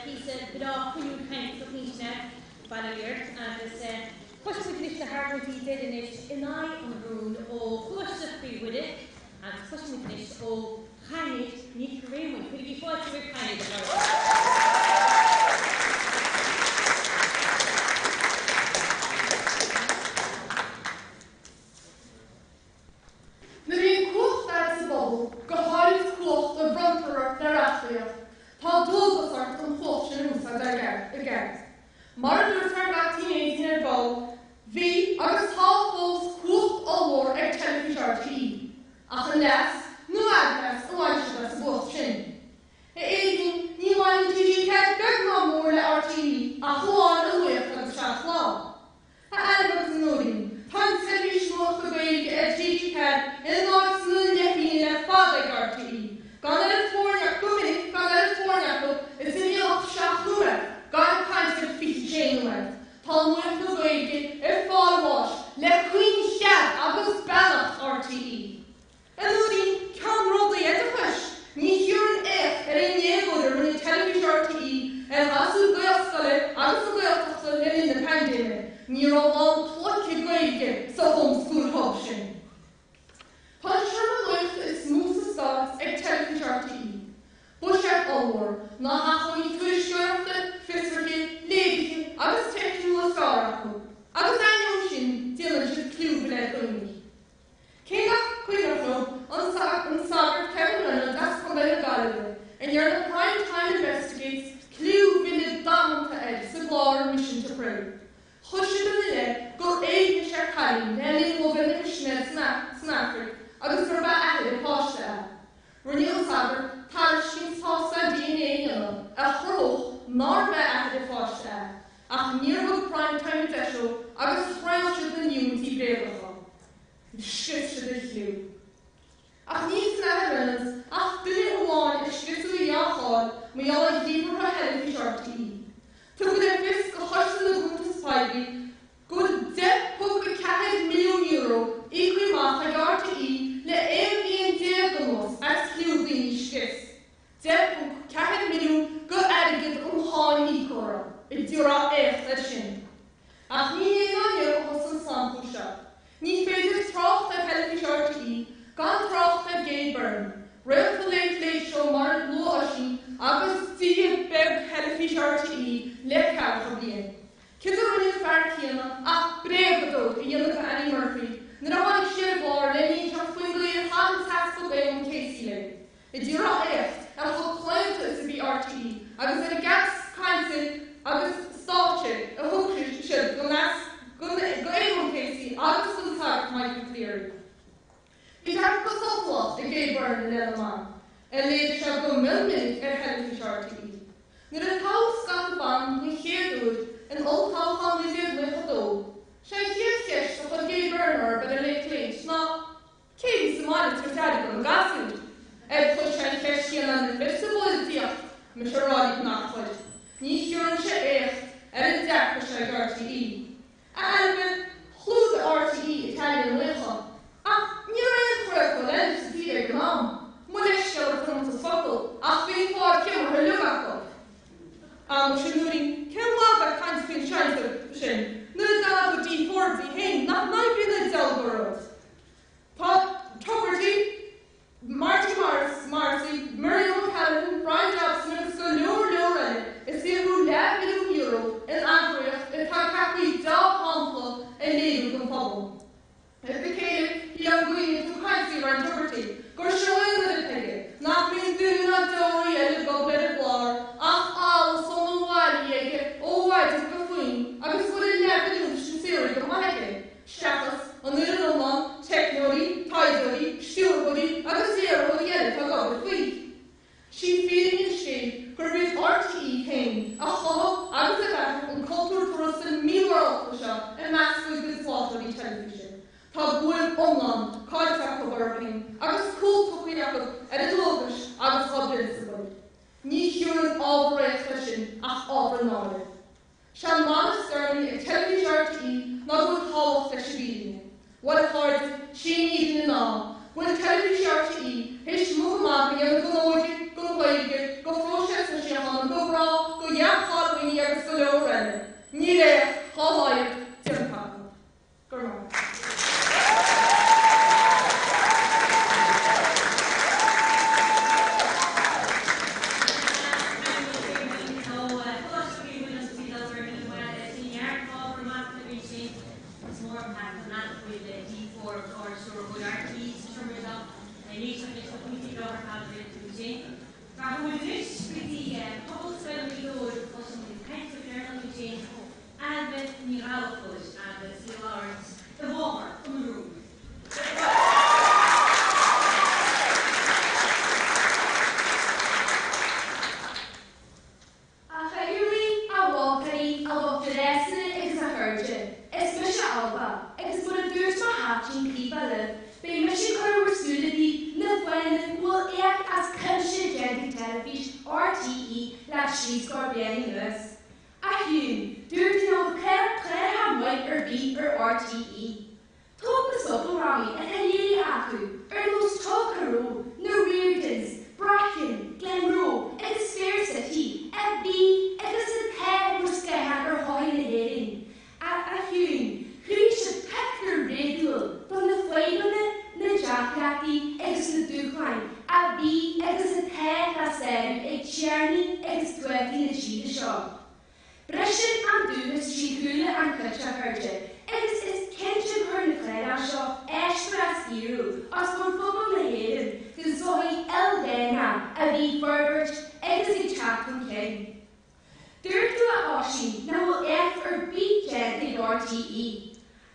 Píosa breá fuinniúil cainte faoin Bail ó Dhia ort agus cloisfidh muid anois na hargóintí deiridh anois in aghaidh an rúin ó Choláiste Chroí Mhuire agus cloisfidh muid anois ó Shainéad Nic Réamoinn. Cuirigí fáilte roimh Shainéad, a chairde. Nuair a bhíonn cumhacht agat sa bpobal, go háirid cumhacht a bhronntar ort le reachtaíocht, tá dualgas ort an chumhacht sin a úsáid i gceart. Mar a dúirt fear Mheaitín Aedín ar ball, bhí, agus tá fós, cumhacht ollmhór ag Teilifís RTÉ. Ach an leas, nó aimhleas, a bhain siad as an gcumhacht sin? A Aedín, ní bhaineann TG4 beag ná mór le RTÉ ach amháin an nuacht agus 7 Lá. A Ailbhe agus a Nóirín, tá an tseirbhís nuachta Gaeilge ar TG4 in áit na leithlíne le fada ag RTÉ, gan oiread foirne go minic gan oiread foirne acu is a bhíonn ach 7 nóiméad, gan caint ar 26 nóiméad. Tá nuacht na Gaeilge ag fáil bháis le caoinchead agus beannacht RTÉ. A Nóirín, ceannródaí oideachais, ní chíorann éacht ar aon ndéagóir a rinne teilifís RTÉ ar ghasúir Gaelscoile agus na Gaeltachta le linn na paindéime, ní raibh lán pluice Gaeilge sa Home School Hub sin. Tá an seomra nuachta is mó sa stát ag teilifís RTÉ. Buiséad ollmhór, na hacmhainní tuairisceoireachta, fiosraithe, léirithe agus teicniúla is fearr acu, agus ainneoin sin déanann siad clúmhilleadh ar dhaoine. Cé nach cuimhneach leo an sagart Kevin Reynolds as Contae na Gaillimhe a ndearna Prime Time Investigates clúmhilleadh damanta air sa gclár Mission to Pray. Chuir siad ina leith gur éignigh sé cailín le linn dó bheith ina mhisinéir san Afraic agus gurb é athair a páiste é. Rinne an sagart tairiscint tástáil dna a dhéanamh a chruthódh nárbh é athair a pháiste é, ach níor thug Prime Time an deis dó agus chraol siad na líomhaintí bréagacha. Scrios siad a chliú. Ach ní san Athair Reynolds ach duine amháin a scriosadh a dhea-cháil mar gheall ar ghníomhartha theilifís RTÉ. Tugadh le fios do Choiste na gCuntas Poiblí go bhfuil €10.4 milliún íoctha amach ag RTÉ le 11 bhliain anuas as cliú daoine a scrios. 10.4 milliún go airgead an cháiníocóra, a dtiúrfá éacht air sin. Ach ní inné ná inniu a thosaigh an slamchú seo. Ní féidir trácht ar theilifís RTÉ gan trácht ar Gay Byrne, réalta Late Late Show mar a luadh Oisín agus dia beag theilifís RTÉ le ceathracha bliain. Céard a rinne an fear céanna ach bréagadóir a dhéanamh de Annie Murphy nuair a tháinig sí ar an gclár lena inseacht faoin gcaoi ar chaith an tEaspag Eamonn Casey léi. A dtiúrfá éacht ar chomh claonta is a bhí RTÉ agus ar an gcead cainte agus stáitse a thug siad don Eamonn Casey agus don Sagart Michael Cleary. Bhí dearcadh sotalach ag Gay Byrne i leith na mban, a léirigh sé go mion minic ar theilifís RTÉ. Nuair a toghadh scata ban den chéad uair in olltoghchán 1992, sé an chéad cheist a chuir Gay Byrne orthu ar an Late Late ná, Cé a bhí sa mbaile ag tabhairt aire do na gasúir? Ar chuir sé an cheist chéanna ar na fir sa bpolaitíocht? Mise a rá libh nach chuir. Ní chíorann sé éacht ar an dearcadh seo ag RTÉ. A Ailbhe, chlúdaigh RTÉ Italian Laocha. Ach ní raibh aon chraoltóir eile sa tír ag an am. Mo leithscéal ar tiomantas focal, ach bhí an clár imeartha uilig acu. Á muise a Nóirín, cén mhaith bheith ag caint faoin seinnteoir sin nuair a d'admhaigh Dee Forbes í féin nach n-oibríonn a dealg ort? Tá Tubridy, Marty Morrissey, Miriam O'Callaghan, Bryan Dobson agus go leor leor eile ag saothrú leathmhilliún euro in eagraíocht atá ceaptha dea-shampla a léiriú don phobal. Ar a chéile, shíl an dhaoine tú caint faoi Ryan Tubridy gur seo é an oiread aige nach mbíonn duine ná deoraí eile ag obair ar an gclár ach allas óna bhaile aige ó mhaidin go faoin agus. ábhar náire. Sé an mana is deireanaí ag Teilifís RTÉ ná go bhfuil tábhacht leis an bhfírinne. Bhuel a chairde, sí an fhírinne ná go bhfuil Teilifís RTÉ théis muc maith a dhéanamh den óige, den Ghaeilge, de phróiseas na síochána, de mhná, de dhea-cháil dhaoine agus go leor eile. Níl éacht dhá laghad déanta acu. Go raibh maith agat. Ailbhe Ní Ghallchóir agus í ag labhairt i bhfabhar an rúin. A chathaoirligh, a mholtóirí, a lucht an fhreasúra agus a chairde, is mise Ailbhe, agus mar a dúirt mo chaiptín Caoimhe libh, beidh mise ag cur bhur súile daoibh na fáthanna go bhfuil éacht as cuimse déanta ag teilifís RTÉ le 30 bliain anuas. A Shiún, dúirt tú nach bhfuil cláracha maith ar bith ar RTÉ. Tóg na sobaldrámaí atá léirithe acu, ar nós Tolka Row, Na Riordans, Bracken, Glenroe agus Fair City, a bhí agus atá mar scáthán ar shochaí na hÉireann. A Shiún, chruthaigh siad pictiúr réadúil do na fadhbanna, na deacrachtaí agus na dúshláin a bhí agus atá le sárú ag tiarnaí agus tuataí na tíre seo. Briseann an dúchas trí shúile an chait, a chairde, agus is cinnte gur chuir na cláracha seo eispéireas fíorúil os comhair phobal na hÉireann den tsochaí ildánach a bhí ag forbairt agus ag teacht chun cinn. Dúirt tú a Oisín nach bhfuil éacht ar bith déanta ag RTÉ.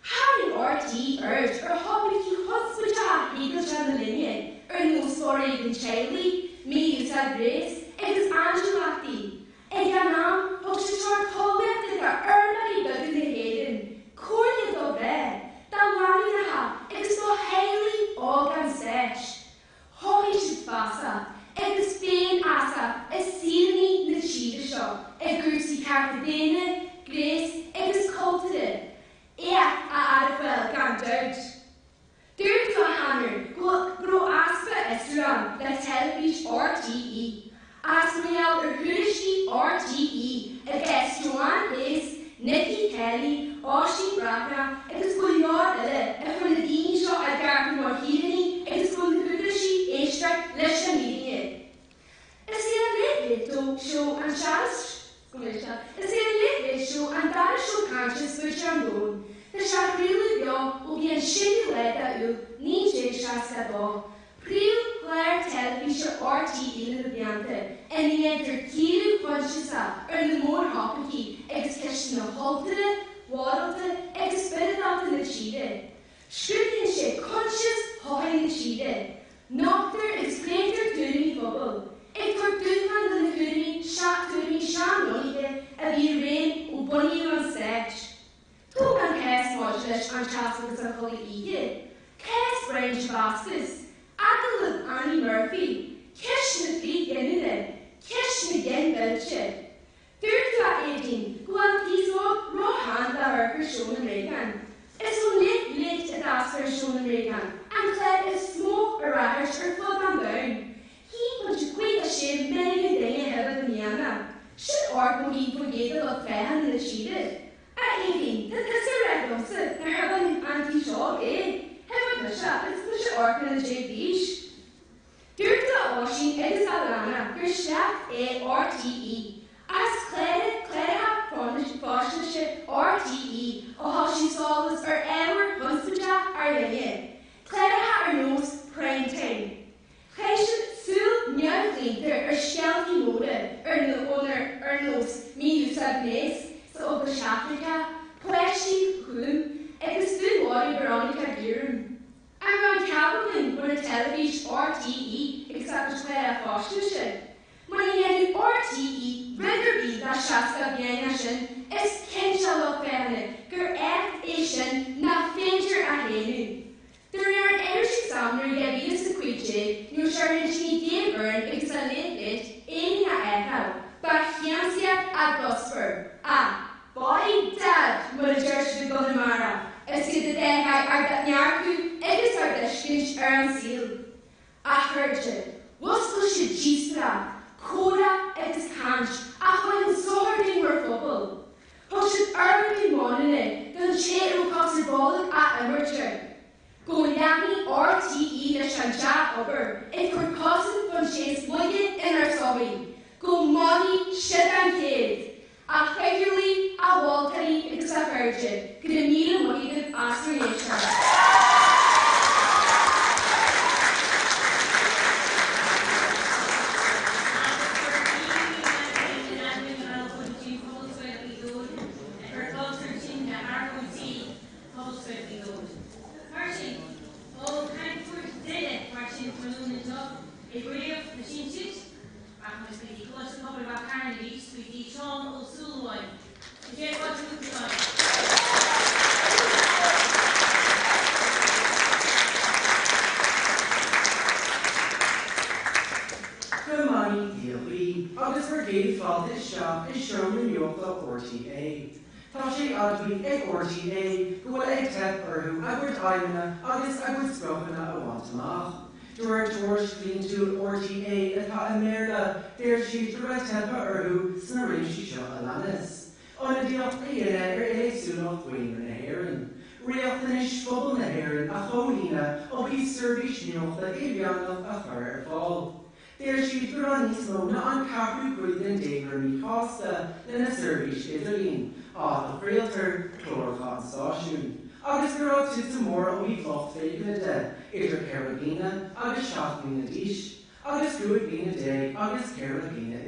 Tharraing RTÉ aird ar thopaicí chonspóideacha shaolta na linne, ar nós foréigean teaghlaigh, mí-úsáid gnéis agus aindialachtaí. Ag an am, thug siad treoir talmhaíochta do fheirmeoirí beaga na hÉireann, comhairle do mhná, do lánúineacha agus do theaghlaigh óga an stáit. Chothaigh siad feasacht agus féinfheasacht i saoránaigh na tíre seo i gcúrsaí cearta daonna, gnéis agus cultúrtha. Éacht, a Aire Coyle, gan dabht. Dúirt tú a Hannah go raibh easpa fiosrúcháin le teilifís RTÉ, as mar gheall ar thuairiscí RTÉ i gcás Joanne Hayes, Nicky Kelly, Oisín Breathnach agus go leor eile a chuir na daoine seo á gceartú mar shaoránaigh agus go na húdaráisí éisteacht leis an fhírinne. Is é an Late Late Show an Is é an Late Late Show an dara seó cainte is faide ar an domhan. Tá sé á chraoladh beo ó bhí an 6ú lá d'Iúil 1962. Príomhchlár teilifíse RTÉ le na blianta, ina ndéantar cíoradh coinsiasach ar na mórthopaicí agus ceisteanna chultúrtha, mhorálta agus spioradálta na tíre. Scrúdaíonn sé coinsias shochaí na tíre. Nochtar agus pléitear tuairimí phobail, ag tabhairt dúshlán do na thuairimí tuairimí seanbhunaithe a bhí i réim ó bunaíodh an stát. Tóg an cás maidir leis an teas agus an codladh oíche, cás Brian Trevaskis, agallamh Annie Murphy, ceist na frithghiniúna, ceist na ginmhillte. Dúirt tú a Aedín go bhfuil an t-aos óg róshean d'amharc ar Seó na mBréagán. Is ón Late Late a d'eascair Seó na mBréagán, an clár is mó a ráchairt ar fud an domhain. 1.56 milliún duine a thuibhe i mbliana. Sin 81% de lucht féachana na tíre. A Aedín, tá tusa ag ráit liomsa nár thuibh an t-aos óg é. Thuibh mise agus mise 18 mbliana d'aois. Dúirt tú a Oisín agus a Alana gur sléacht é RTÉ. As cláracha faisnéise RTÉ a thoisigh solas ar ábhair chonspóideacha ár linne, cláracha ar nós Prime Time. Chaith siad súil neamhchlaonta ar scéaltaí móra ar nós mí-úsáid gnéis sa Eaglais Chaitliceach, páistí Choolm agus dúnmharú Veronica Guerin. An raibh an ceart againn muna teilifís RTÉ agus a gcuid cláracha faisnéise? Muna ndéanadh RTÉ rud ar bith le 60 bliain as sin, is cinnte a lucht féachana gur éacht é sin nach féidir a shéanadh. De réir an Irish Examiner 2015, nuair a rinne daoine Gay Byrne agus a Late Late éirí a fheiceáil, ba shiamsaíocht a. gcuspóir. Ah, by dad, mar a deir siad i gConamara, is iad a d'athraigh ár ndearcadh agus ár dtuiscint ar an saol. A chairde, mhúscail siad díospóireacht, comhrá agus caint a chuir chun sochair dúinn mar phobal. Thug siad uirlisí maoinithe don té a raibh cos ar bolg á imirt air. Go leanfaidh RTÉ leis an dea-obair ag cur cosaint don té is laige inár sochaí. Go mbainfidh siad an chéad! A chathaoirligh, a mholtóirí agus a chairde, go raibh míle maith agaibh as bhur n-éisteacht. Pobalscoil Ghaoth Dobhair. Mar sin, ó cainteoir deiridh mar sin tráthnóna inniu i gcraobh na sinsir, rachaidh muid go dtí Coláiste Pobail Rath Cairn arís, go dtí Seán Ó Súilleabháin. Sé chéad fáilte romhat, a Sheáin. Go mbeannaí Dia dhaoibh agus bhur gcéad fáilte isteach i Seomra Nuachta RTÉ. Tá sé admhaithe ag RTÉ go bhfuil ag teip orthu a gcuid aidhmeanna agus a gcuid spriocanna a bhaint amach. De réir tuairisc bhliantúil RTÉ atá i mBéarla, deir siad go raibh teipthe orthu sna réimsí seo a leanas, ionadaíocht a dhéanamh ar iléagsúlacht dhaonra na hÉireann, riachtanais phobal na hÉireann a chomhlíonadh ó thaobh seirbhís nuachta ilmheánach a chur ar fáil. Deir siad go raibh níos mó ná an ceathrú cuid den daonra míshásta lena seirbhís idirlín, áit a chraoltar cláracha an stáisiúin, agus go raibh titim mór ó thaobh lucht féachana de idir 4 bliana agus 7 mbliana d'aois agus 15 bliana agus 34 bliana.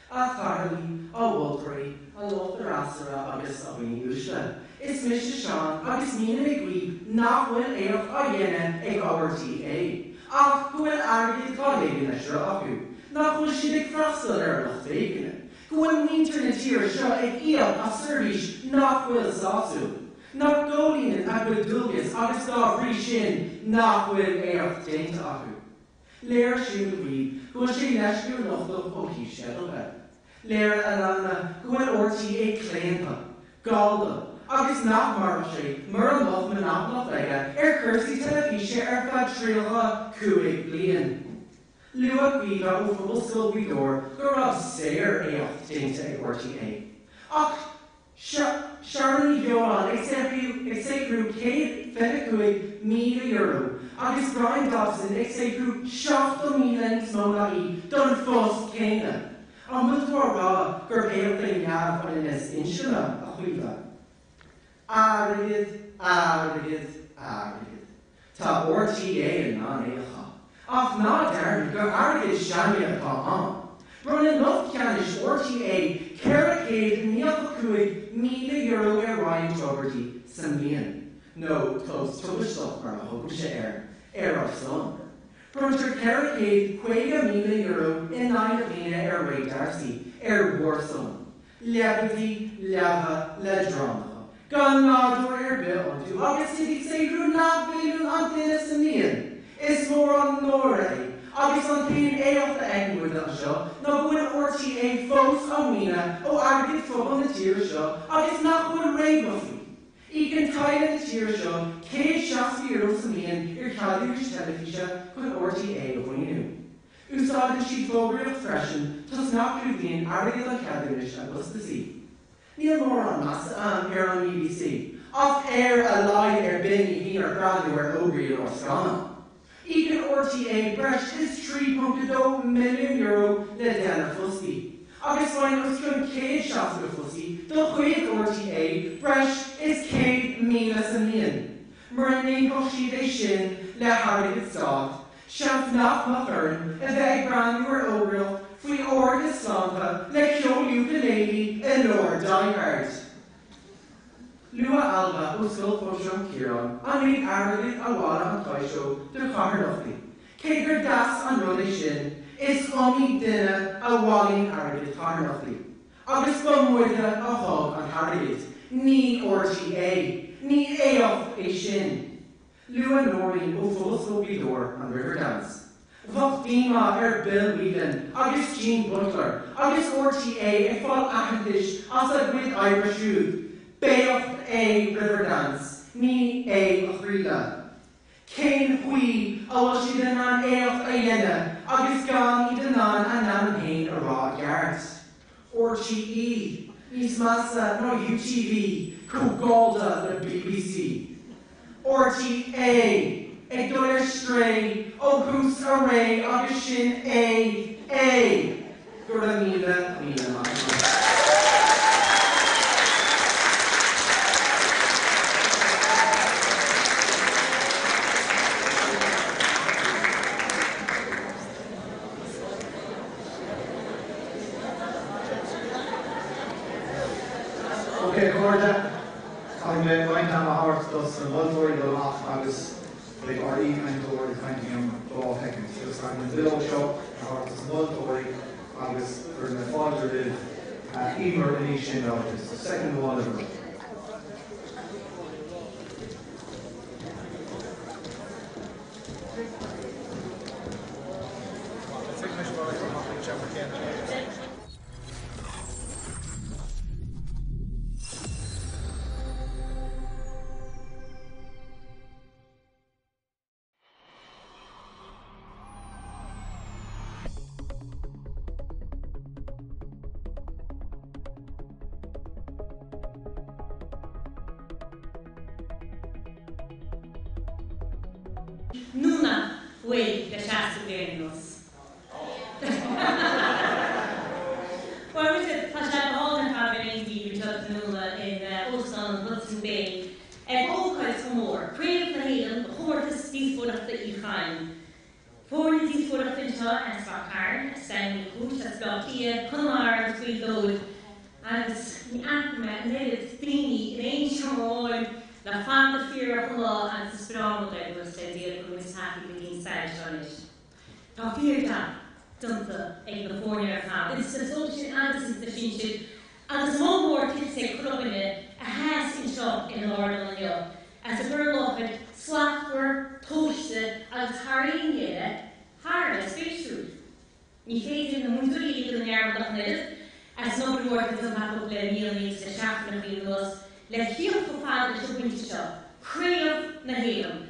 A chathaoirligh, a mholtóirí, a lucht an fhreasúra agus a dhaoine uaisle, is mise Seán agus mínim ag guí nach bhfuil éacht á dhéanamh ag RTÉ, ach go bhfuil airgead dhá ligean le sruth acu, nach bhfuil siad ag freastal ar a lucht féachana, go bhfuil muintir na tíre seo ag íoc as seirbhís nach bhfuil sásúil, nach gcomhlíonann a gcuid dualgas agus dá bhrí sin nach bhfuil éacht déanta acu. Léir sin go Caoimhe go bhfuil sé leisciúil lochtach ó thaobh sceideal de. Léir a Alanna go bhfuil RTÉ claonta, gallda, agus nach mairfeadh sé mura mbeadh monapalacht aige ar chúrsaí teilifíse ar feadh 35 bliain. Luaigh Caoimhe ó Phobalscoil Ghaoth Dobhair go raibh sár-éacht déanta ag RTÉ. Ach Sharon Ní Bheoláin ag saothrú €125,000 agus Bryan Dobson ag saothrú 70,000 níos mó ná í don phost céanna. An bhfuil tú á rá gurb éacht é neamhionannas inscne, a Chaoimhe? Airgead, airgead, airgead. Tá RTÉ in ann é a chaitheamh. Ach ná dearmad gur airgead s'againne atá ann. Bronnann lucht ceannais RTÉ €495,000 ar Ryan Tubridy sa mbliain, nó tost tubaisteach mar a thugaimse air, ar ár son. Bronntar €450,000 in aghaidh na bliana ar Ray D'Arcy, ar bhur son. Leapaidí leamha leadránacha, gan nádúr ar bith iontu agus iad ag saothrú leathmhilliún an duine sa mbliain. Is mór an náire é, agus an t-aon éacht a fheiceann muid anseo ná go bhfuil RTÉ fós á maoiniú ó airgead phobal na tíre seo agus nach bhfuil réabadh faoi. Íocann teaghlaigh na tíre seo €160 sa mbliain ar cheadúnais teilifíse chun RTÉ a mhaoiniú. Úsáideann siad fógraíocht freisin toisc nach gclúdaíonn airgead an cheadúnais a gcostasaí. Níl mórán measa a'm ar an mBBC, ach ar a laghad ar bith ní bhíonn ort breathnú ar fhógraí i lár scannán. Íocann RTÉ breis is €3.2 milliún le deichniúr fostaí, agus faigheann os cionn 160 fostaí de chuid RTÉ breis is 100,000 sa mbliain. Mura ndéanfadh siad é sin le hairgead stáit, Seans nach mbeadh orainn a bheith ag breathnú ar fhógraíocht faoi árachas sláinte le ceol ukulele i lár Die Hard. Luaigh Ailbhe ó Scoil Shóisearach Chiaráin an méid airgid a bhailigh an Toy Show do chatharlachtaí. Cé gur deas an rud é sin, is iomaí duine a bhailíonn airgead chatharlachtaí. Agus ba muide a thug an t-airgead, ní RTÉ. Ní éacht é sin. Luaigh Nóirín ó Phobalscoil Ghaoth Dobhair an Riverdance. Bheadh díomá ar Bill Whelan agus Jean Butler agus RTÉ ag fáil aitheantais as a gcuid oibre siúd. B'éacht é Riverdance, ní é a chraoladh. Cén chaoi a bhfuil siad in ann éacht a dhéanamh agus gan iad in ann a n-ainm féin a rá i gceart? RTÉ, níos measa ná UTV, chomh gallda le BBC. RTÉ, ag dul ar strae ó thús a ré agus sin é é! Go raibh míle, míle maith agat. Ok, a chairde, caithfidh mé roinnt ama a thabhairt dos na moltóirí dul amach agus beidh ár aoichainteoir ag caint i gceann 2 shoicind. So caithfidh mé an bhileog seo a thabhairt dos na moltóirí agus cuirfidh mé fáilte roimh Emer anois sin ráite. So soicind amháin le bhur. Nó nach bhfuil le 60 bliain anuas. Bhuel, muise, tá sé go hálainn ar fad a bheith in éindí libh anseo tráthnóna in Óstán an Hudson's Bay ag ócáid chomh mór, Craobh na hÉireann do Chomórtas Díospóireachta Uí Chadhain. Foirne díospóireachta anseo as Ráth Cairn, as Daingean Uí Chúis, as Baile Átha Cliath, Conamara agus Gaoth Dobhair agus ní fhaca mé an oiread daoine in aon seomra amháin le fada fíorach an lá agus is breá an rud é buíochas le Dia go bhfuil muid tagtha go dtí an staid seo anois. Tá fíor-jab déanta ag na foirne ar fad, ins na sóisir agus ins na sinsir agus moladh mór tuillte ag chuile dhuine a sheas anseo ar an ardán inniu as a gcur i láthair slachtmhar, tomhaiste agus thar aon ní eile, thar a bheith spéisiúil. Ní féidir na múinteoirí a ligean i ndearmad ach an oiread, as an obair mhór atá déanta acu le míonna agus le seachtaineacha anuas le thíocht chomh fada leis an bpointe seo, Craobh na hÉireann!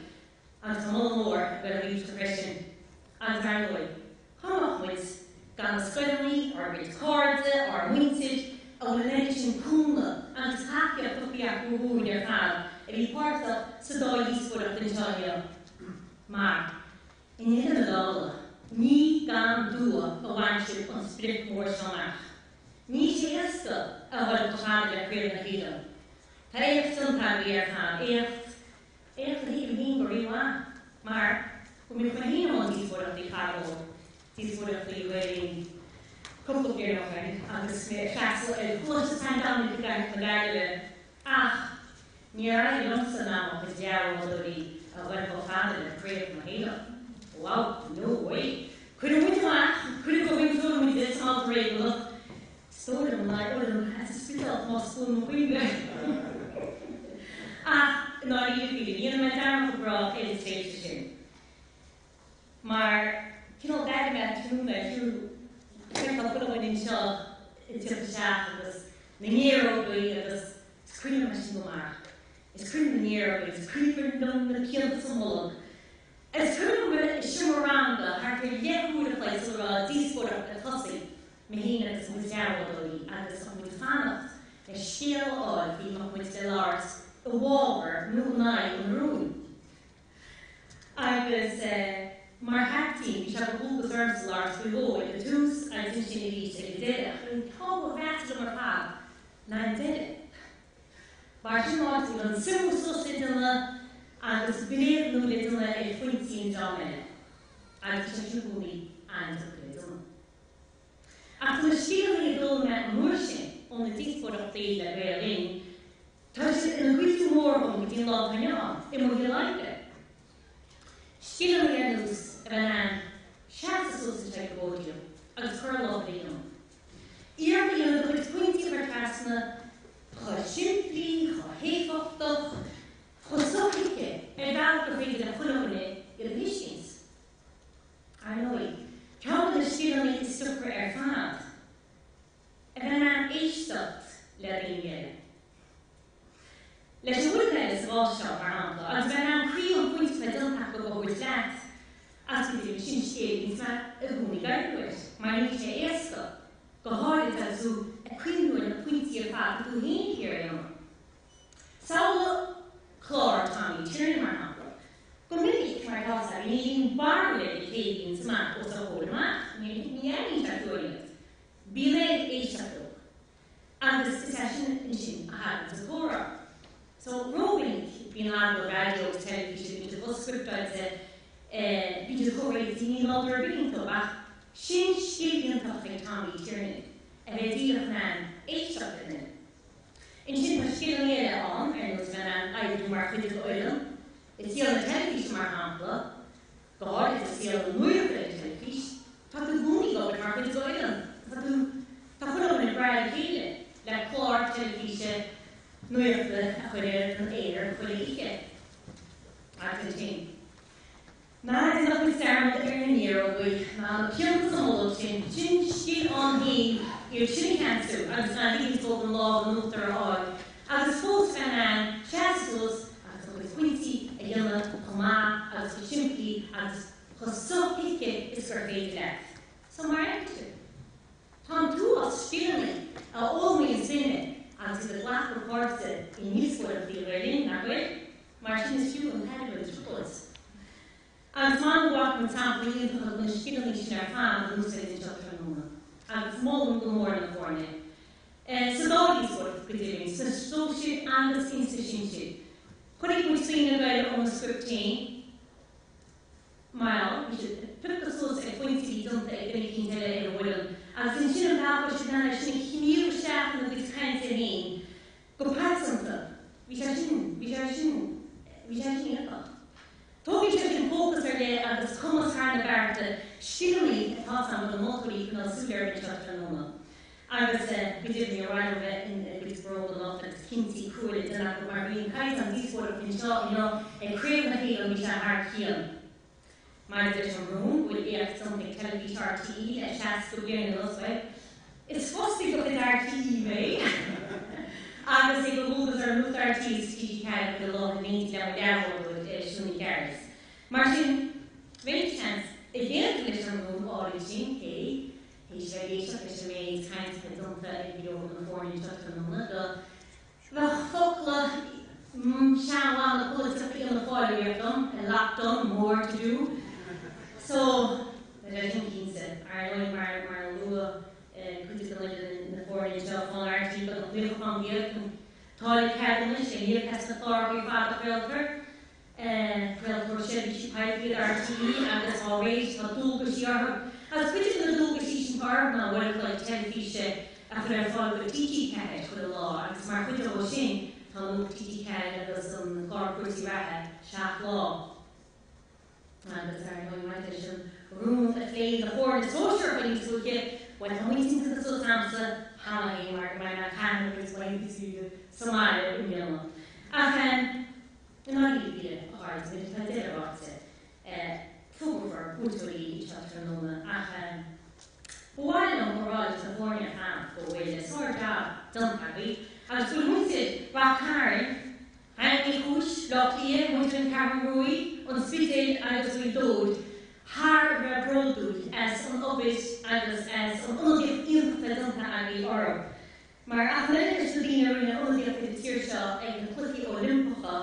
Agus tá moladh mór ag dul daoibhse freisin. Agus ar ndóigh, cá mbeadh muid gan na scoileanna, ár gcuid cairde, ár muintir, a bhfuil an oiread sin cúnamh agus tacaíocht tugtha acu dhúinn ar fad a bhí páirteach sa dá dhíospóireacht anseo inniu. Mar, i ndeireadh na dála, ní gan dua a bhain sibh an sprioc mhór seo amach. Níl sé éasca a dhul chomh fada le Craobh na hÉireann. Tá éacht déanta agaibh ar fad, éacht Éacht a thuigim féin go rímhaith, mar go mbíodh mé féin i mbun díospóireachtaí fadó, díospóireachtaí Ghael Linn, cúpla bliain ó shin agus mé ag freastal ar Choláiste San Dominic i gCathair na Gaillimhe, ach níor éirigh liomsa ná mo chuid leathbhádóirí a ghoil chomh fada le Craobh na hÉireann. Wow, no way! Cuireadh muid amach, cuireadh go hInse muid sa mbabhta réigiúnach, Is dóigh liom nár fhoghlaim as an Spidéal más buan mo chuimhne. Ach, i ndáiríre píre, ní dhéanfaidh mé dearmad go brách ar an tréimhse sin. Mar cineál d'airigh mé tráthnóna fiú ag feiceáil chuile dhuine anseo ag tíocht isteach agus na néarógaí agus is cuimhin liom é sin go maith. Is cuimhin na néarógaí, is cuimhin liom na pianta sa mbolg. Is cuimhin liom go raibh i seomra ranga thart ar leathuair a chloig sula raibh díospóireacht ag tosaí. Mé féin agus mo chuid leathbhádóirí agus muid ag fanacht le scéala a fháil faoi an mbeadh muid le labhairt i bhfabhar nó in aghaidh an rúin. Agus mar chaiptín, bhí sé de dhualgas ormsa labhairt faoi dhó, ag an tús agus ansin arís ag an deireadh. Ach an ceann ba mheasa liom ar fad ná an deireadh. Mar sin an áit a bhfuil an suimiú suas le déanamh agus bréagnú le déanamh ar phointí an dream eile. Agus tá sé sin i gcónaí an-deacair le déanamh. Ach tá na scileanna a d'fhoghlaim mé an uair sin ó na díospóireachtaí le Gael Linn, tá siad ina gcuidiú mór dhom go dtí an lá atá inniu ann, i mo shaol oibre. Scileanna ar nós a bheith in ann seasamh suas anseo ag an bpóidiam agus cur i láthair a dhéanamh. Iarracht a dhéanamh do chuid pointí a chur trasna chomh simplí, chomh héifeachtach, chomh sothuigthe ar bhealach gur féidir le chuile dhuine iad a thuiscint. Ar ndóigh. Éisteacht le daoine eile. Leis an bhfoireann eile sa gcás seo, mar shampla, agus bheith in ann croí an phointe atá déanta acu a thabhairt leat, agus go deimhin sin scéal a bhíonns maith i gcónaí ag éirí duit, mar níl sé éasca, go háirid agus tú ag cuimhniú ar na pointí ar fad atá tú féin ag iarraidh a dhéanamh. Samhlaigh clár Tommy Tiernan, mar shampla. Go minic, mar atá fhios againn, ní bhíonn barúil aige cé a bhíonns amach os a chomhair amach, ní airíonn sé fuaim iad. Bíonn air éisteacht leo. Agus is é sin ansin a thagann sa chomhrá. So, rómhinic, bíonn agallaimh raidió agus teilifíse, bíonn siad chomh scripteáilte, bíonn siad chomh réitithe, níl nádúr ar bith iontu, ach sin scil iontach ag Tommy Tiernan, a bheith díreach in ann éisteacht le duine. Ansin tá scileanna eile ann, ar nós bheith in ann oibriú mar chuid d'fhoireann, i saol na teilifíse mar shampla, go háirid i saol na nuachta ar an teilifís, tá tú i gcónaí ag obair mar chuid d'fhoireann, tá tú, tá chuile dhuine ag brath ar a chéile le clár teilifíse nuachta a chur ar an aer chuile oíche. Agus ansin, ná déanadh muid dearmad ar na néarógaí, ná na pianta sa mbolg sin, sin scil ann féin iad sin a cheansú agus gan ligint dóibh an lámh in uachtar a fháil agus fós bheith in ann seasamh suas agus do chuid pointí a dhéanamh chomh maith agus chomh simplí agus chomh sothuigthe is gur féidir leat. So mar a fheiceann sibh, tá an t-uafás scileanna a fhoghlaimíonn duine agus iad ag glacadh páirte i ndíospóireachtaí Ghael Linn, nach bhfuil? Mar sin is fiú an tairbhe an trioblóid. Agus m'anam go bhfaca muid samplaí iontacha de na scileanna sin ar fad in úsáid anseo tráthnóna, agus molaim go mór na foirne. Sa dá dhíospóireacht, go deimhin, sna sóisir agus insa sinsir. Chonaic muid daoine ag éirí óna script féin, mar bhí siad ag piocadh suas ar phointí a bhí déanta ag duine eicínt eile ar an bhfoireann, agus ansin an bealach a raibh siad in ann é sin a shníomh isteach ina gcuid cainte féin go pearsanta, bhí sé sin, bhí sé sin, bhí sé sin iontach. Tógann sé sin fócas ar leith agus cumas thar na bearta, scileanna atá agam do na moltóirí coinneáil súil orthu anseo tráthnóna. Agus go deimhin níor mhaith liom bheith ina gcuid bróga anocht agus cinntí crua le déanamh acu mar bhí an caighdeán díospóireachta anseo inniu ag Craobh na hÉireann, bhí sé thar cionn. Maidir leis an rún go bhfuil éacht déanta ag Teilifís RTÉ le 60 bliain anuas, bhuel, is fostaí de chuid RTÉ mé agus é de dhualgas orm Nuacht RTÉ agus TG4 a chur i láthair in éindí le mo leathbhádóir, Siún Ní Chearúil. Mar sin, bheinn, seans, ag aontú leis an rún áirid sin, cé, théis a bheith ag éisteacht leis an méid cainte atá déanta ag go leor de na foirne anseo tráthnóna, go Bheadh focla seanmhana polaiteach Fhianna Fáil ag rith dom, a lot done, more to do. So, tá sé sin cinnte. Ar ndóigh, mar mar a luadh cuid de na foirne anseo, fán RTÉ beagnach 90% den táille ceadúnais a íoc as na cláracha ar fad a chraoltar. Craoltóir seirbhíse poiblí iad RTÉ agus dá réir tá dualgaisí orthu. Agus cuid de na dualgaisí sin atá orthu ná uair a chloig teilifíse a chur ar fáil do TG4 chuile lá agus mar chuid dhó sin tá Nuacht TG4 agus an clár Cúrsaí Reatha 7 lá. Agus ar ndóigh maidir leis an rún a phléadh do foirne sóisearacha níos luaithe, bhuel tá muid tiontaithe suas a'msa cheana féin mar go mbeidh mé ag caitheamh mo chuid laethanta saoire sa mbaile i mbliana. Ach eh. I ndáiríre, a chairde, nuair atá deireadh ráite, fógrófar buaiteoirí anseo tráthnóna ach ba mhaith liom a rá leis na foirne ar fad go bhfuil sár-jab déanta agaibh agus go bhfuil muintir Rath Cairn, Daingean Uí Chúis, Bleá Cliath, muintir an Cheathrú Ruaidh, an Spidéil agus Gaoth Dobhair thar a bheith bródúil as an obair agus as an ionadaíocht iontach atá déanta agaibh orthu. Mar ach an oiread leis na daoine a rinne ionadaíocht ar an tír seo ag na Cluichí Oilimpeacha,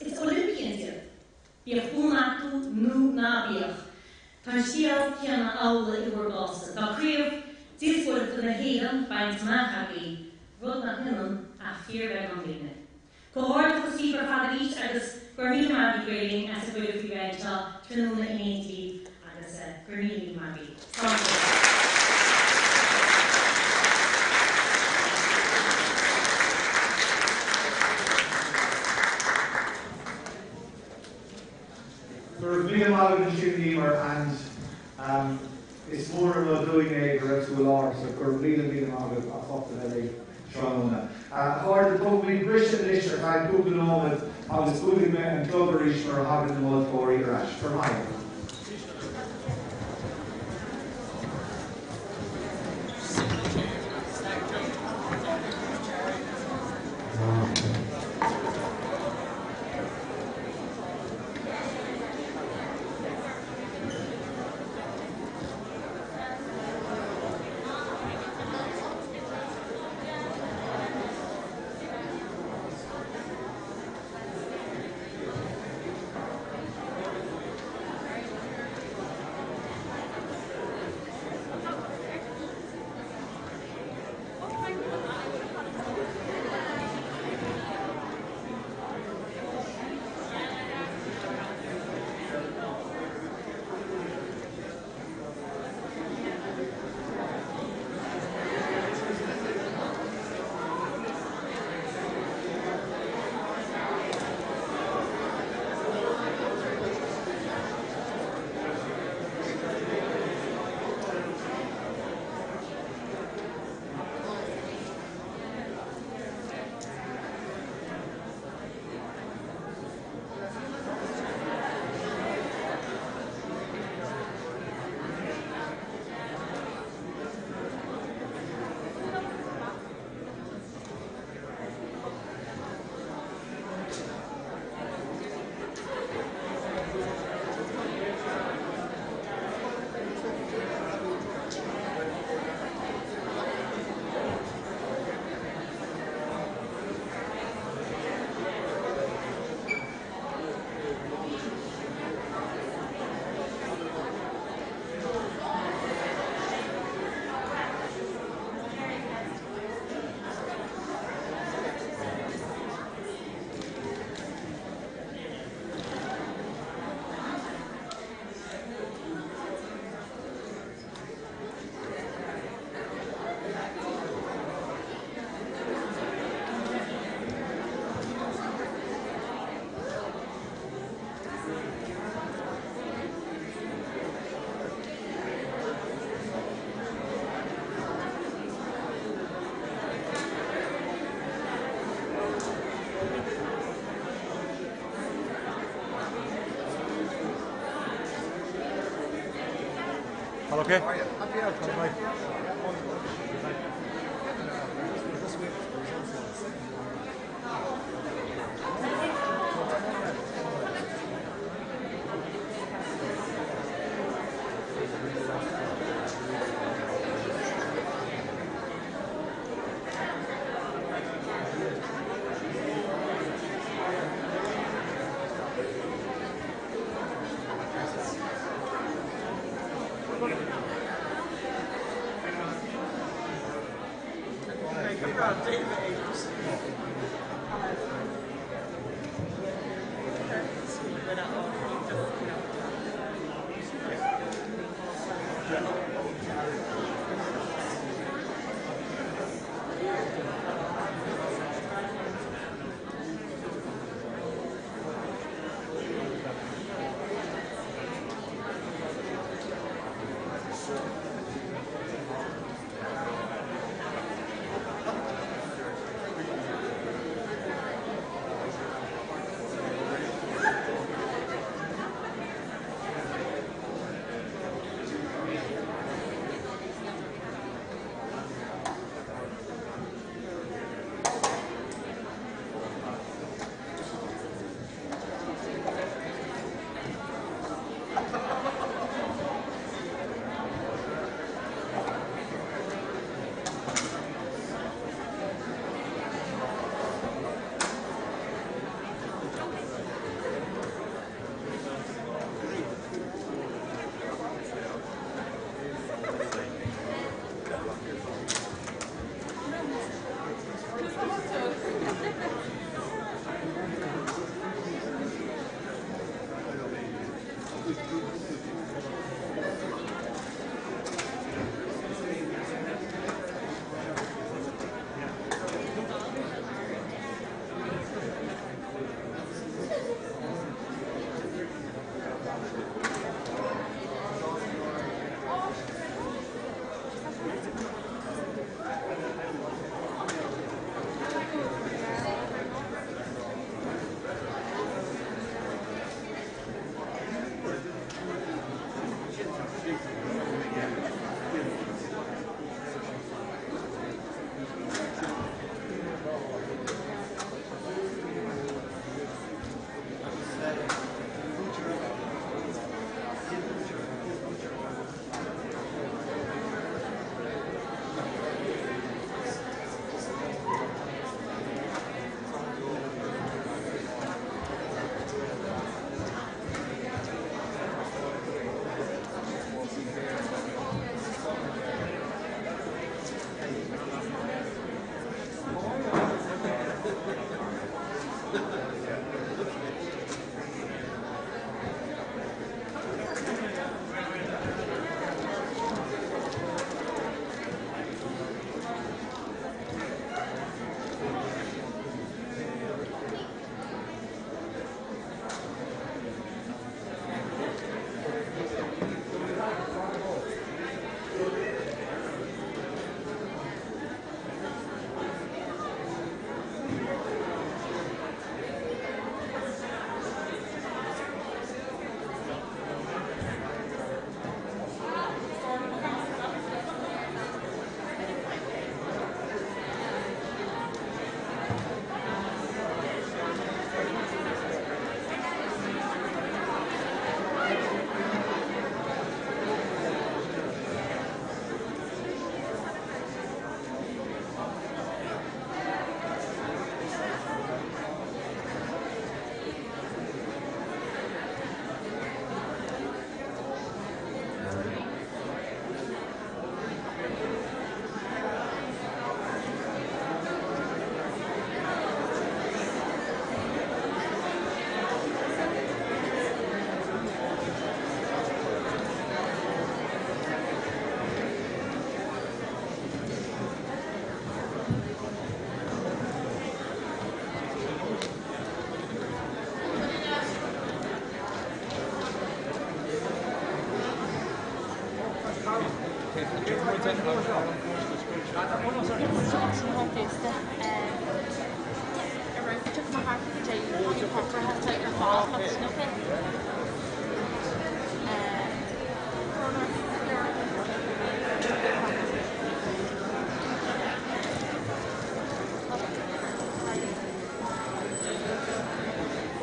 is Olympians iad, bíodh fonn acu nó ná bíodh. Tá an scéal céanna amhlaidh i bhur gcás-sa. Tá craobh díospóireachta na hÉireann bainte amach agaibh, rud nach ionann ach fíorbheagán daoine. Comhghairdeachas daoibh ar fad arís agus go raibh míle maith agaibh Gael Linn as an gcuireadh faoi bheith anseo tráthnóna in éindí libh agus go raibh míle míle maith agaibh. Slán go fóill. Go raibh míle maith agat ansin Emer and um, is mór an rud dúinn é go raibh tú i láthair so go raibh míle míle maith agat as ucht a bheith linn tráthnóna. A chairde, tógfaimid briseadh anois ar feadh cúpla nóiméad agus buailfidh mé an clog arís nuair a thagann na moltóirí ar ais. Go raibh maith agat. All okay?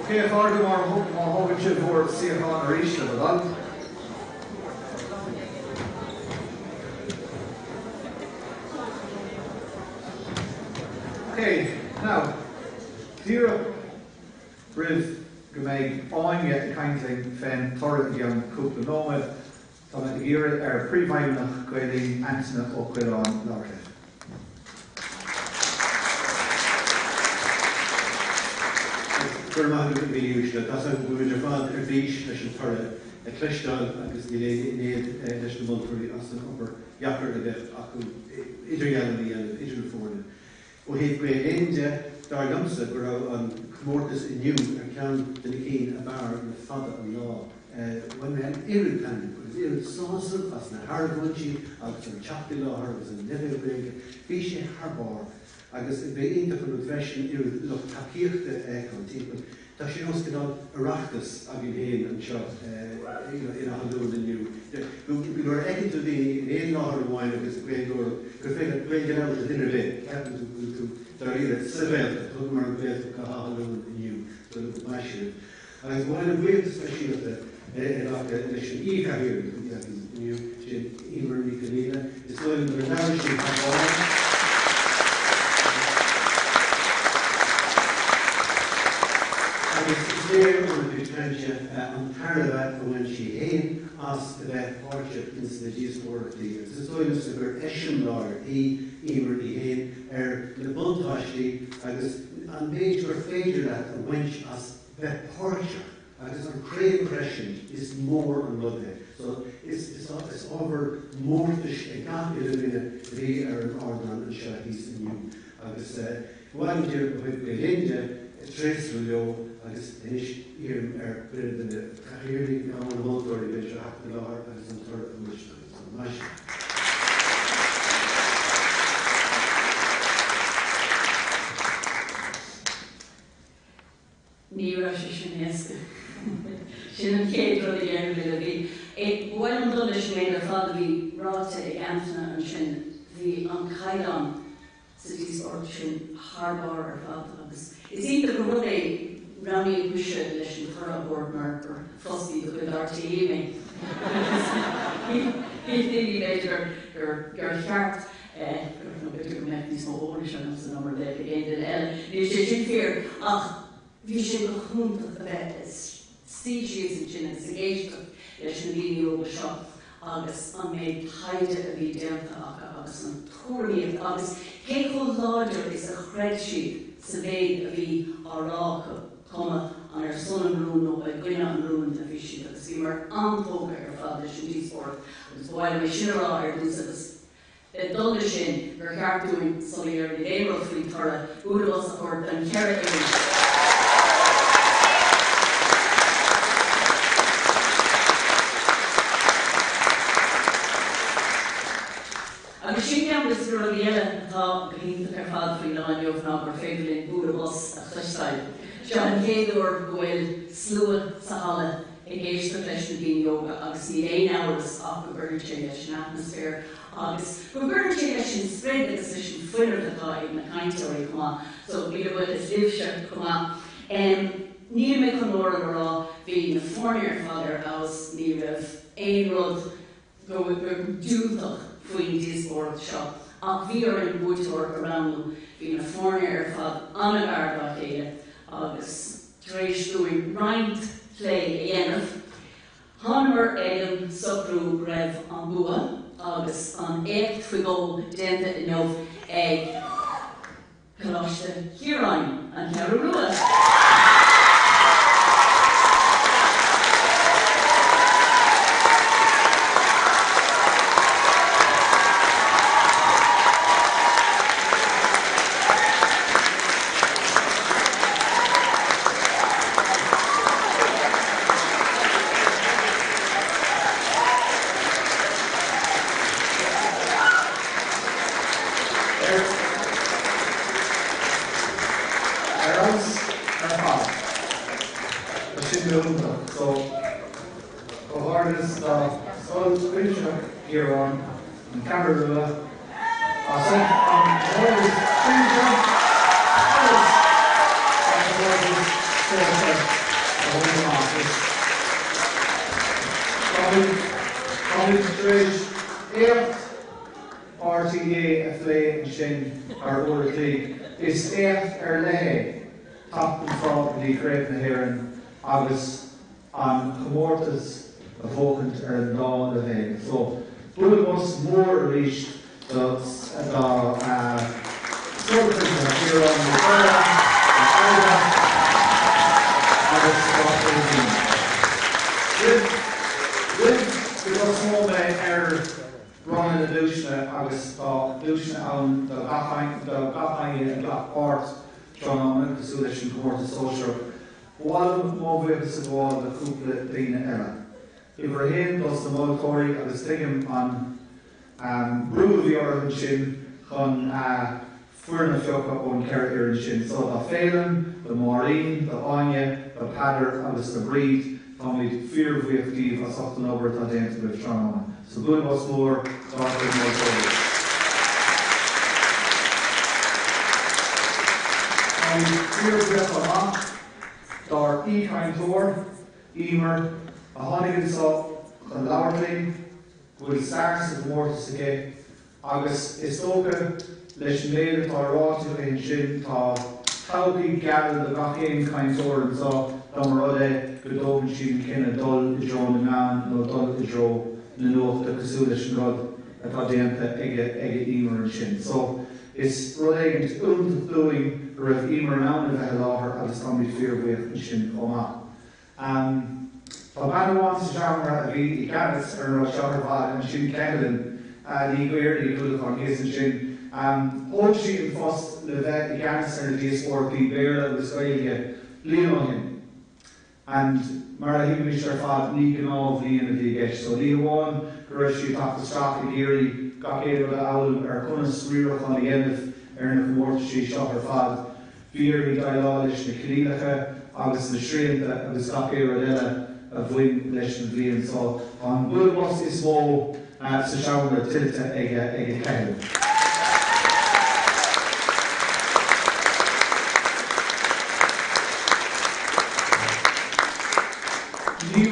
Ok, a chairde, má thógann sibh bhur suíocháin arís, le bhur dtoil. Ok, now, díreach roimh go mbeidh Áine ag caint linn fén toradh i gceann cúpla nóiméad, tá mé ag iarraidh ar Príomhfheidhmeannach Gael Linn, Antaine Ó Coileáin, labhairt linn. Go raibh maith agat, a dhaoine uaisle. Tá 's agam go bhfuil muid ar fad ar bís leis an toradh a chloisteáil agus níl aon éad leis na moltóirí as an obair dheacair a bheadh acu idirdhealú a dhéanamh idir na foirne. Ó thaobh Gael Linn de, dar liomsa go raibh an comórtas inniu ar cheann de na cinn ab fhearr le fada an lá. Bhain mé an oiread taitneamh agus oiread sásamh as na hargóintí agus an teacht i láthair agus an leibhéal Gaeilge. Bhí sé thar barr. Agus ba iontach an rud freisin oiread lucht tacaíochta a fheiceáil timpeall. Tá sé ar nós cineál Oireachtas againn féin anseo in Áth Luain inniu. Nuair a fheiceann tú daoine in aon láthair amháin agus ag Gaeilgeoireacht, gur féidir leat Gaeilge a labhairt le duine ar bith, ceapann tú go bhfuil tú dáiríre sa Ghaeltacht. Thugamar an Ghaeltacht go hÁth Luain inniu, so maith sibh. Agus ba mhaith liom buíochas speisialta a ghlacadh leis an aoi-chathaoirleach a bhí againn inniu, sin Eimear Ní Chonaola. Is dóigh liom gur labhair sí thar barr. Agus is léir óna cuid cainte an tairbhe a bhain sí féin as a bheith páirteach ins na díospóireachtaí agus is dóigh liomsa gur eiseamláir í Eimear í féin ar na buntáistí agus an méid gur féidir leat a bhaint as bheith páirteach agus an craobh a chreiscint, is mór an rud é. So, is, is, is ábhar mórtais é gach uile duine a bhí ar an ardán anseo thíos inniu. Agus eh, ba mhaith liom díreach ó thaobh Gael Linn de, tréaslú leo agus anois iarraim ar dhuine de na cathaoirligh nó na moltóirí b'fhéidir a theacht i láthair agus an toradh a thabhairt dúinn. So, maith sibh. Ní raibh sé sin éasca. Sin an chéad rud a déarfainn le bhí. Ba mhaith liom dul leis an méid ar fad a bhí ráite ag Antaine ansin. Bhí an caighdeán sa díospóireacht sin thar barr ar fad agus is iontach an rud é roghnaíodh mise leis an toradh a thabhairt mar gur fostaí de chuid RTÉ mé. Shíl daoine b'fhéidir gur gur cheart nó b'fhéidir go mbeadh níos mó eolais agamsa ná mar a bheadh ag aon duine eile. Níl sé sin fíor, ach bhí sé go hiontach a bheith ag suí síos ansin agus ag éisteacht leis na daoine óga seo agus an méid taighde a bhí déanta acu agus an tuairimíocht agus cé chomh láidir is a chreid siad sa mhéid a bhí á rá acu, cuma an ar son an rúin nó i gcoinne an rúin a bhí siad agus bhíomar an-tógtha ar fad leis an díospóireacht agus ba mhaith liom é sin a rá ar dtús agus ag dul leis sin, gur cheart dúinn, sula ndéarfaimid aon rud faoin toradh, bualadh bos a thabhairt don cheithre fhoireann. Agus sin ceann de na rudaí eile atá go hiontach ar fad faoin lá inniu ná gur féidir linn bualadh bos a chloisteáil. Seo an chéad uair go bhfuil slua sa halla ag éisteacht leis na daoine óga agus níl aon amhras ach go gcuireann sé leis an atmaisféar agus go gcuireann sé leis an sprid agus leis an fuinneamh atá ag na cainteoirí chomh maith. So míle buíochas libhse chomh maith. Em, níl mé chun mórán a rá, bhí na foirne ar fad ar fheabhas, ní raibh aon rud go diúltach faoin díospóireacht seo ach bhí orainn buaiteoir a roghnú. Bhí na foirne ar fad an-ghar dá chéile agus tar éis dúinn roinnt plé a dhéanamh, thánamar ag an socrú go raibh an bua agus an éacht faoi dhó déanta inniu ag Coláiste Chiaráin, An Cheathrú Rua. Ar fheabhas ar fad. Tá sin go hiontach. So, comhghairdeas do Scoil Chuimsitheach Chiaráin, An Cheathrú Rua, as ucht an comórtas sinsearach agus an comórtas sóisearach. chloig. Is éacht ar leith é teacht anseo go dtí Craobh na hÉireann agus an comórtas a bhuachaint ar an dá leibhéal. So, bualadh bos mór arís do Scoil Chuimsitheach Chiaráin, na foirne, na cairde agus do Aedín. Roimh roimh go dtosnóidh mé ar bronnadh na nduaiseanna agus tá duaiseanna ann do gach do gach éinne a ghlac páirt tráthnóna cosúil leis an gcomórtas sóisearach. Ba mhaith liom mo bhuíochas a ghabháil le cúpla daoine eile. Uimhir a haon dos na moltóirí agus tuigim an brú a bhí orthu ansin chun foireann a phiocadh ón cheithre fhoireann sin. So do Phelim, do Máirín, do Áine, do Peadar agus do Bríd, táimid fíorbhuíoch díobh as ucht an obair atá déanta agaibh tráthnóna. So bualadh bos mór dár gcuid moltóirí. Táimid fíorbhuíoch chomh maith dár aoichainteoir, Emer, a tháinig anseo chun labhairt linn, go bhfuil stair sa gcomórtas aici agus is dócha leis an méid atá ráite aici ansin tá todhchaí geal do gach aon chainteoir anseo dá mba rud é go dtógann siad an cinneadh dul i dtreo na meán nó dul i dtreo na nuachta cosúil leis an rud atá déanta ag ag Emer ansin. So is rud éigint iontach dúinn go raibh Emer in ann a bheith i láthair agus táimid fíorbhuíoch ansin chomh maith. Tá bean amháin sa seomra a bhí i gceannas ar an rud seo ar fad, and sin Ceithleann Ní Ghuairim, Ní Dhúlacháin thíos ansin. Thóg sí an post le bheith i gceannas ar na díospóireachtaí Béarla agus Gaeilge bliain ó shin. And mar a thuigimid ar fad, ní gnáthbhliain a bhí i gceist. So ní hamháin go raibh sí ag teacht isteach ag iarraidh gach aon rud a fhoghlaim ar conas riarachán a dhéanamh ar na comórtaisí seo ar fad, Bhí uirthi déileáil leis na coinníollacha agus na srianta agus gach aon rud eile a bhain leis an bhliain so. Tá an bualadh bos is mó sa seomra tuillte ag Ceithleann. Ní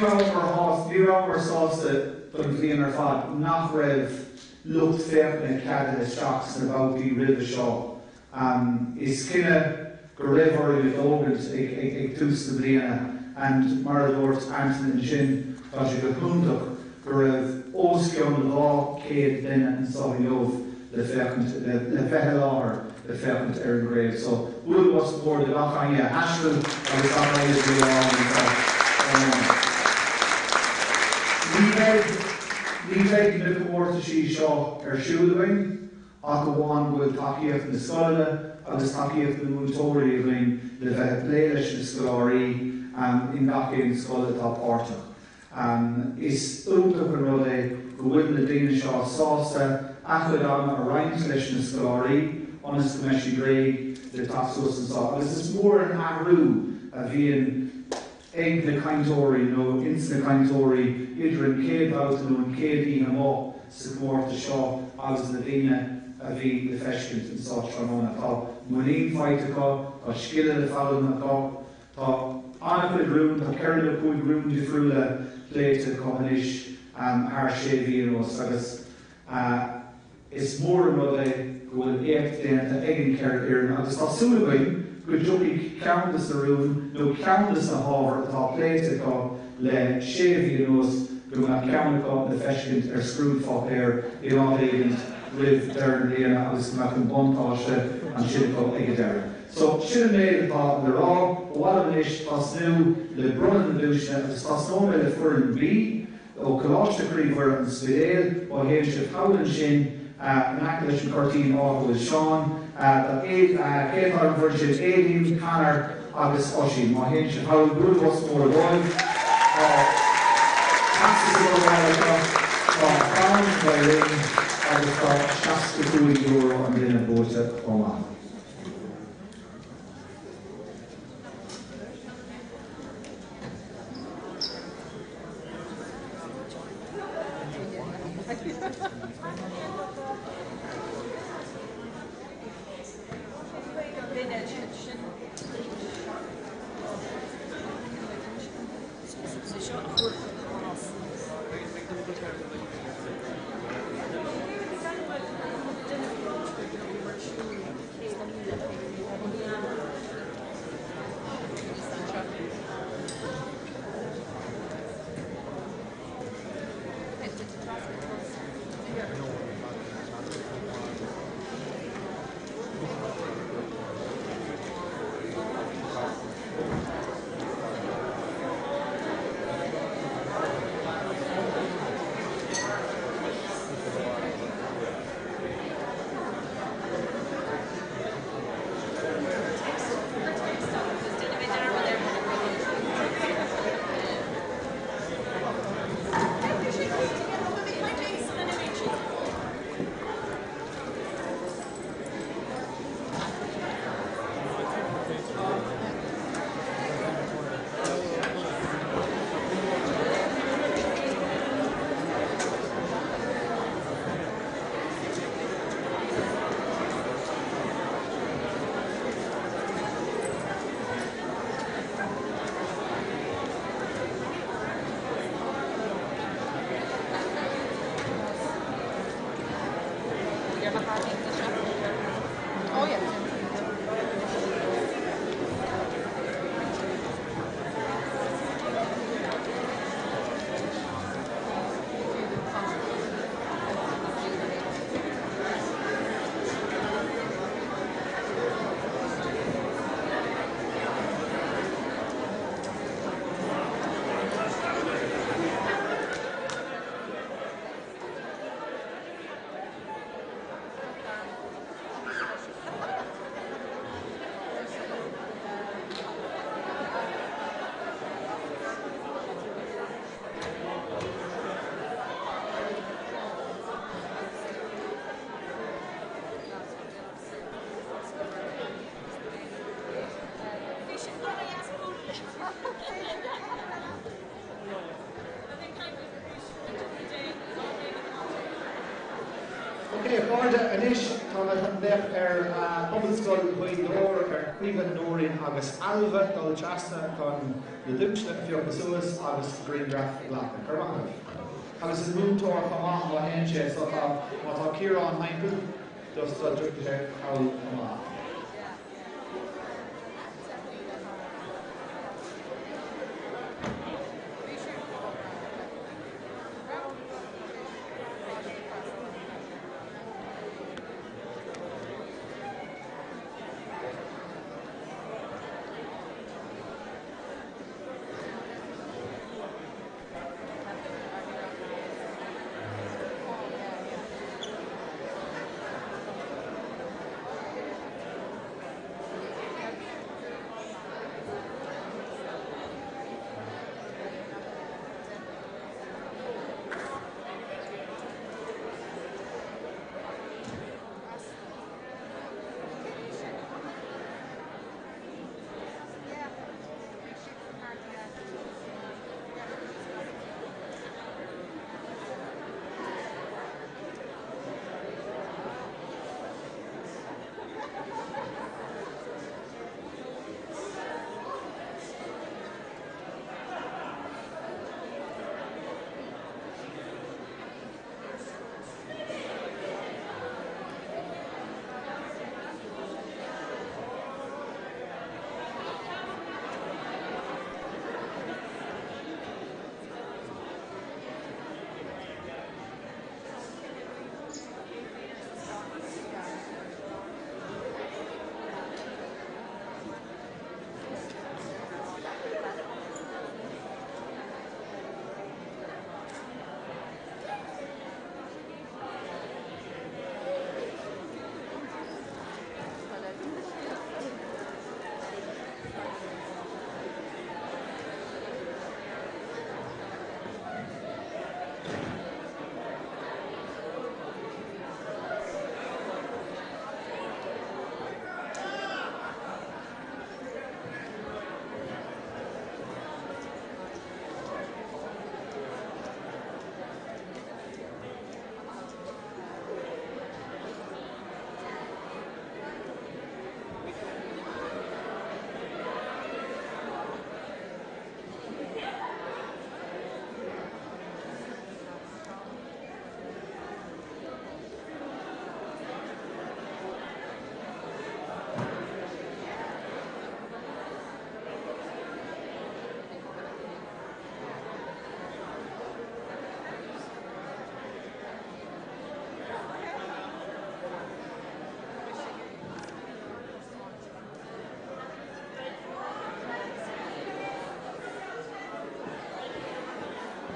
rabhamar sásta don bhliain ar fad nach raibh lucht féachana ceadaithe isteach sna babhtaí roimhe seo. Is cinneadh go raibh orainn a thógaint ag tús na bliana and mar a dúirt Antaine ansin, tá sé go hiontach go raibh os cionn 200 duine anseo inniu le féachaint, le bheith i láthair le féachaint ar an gcraobh. So, bualadh bos mór do gach éinne a thaistil agus gach éinne a bhí i láthair anseo tráthnóna. Ní bheidh, ní bheidh na comórtaisí seo ar siúl againn. ach amháin go bhfuil tacaíocht na scoileanna agus tacaíocht na múinteoirí againn le bheith ag plé leis na scoláirí in gach aon scoil atá páirteach. Is iontach an rud é go bhfuil na daoine seo sásta a gcuid ama a roinnt leis na scoláirí ionas go mbeidh siad réidh le teacht suas anseo agus is mór an athrú a bhíonn ag na cainteoirí nó ins na cainteoirí idir an chéad bhabhta nó an chéad oíche amuigh sa chomórtas seo agus na daoine a bhí le feiscint anso tráthnóna. Tá muinín faighte acu, tá scileanna foghlamtha acu, tá an-chuid rún, tá ceithre nó cúig rún difriúla pléite acu anois thar sé mhí anuas agus Is mór an rud é go bhfuil éacht déanta ag an cheithre fhoireann agus tá súil againn go dtiocfaidh ceann de na rúin nó ceann de na hábhair atá pléite acu le sé mhí anuas go mbeadh ceann acu le feiscint ar scrúdpháipéar in áit éigint roimh deireadh na bliana agus go mbeadh an buntáiste ansin acu ag an deireadh. So, sin an méid atá le rá. Ba mhaith liom anois tosnú le bronnadh na nduaiseanna agus tosnóidh mé le foireann B. Ó Coláiste Chroí Mhuire, An Spidéal, má théann sibh thall ansin in aice leis an cuirtín áit a bhfuil Seán, tá cé atá ar an bhfoireann sin? Aideen, Conor agus Oisín. Má théann sibh thall, bualadh bos mór dóibh. Tá teastas ag dul abhaile acu, tá bonn Gael Linn agus tá €65 an duine buaite chomh maith. Ok, a chairde, anois tá mé chun glaoch ar Pobalscoil Ghaoth Dobhair, ar Caoimhe, Nóirín agus Ailbhe dul trasna chun na duaiseanna a phiocadh suas agus grianghraf a ghlacadh. Go raibh maith agaibh. Agus an múinteoir chomh maith má théann sé, so tá, má tá Ciarán thimpeall, just dá dtiocfadh sé thall chomh maith.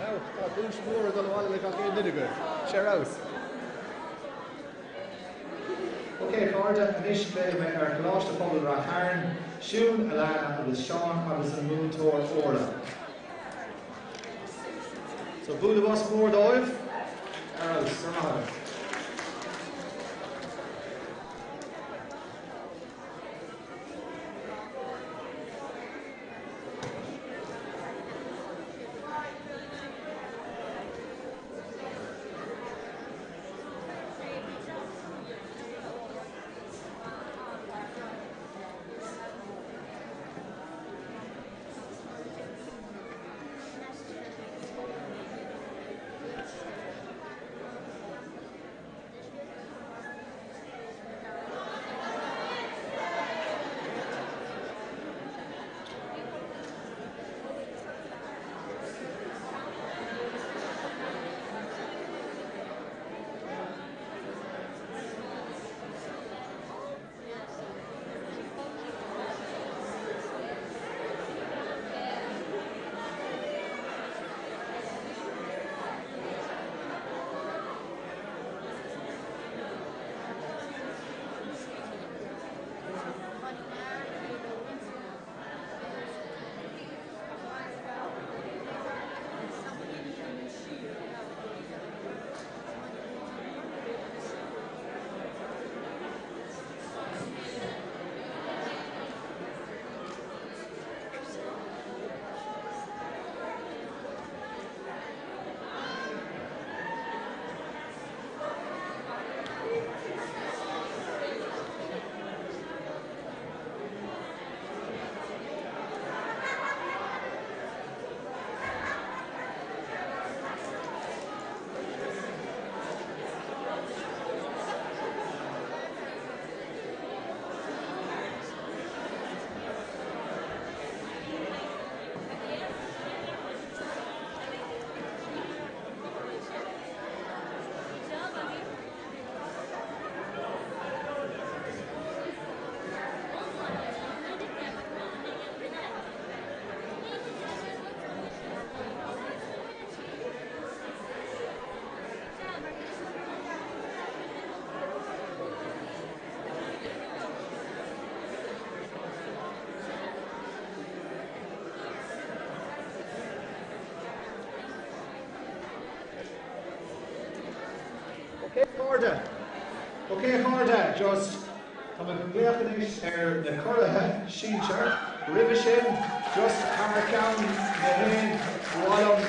Now, tá duais mhór ag dul abhaile le gach aon duine agaibh. Sé ar fheabhas. Ok, a chairde, anois glaofaidh mé ar Choláiste Pobail Ráth Chairn, Siún, Alana agus Seán agus an múinteoir Orla. So bualadh bos mór dóibh. Ar fheabhas, go raibh maith agaibh. chairde. Ok, a chairde, just tá mé chun glaoch anois ar na curaithe sinsir. Roimhe sin, just thar ceann mé féin, ba mhaith liom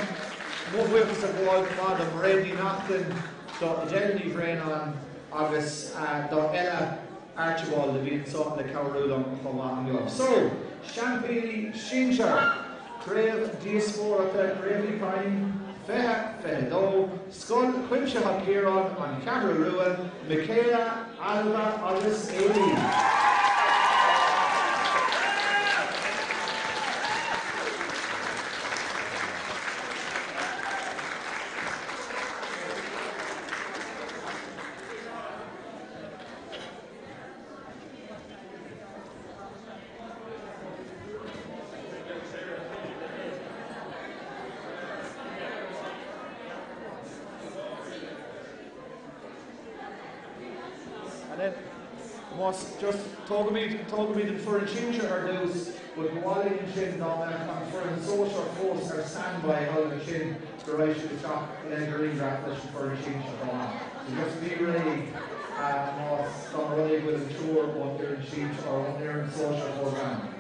mo bhuíochas a ghabháil chomh maith do Mairéad Ní Neachtain, do Adele Ní Bhraonáin agus do Ella Archibald a bhí anseo le cabhrú liom chomh maith inniu. So, seaimpíní sinsir, Craobh Díospóireachta Chraobh Uí Chadhain 2022, Scoil Chuimsitheach Chiaráin, An Cheathrú Rua, Michaela, Ailbhe agus Aileen. And then, más just tógaimid tógaimid an foireann sinsir ar dtús, but ba mhaith linn ansin dá mbeadh an foireann sóisear fós ar standby thall ansin go raibh siad isteach le grianghraf leis an foireann sinsir chomh maith. So just bí réidh más dá mba rud é go bhfuil an triúr ón fhoireann sinsir or ón fhoireann sóisear fós ann.